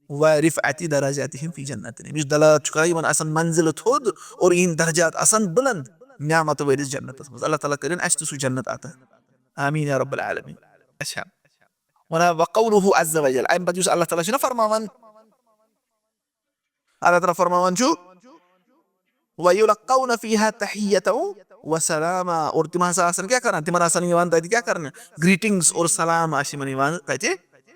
ورفعة درجاتهم في جنات النعيم، یُس دلالت چھُ کران یِمن آسن منزلہٕ تھوٚد اور یِہِنٛدۍ درجات آسن بُلند نعمت وٲلِس جنتس منٛز۔ اللہ تعالیٰ کٔرِن اَسہِ تہِ سُہ جنت عطا۔ آمین یا رب العالمین۔ اچھا، وَنان وقوله عز وجل، اَمہِ پتہٕ یُس اللہ تعالیٰ چھُنہ فرماوان، اللہ تعالیٰ فرماوان چھُ، وَيُلَقَّوْنَ فِيهَا تَحِيَّةً وَسَلَامًا، اور تِم ہسا آسن کیٛاہ کران؟ تِمن آسن یِوان تَتہِ کیٛاہ کرنہٕ؟ Greetings اور سلام آسہِ یِمن یِوان تَتہِ،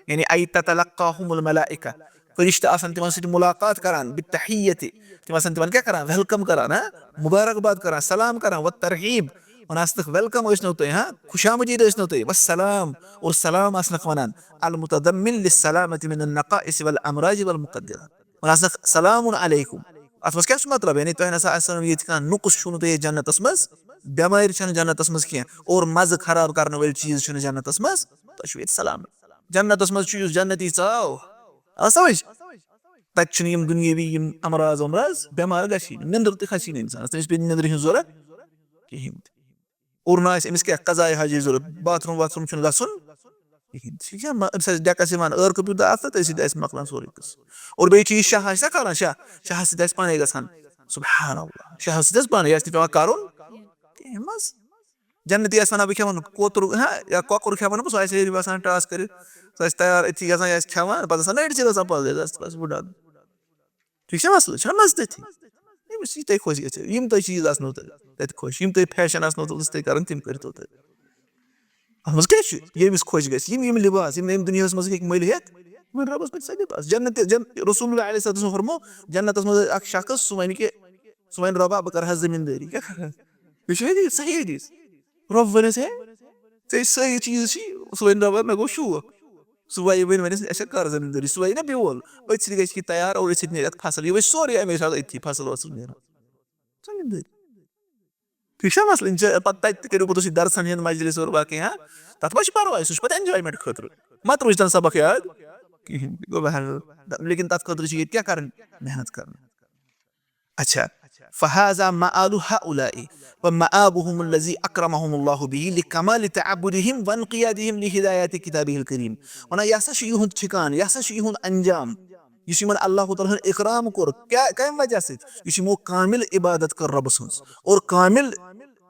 یعنی أي تتلقاهم الملائكة، فرشتہٕ آسن تِمن سۭتۍ ملاقات کران، بالتحية، تِم آسن تِمن کیٛاہ کران؟ Welcome کران، ہاں؟ مبارکباد کران، سلام کران، والترحيب، وَنان آسنَکھ welcome ٲسۍنو تُہۍ، ہاں؟ خوش آمدید ٲسۍنو تُہۍ، والسلام، اور سلام آسنَکھ وَنان، المتضمن للسلامة من النقائص والأمراض والمقدرات۔ وَنان آسنَکھ سلام علیکم۔ اَتھ منٛز کیٛاہ چھُ مطلب؟ یعنی تۄہہِ نسا آسن ییٚتہِ کانٛہہ نُقُص چھُنہٕ تۄہہِ ییٚتہِ جنتَس منٛز، بٮ۪مٲرۍ چھَنہٕ جنتَس منٛز کینٛہہ، اور مَزٕ خراب کرنہٕ وٲلۍ چیٖز چھِنہٕ جنتَس منٛز، تۄہہِ چھُو ییٚتہِ سلامت۔ جنتَس منٛز چھُ یُس جنتی ژاو، آ سمجھ؟ تَتہِ چھِنہٕ یِم دُنیٲوی یِم امراض ومراض، بٮ۪مار گژھی نہٕ، نِندٕر تہِ کھسی نہٕ اِنسانَس، تٔمِس پیٚیہِ نِندرِ ہِنٛز ضوٚرَتھ کِہیٖنۍ تہِ۔ اور نہ آسہِ أمِس کینٛہہ قضایہِ حاجی ضوٚرَتھ، باتھ روٗم واتھ روٗم چھُنہٕ گژھُن کِہیٖنۍ۔ ٹھیٖک چھا؟ مہ-، أمِس آسہِ ڈٮ۪کَس یِوان ٲرکہٕ پیوٗنٛتاہ اَتھٕ، تٔتھۍ سۭتۍ آسہِ مۄکلان سورُے قٕصہٕ۔ اور بیٚیہِ چھُ یہِ شاہ آسہِ نا کھالان، شاہ، شاہَس سۭتۍ آسہِ پانَے گژھان۔ سبحان اللہ، شاہَس سۭتۍ آسہِ پانَے، یہِ آسہِ نہٕ پٮ۪وان کَرُن کِہیٖنۍ۔ مَس جنتی آسہِ وَنان، بہٕ کھٮ۪مہٕ نہٕ کوتُر، ہاں، یا کۄکُر کھٮ۪مہٕ نہٕ بہٕ، سُہ آسہِ ہیٚرِ وَسان ٹاس کٔرِتھ، سُہ آسہِ تیار أتھی گژھان، یہِ آسہِ کھٮ۪وان، پَتہٕ آسان نٔرۍ سۭتۍ آسان پَتہٕ، یہِ آسہِ بَس وٕڈان۔ ٹھیٖک چھا مسلہٕ؟ چھُنہ مَزٕ تٔتھی؟ ییٚمِس یہِ تۄہہِ خۄش گژھِ، یِم تۄہہِ چیٖز آسنو تۄہہِ تَتہِ خۄش، یِم تۄہہِ فیشن آسنو تۄہہِ تۄہہِ کَرٕنۍ، تِم کٔرۍتو تُہۍ۔ اَتھ منٛز کیٛاہ چھُ؟ ییٚمِس خۄش گژھِ، یِم یِم لِباس، یِم نہٕ أمۍ دُنیاہَس منٛز ہیٚکہِ مٔلۍ ہٮ۪تھ، یِمَن رۄبَس پٮ۪ٹھ سا لِباس۔ جنت، جن-، رسول اللہ علیہ الصلوۃ والسلام فرمو، جنتَس منٛز آسہِ اَکھ شخص، سُہ وَنہِ کہِ، سُہ وَنہِ، "رۄبا، بہٕ کَرٕ ہا زٔمیٖندٲری۔" کیٛاہ کَرٕ ہا؟ یہِ چھُ حدیٖث، صحیح حدیٖث۔ رۄب وَنٮ۪س، "ہے، ژےٚ سٲری چیٖز چھی، سُہ وَنہِ، رۄبا، مےٚ گوٚو شوق۔" سُہ وَیہِ وۄنۍ وَنٮ۪س، "اَسہِ کَر زٔمیٖندٲری؟" سُہ وَیہِ نہ بیول، أتھۍ سۭتۍ گژھِ کہِ تیار اور أتھۍ سۭتۍ نیرِ اَتھ فصل۔ یہِ وَسہِ سورُے اَمے ساتہٕ أتھی فصل وصل نیران۔ زٔمیٖندٲری۔ ٹھیٖک چھا مسلہٕ؟ یِم چھِ پَتہٕ تَتہِ تہِ کٔرِو پوٚتُس یہِ درسَن ہِنٛد مجلس اور باقٕے، ہاں؟ تَتھ ما چھِ پَرواے، سُہ چھُ پَتہٕ enjoyment خٲطرٕ۔ ما ترٛوو تَنہٕ سبق یاد؟ کِہیٖنۍ تہِ۔ گوٚو بہرحال، دَ-، لیکِن تَتھ خٲطرٕ چھِ ییٚتہِ کیٛاہ کَرٕنۍ؟ محنت کَرٕنۍ۔ اچھا، فهذا مآل هؤلاء ومآبهم الذي أكرمهم الله به لكمال تعبدهم وانقيادهم لهداية كتابه الكريم۔ وَنان، یہِ ہسا چھُ یِہُنٛد ٹھِکان، یہِ ہسا چھُ یِہُنٛد انجام، یُس یِمن اللہ تعالیٰ ہن اِکرام کوٚر۔ کیٛاہ، کَمہِ وجہ سۭتۍ؟ یُس یِمو کامل عبادت کٔر رۄبہٕ سٕنٛز اور کامل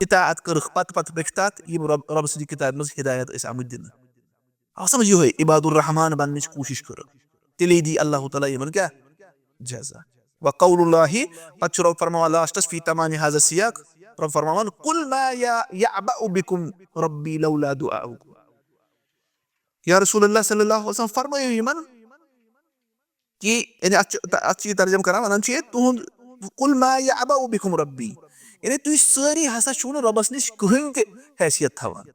اطاعت کٔرٕکھ، پتہٕ پتہٕ پٔکۍ تَتھ یِم رۄب، رۄبہٕ سٕنٛدِ کِتابہِ منٛز ہدایت ٲسۍ آمٕتۍ دِنہٕ۔ آو سمجھ یِہوٚے؟ عباد الرحمان بننٕچ کوٗشِش کٔرٕکھ، تیٚلے دی اللہ تعالیٰ یِمن کیٛاہ؟ جزا۔ وقول اللہ، پتہٕ چھُ رۄب فرماوان لاسٹس فی تمام هذا السیاق، رۄب فرماوان، "قل ما یا-، یعبأ بکم ربی لولا دعاؤکم۔" یا رسول اللہ صلی اللہ علیہ وسلم، فرمٲیِو یِمن کہِ، یعنی اتھ چھُ، اتھ چھُ یہِ ترجمہٕ کران، ونان چھُ یہِ، تُہُنٛد، "قل ما یعبأ بکم ربی"، یعنی تُہۍ سٲری ہسا چھِو نہٕ رۄبس نِش کٕہٕنۍ تہِ حیثیت تھاوان۔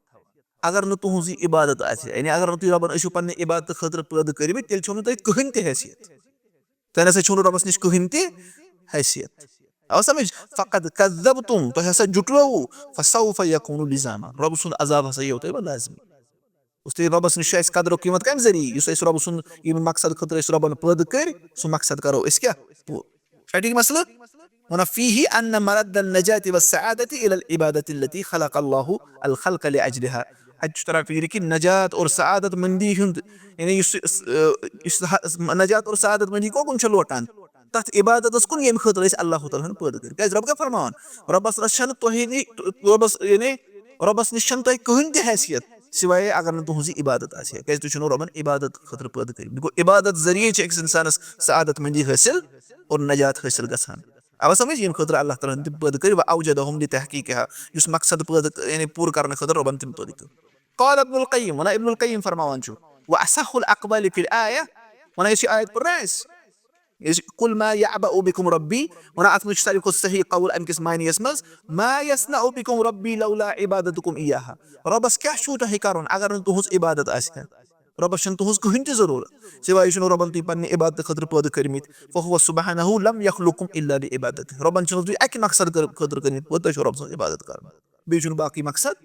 اگر نہٕ تُہٕنٛز یہِ عبادت آسہِ، یعنی اگر نہٕ تُہۍ رۄبن ٲسِو پننہِ عبادتہٕ خٲطرٕ پٲدٕ کٔرمٕتۍ، تیٚلہِ چھِو نہٕ تۄہہِ کٕہٕنۍ تہِ حیثیت۔ تۄہہِ نسا چھُو نہٕ رۄبس نِش کٕہٕنۍ تہِ حیثیت۔ آو سمجھ؟ فقد کذبتم، تۄہہِ ہسا جُٹرووُ، فسوف یکون لزاما، رۄب سُنٛد عذاب ہسا یِیو تۄہہِ وۄنۍ لازمی۔ گوٚو تُہۍ رۄبس نِش چھُ اَسہِ قدر و قۭمت کَمہِ ذٔریعہٕ؟ یُس اَسہِ رۄب سُنٛد، ییٚمہِ مقصد خٲطرٕ أسۍ رۄبن پٲدٕ کٔرۍ، سُہ مقصد کرو أسۍ کیٛاہ پوٗرٕ؟ چھا ٹھیٖک مسلہٕ؟ وَنان، فیہ ان مرد النجاة والسعادة الی العبادة التي خلق اللہ الخلق لاجلها۔ اَتہِ چھُ تران فِکرِ کہِ نجات اور سعادت مندی ہُنٛد، یعنی یُس، یُس نجات اور سعادت مندی کوکُن چھُ لوٹان؟ تَتھ عبادتس کُن، ییٚمہِ خٲطرٕ أسۍ اللہ تعالیٰ ہن پٲدٕ کٔرۍ۔ کیٛازِ رۄب کیٛاہ فرماوان؟ رۄبس نِش چھَنہٕ تۄہہِ نی-، رۄبس، یعنی رۄبس نِش چھَنہٕ تۄہہِ کٕہٕنۍ تہِ حیثیت، سوائے اگر نہٕ تُہٕنٛز یہِ عبادت آسہِ ہے، کیٛازِ تُہۍ چھِو نہٕ رۄبن عبادت خٲطرٕ پٲدٕ کٔرمٕتۍ۔ گوٚو، عبادت ذٔریعہٕ چھِ أکِس اِنسانس سعادت مندی حٲصِل اور نجات حٲصِل گژھان۔ اَوَ سمجھ، ییٚمہِ خٲطرٕ اللہ تعالیٰ ہن تِم پٲدٕ کٔرۍ، وَأَوْجَدَهُمْ لِتَحْقِيقِهَا، یُس مقصد پٲدٕ، یعنی پوٗرٕ کرنہٕ خٲطرٕ رۄبن تِم پٲدٕ کٔرۍ۔ قال ابن القیم، ونان ابن القیم فرماوان چھُ، وَأَصَحُّ الْأَقْوَالِ فِي الْآيَةِ، ونان یُس یہِ آیت پٔر نہ اَسہِ، یُس قل ما یعبأ بکم ربی، ونان اتھ منٛز چھُ ساروی کھۄتہٕ صحیح قول امہِ کِس معنیَس منٛز، ما یصنع بکم ربی لولا عبادتکم ایاہ۔ رۄبس کیٛاہ چھُو تۄہہِ کرُن اگر نہٕ تُہٕنٛز عبادت آسہِ ہا؟ رۄبس چھنہٕ تُہٕنٛز کٕہٕنۍ تہِ ضروٗرت، سوائے یہِ چھُنہٕ رۄبن تُہۍ پننہِ عبادتہٕ خٲطرٕ پٲدٕ کٔرمٕتۍ۔ فہو سبحانہ لم یخلقکم الا لعبادتہ۔ رۄبن چھُنہٕ تُہۍ اکہِ مقصد کٔر-، خٲطرٕ کٔرمٕتۍ پٲدٕ، تۄہہِ چھو رۄب سٕنٛز عبادت کرٕنۍ، بیٚیہِ چھُنہٕ باقٕے مقصد۔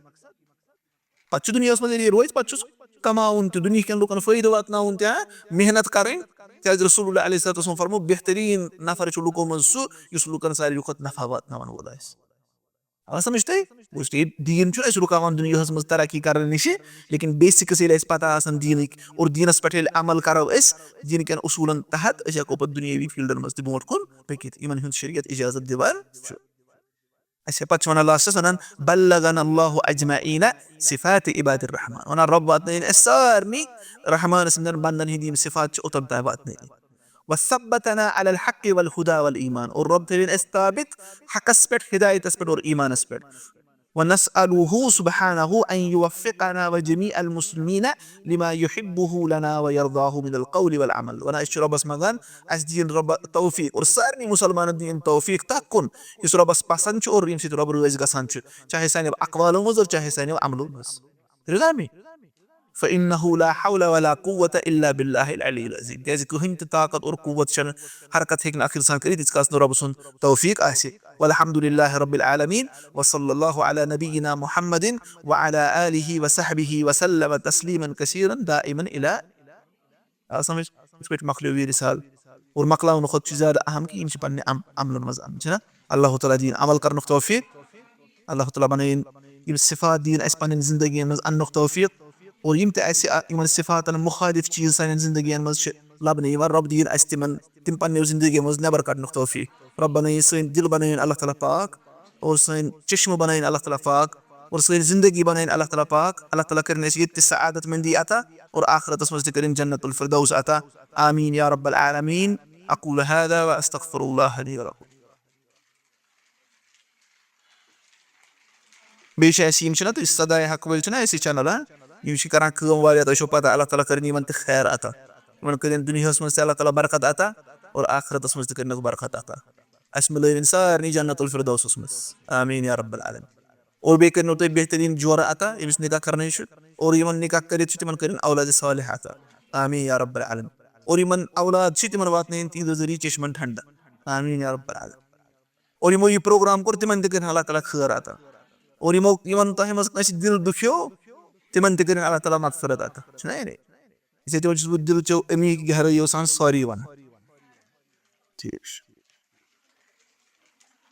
پتہٕ چھُ دُنیاہس منٛز ییٚلہِ یہِ روزِ، پتہٕ چھُس کماوُن تہِ، دُنیہکٮ۪ن لُکن فٲیدٕ واتناوُن تہِ، ہاں، محنت کرٕنۍ۔ کیٛازِ رسول اللہ علیہ الصلوۃ والسلام فرمو، بہتریٖن نفر چھُ لُکو منٛز سُہ، یُس لُکن ساروی کھۄتہٕ نفع واتناوان وول آسہِ۔ آ سمجھ تۄہہِ؟ وٕچھ، یہِ دیٖن چھُنہٕ اَسہِ رُکاوان دُنیاہَس منٛز ترقی کرنہٕ نِشہِ، لیکن بیسکس ییٚلہِ اَسہِ پتہ آسن دیٖنٕکۍ اور دیٖنَس پٮ۪ٹھ ییٚلہِ عمل کرو أسۍ، دیٖن کٮ۪ن اصوٗلن تحت، أسۍ ہٮ۪کو پتہٕ دُنیٲوی فیلڈن منٛز تہِ برونٛٹھ کُن پٔکِتھ، یِمن ہُنٛد شریعت اجازت دِوان چھُ۔ اَسہِ پتہٕ چھِ وَنان لاسٹَس وَنان، "بلغنا اللہ اجمعین صفات عباد الرحمان"، وَنان رۄب واتنٲیِن اَسہِ سارنٕے رحمان سٕنٛدٮ۪ن بندن ہٕنٛدۍ یِم صفات چھِ، اوٚتَن تام واتنٲیِن۔ وثبتنا علی الحق والہدی والایمان، اور رۄب تھٲوِن اَسہِ ثابت حقس پٮ۪ٹھ، ہدایتس پٮ۪ٹھ اور ایمانس پٮ۪ٹھ۔ ونسألہ سبحانہ ان یوفقنا وجمیع المسلمین لما یحبہ لنا ویرضاہ من القول والعمل۔ ونان أسۍ چھِ رۄبس منٛگان، اَسہِ دِیِن رۄب توفیق اور سارنٕے مسلمانن دِیِن توفیق تَتھ کُن یُس رۄبس پسند چھُ اور ییٚمہِ سۭتۍ رۄب رٲضۍ گژھان چھُ، چاہے سانیو اقوالو منٛز اور چاہے سانیو عملو منٛز۔ رضا میں؟ فإنه لا حول ولا قوة إلا بالله العلي العظيم۔ کیازِ کٕہٕنۍ تہِ طاقت اور قوت چھنہٕ، حرکت ہیٚکہِ نہٕ اکھ انسان کٔرِتھ، ییٖتِس کالس نہٕ رۄب سُنٛد توفیق آسہِ۔ والحمد لله رب العالمين، وصلى الله على نبينا محمد وعلى آله وصحبه وسلم تسليما كثيرا دائما إلى۔ آ سمجھ؟ یِتھ پٲٹھۍ مۄکلیو یہِ رسالہٕ۔ اور مۄکلاونہٕ کھۄتہٕ چھُ زیادٕ اہم کہِ یِم چھِ پننہِ عم-، عملن منٛز اَنٕنۍ، چھِنہ؟ اللہ تعالیٰ دِیِن عمل کرنُک توفیق۔ اللہ تعالیٰ بنٲیِن یِم صفات، دِیِن اَسہِ پننٮ۪ن زندگین منٛز اَننُک توفیق۔ اور یِم تہِ اَسہِ، آ، یِمن صفاتن مخالف چیٖز سانٮ۪ن زندگین منٛز چھِ لبنہٕ یِوان، رۄب دِیِن اَسہِ تِمن، تِم پننٮ۪و زندگین منٛز نٮ۪بر کڑنُک توفیق۔ رۄب بنٲیِن سٲنۍ دِل، بنٲیِن اللہ تعالیٰ پاک، اور سٲنۍ چشمہٕ بنٲیِن اللہ تعالیٰ پاک، اور سٲنۍ زندگی بنٲیِن اللہ تعالیٰ پاک۔ اللہ تعالیٰ کٔرِن اَسہِ ییٚتہِ تہِ سعادت مندی عطا، اور آخرتس منٛز تہِ کٔرِن جنت الفردوس عطا۔ آمین یا رب العالمین۔ اقول هذا واستغفر الله لي ولكم۔ بیٚیہِ چھِ اَسہِ، یِم چھِنہ تُہۍ صداے حق وٲلۍ چھِنہ اَسہِ یہِ channel، ہاں؟ یِم چھِ کران کٲم واریاہ، تۄہہِ چھو پتہ، اللہ تعالیٰ کٔرِن یِمن تہِ خیر عطا۔ یِمن کٔرِن دُنیاہَس منٛز تہِ اللہ تعالیٰ برکت عطا اور آخرتس منٛز تہِ کٔرِنَکھ برکت عطا۔ اَسہِ مِلٲوِن سارنٕے جنت الفردوسس منٛز۔ آمین یا رب العالمین۔ اور بیٚیہِ کٔرِنو تۄہہِ بہتریٖن جورٕ عطا، ییٚمِس نکاح کرنٕے چھُ۔ اور یِمن نکاح کٔرِتھ چھِ، تِمن کٔرِن اولاد صالح عطا۔ آمین یا رب العالمین۔ اور یِمن اولاد چھِ، تِمن واتنٲیِن تِہنٛدِ ذٔریعہٕ چشمن ٹھنڈٕ۔ آمین یا رب العالمین۔ اور یِمو یہِ پروگرام کوٚر، تِمن تہِ کٔرِن اللہ تعالیٰ خٲر عطا۔ اور یِمو، یِمن تۄہہِ منٛز کٲنٛسہِ دِل دُکھیو، تِمن تہِ کٔرِن اللہ تعالیٰ مغفرت عطا۔ چھُنہ یعنی؟ اِسے تہِ چھُس بہٕ دِلچو امیٖک گہرٲیو سان sorry ونان۔ ٹھیٖک چھُ۔